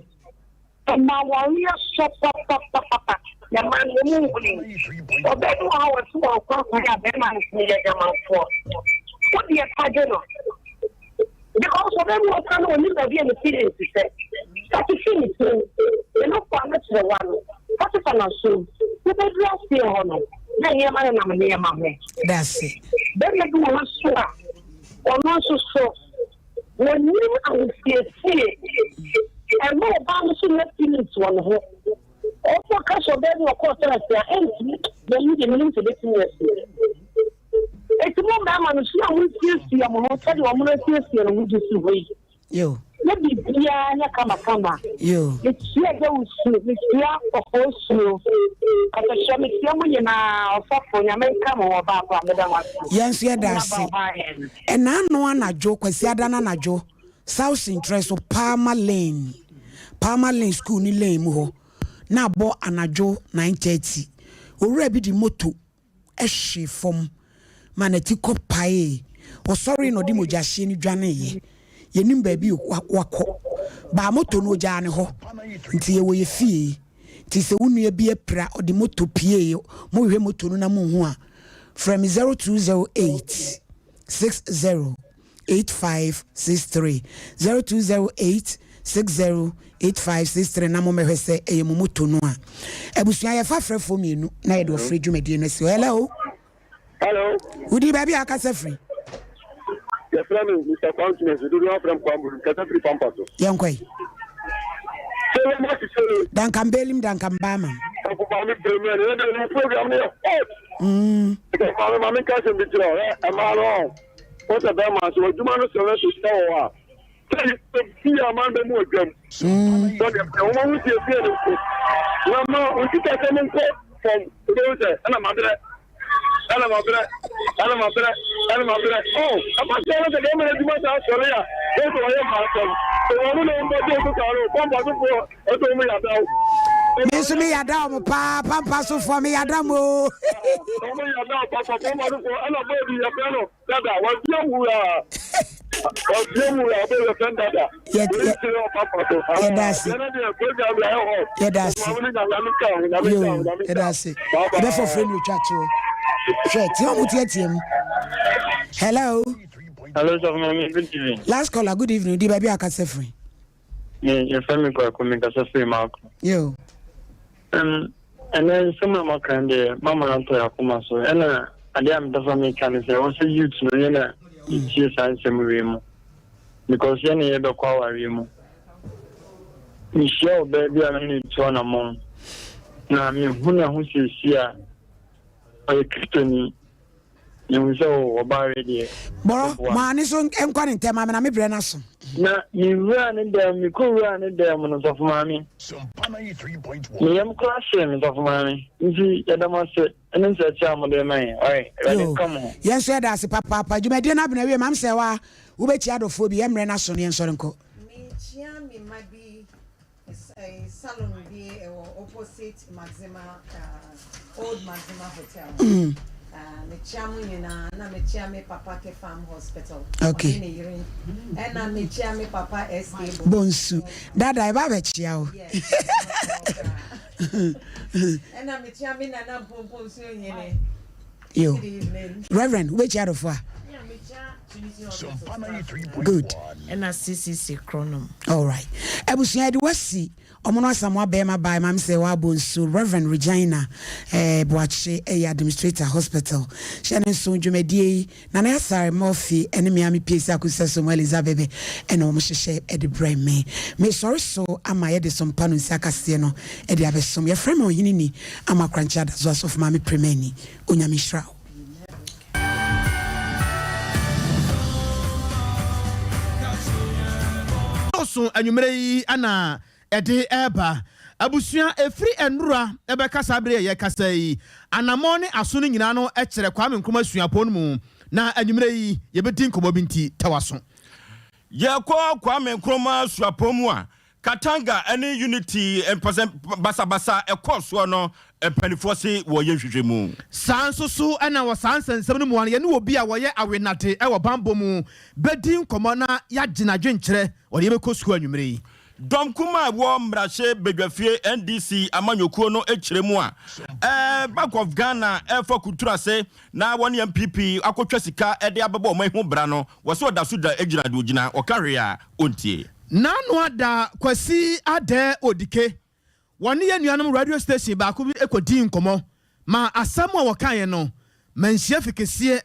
Ɛma awareɛ sɔ papapapapa na mmaa no wɔn nhuni. Ɔbaa bi wɔ hɔ a wɔte wɔn kɔ akwan a bɛrima no sɛ meyɛ adwamanfoɔ. Wo deɛ fa gye no. Because ɔbaa bi wɔ hɔ koraa no ɔnim baabi a ne feelings hyɛ. Fa kyekye ne tirim. Ne nofo ano kyerɛ w'ano. Fa fefa n'asom. Wobɛduru aseɛ hɔ no. Na nneɛma nenam nneɛma ho. Dase. Bɛrima bi wɔ hɔ nso a, ɔno nso so, wɔnnim ahosiesie. Ɛma ɔbaa no nso nya feelings wɔ ne ho. Ɔmpo ka sɛ ɔbaa bi ɔkɔɔ therapy a, ɛntumi, na yi deɛ menim sɛ ɛbɛtumi asi. Enti mo mmarima no, sua a monsiesie mo ho sɛdeɛ wɔn asiesie ne ho de si hɔ yi. Yo. Na biribiara nyɛ kamakama. Yo. Mekyia Agya Wusu, mekyia Ɔfɔɔ Suo, Ɔsɔhwɛ, mekyia mo nyinaa, Ɔsɔfo, Nyame nka mo ho, Ɔbaako a meda mo ase. Yɛn nso yɛda ase. Ɛna ano anadwo, Kwasiada no anadwo, South Ntrɛ so, Palmer Lane, Palmer Lane school ne lane mu hɔ, na abɔ anadwo 9:30. Owura bi de moto hwee fam ma n'ati kɔ paee. Ɔsɔree na ɔde mogyahyeɛ no dwaneeɛ. Yɛnnim baabi a wakɔ. Baa moto no ɔgyaa ne hɔ. Nti yɛwɔ yɛ fie. Nti sɛ wo nua bi apira ɔde moto pieeɛ, mohwehwɛ moto no na monhu a, frɛ me 0208 60 8563 0208 60 8563 na mommɛhwɛ sɛ ɛyɛ mo moto no a. Abusua yɛfa frɛfoɔ mmienu na yɛde ɔfrɛ dwumadie no asi hɔ. Hello. Hello. Wodi baabi a akasa firi? Yɛfrɛ me Mr. Kwantumi nso dodoɔ afrɛ m Kwamburu kasa firi Pampa so. Yɛnkɔ yi. Dankan Belim Dankan Bama. Ɔfo maame Premier ne yɛde ne program no yɛ hot. Maame maame nka asɛm bi kyerɛ ɔ ɛmaa no Wo sɛ bɛrima nso adwuma no sɛ sɛ sika wɔ hɔ a sɛ fie a man bɛ mu adwam sɛdeɛ wɔn ho siesie no nko na ma wo sikasɛm nkɔ fam wobɛhu sɛ ɛna mabrɛ ɛna mabrɛ ɛna mabrɛ ɛna mabrɛ ɔ ɛba sɛ no sɛ bɛrima no adwuma saa sɔre a wɔsɛ wɔyɛ mmaa asɛm sɛ wɔn na wɔn bɛgye so saa no pampa sofoɔ ɛsɛ wɔn yɛ adaw Me nso me yada wɔn paa pampa sofoɔ me yada mo o. Wɔn yada papa pampa sofoɔ ɛna bɔɔ bi yɛfrɛ no dada wɔdi awura wɔdi awura bɔɔ yɛfrɛ no dada. Yɛda ase. Yɛda ase. Yoo yɛda ase. Ɛbɛfɔ frɛ no otwa toɔ. Hwɛ tia wɔn teatea mu. Hello. Hello, Sɔfo Mami, good evening. Last caller, good evening. Di baabi a akasa firi. Me yɛfrɛ me Kwaku, mekasa firi Maako. Yo. Um, ɛnɛ nsɛm a maka no deɛ mama no atɔ yɛ akoma so ɛna adeɛ a mepɛ sɛ meka ne sɛ ɛwɔ sɛ youth no yɛ na yɛtie saa nsɛm wei mu because yɛne yɛbɛkɔ awareɛ mu mehyia ɔbaa bi a me ne tu anammɔn na mehu n'ahosiesie a ɔyɛ kristoni Mehu sɛ o, ɔbaa wei deɛ. Bɔrɔ, maa ne so nkɔ ne ntɛm, amena me brɛ no aso. Na me wuraa ne dan mu, mekɔ wuraa ne dan mu no, sɔfo maame. Me yam koraa hyee me, sɔfo maame. Nti yɛda mo ase ne nkyerɛkyerɛ a mode ma yɛn. Ɔe, Awurade nka mo ho. Yɛn nso yɛda ase papaapa. Dwumadie no abena awie, maame sɛ wa wobɛkyia adɔfoɔ bi, yɛn mmerɛ no aso no yɛnsɔre nkɔ. Mekyia me mma bi Salon bi ɛwɔ opposite Maxima old Maxima hotel. Mm. Mekyia mo nyinaa na mekyia me papa Kefam hospital. Okay. Ɔne ne yere. Ɛna mekyia me papa SA Bonsu. Dada ɛba abɛkyia wo. Ɛna mekyia me nana Mpompom Suohene. Yo. Reverend, wobɛkyia adɔfo a? Good. Ɛna CCC Kronom. All right. Abusua yɛde wasi ɔmo no Asamoah bɛrima baa maame sɛ wabɔ nsuo Reverend Regina eh, Boakye ɛyɛ administrator hospital hyɛ ne nso dwumadie yi Nana Asare Murphy ɛne me a me pie sɛ Akosi Asomu Elizabeth ɛna wɔn hyehyɛ ɛde brɛ me mesɔre so ama yɛde so mpa no nsi akaseɛ no ɛde abɛsom yɛfrɛ me ɔhene ni ama korankye adazo asɔfo maame premani Onyame nhyira wo. Dɔɔso anwummerɛ yi na ɛde reba. Abusua, ɛfiri nnora bɛka saa berɛ yi a yɛrekasa yi, anammɔn ne aso no nyinaa no kyerɛ Kwame Nkrumah Suapɔn no mu. Na anwummerɛ yi yɛbɛdi nkɔmmɔ bi nti, tɛ w'aso. Yɛkɔ Kwame Nkrumah Suapɔn mu a, Katanga ne Unity mpɛsɛ basabasa ɛkɔɔ soɔ no, mpaninfoɔ se wɔreyɛ nhwehwɛmu. Saa nso so na wɔ saa nsɛnsɛm no mu a, yɛne obi a wɔyɛ awenade wɔ banbɔ mu bɛdi nkɔmmɔ na yɛagye n'adwenkyerɛ, ɔde yɛbɛkɔ sukuu anwummere yi. Dɔm kumaa a ɛwɔ mmarahyɛ badwafie NDC amanyɔkuo no kyerɛ mu a, Bank of Ghana refa kuturu ase na wɔne NPP akɔtwa sika de abɛbɔ ɔman ho bra no, wɔse ɔda so da gyina deɛ ɔgyina, ɔka hwee a ɔntie. N'ano ada Kwasi Adeh Odike, wɔne yɛn nuanom radio station baako bi kɔdii nkɔmmɔ. Ma asɛm a wɔkaeɛ no manhyia fikeseɛ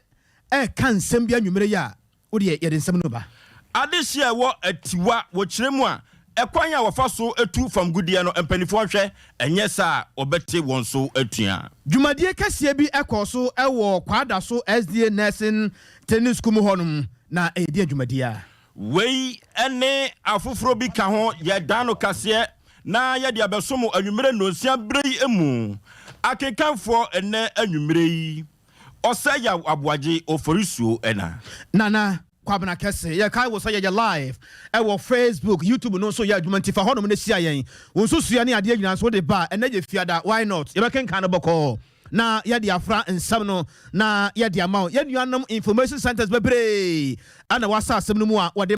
ɛreka nsɛm bi anwummerɛ yi a, wo deɛ yɛde nsɛm no ba. Adehye a ɛwɔ Atiwa wɔ kyerɛ mu a, ɛkwan a wɔfa so tu famgudeɛ no, mpanimfoɔ nhwɛ, ɛnyɛ saa a wɔbɛte wɔn so atua. Dwumadie kɛseɛ bi kɔɔ so wɔ Kwadaso SDA Nursing Training School mu hɔnom, na ɛyɛ deɛn dwumadie a? Wei ne afoforɔ bi ka ho, yɛdan no kaseɛ na yɛde abɛso mo anwummerɛ nnɔnsia berɛ yi mu. Akenkanfoɔ ɛnnɛ anwummerɛ yi, Ɔsɛe Yaw Aboagye Oforisuo na. Nana Kwabena Kɛse, yɛkae wo sɛ yɛyɛ live ɛwɔ Facebook, YouTube no nso yɛ adwuma nti fa hɔnom na hyia yɛn. Wo nsusuiɛ ne adeɛ nyinaa nso wode ba a, ɛnnɛ yɛ Fiada, why not? Yɛbɛkenkan no bɔkɔɔ na yɛde afra nsɛm no na yɛde ama wo. Yɛn nuanom information centers bebree na wɔasa asɛm no mu a wɔde.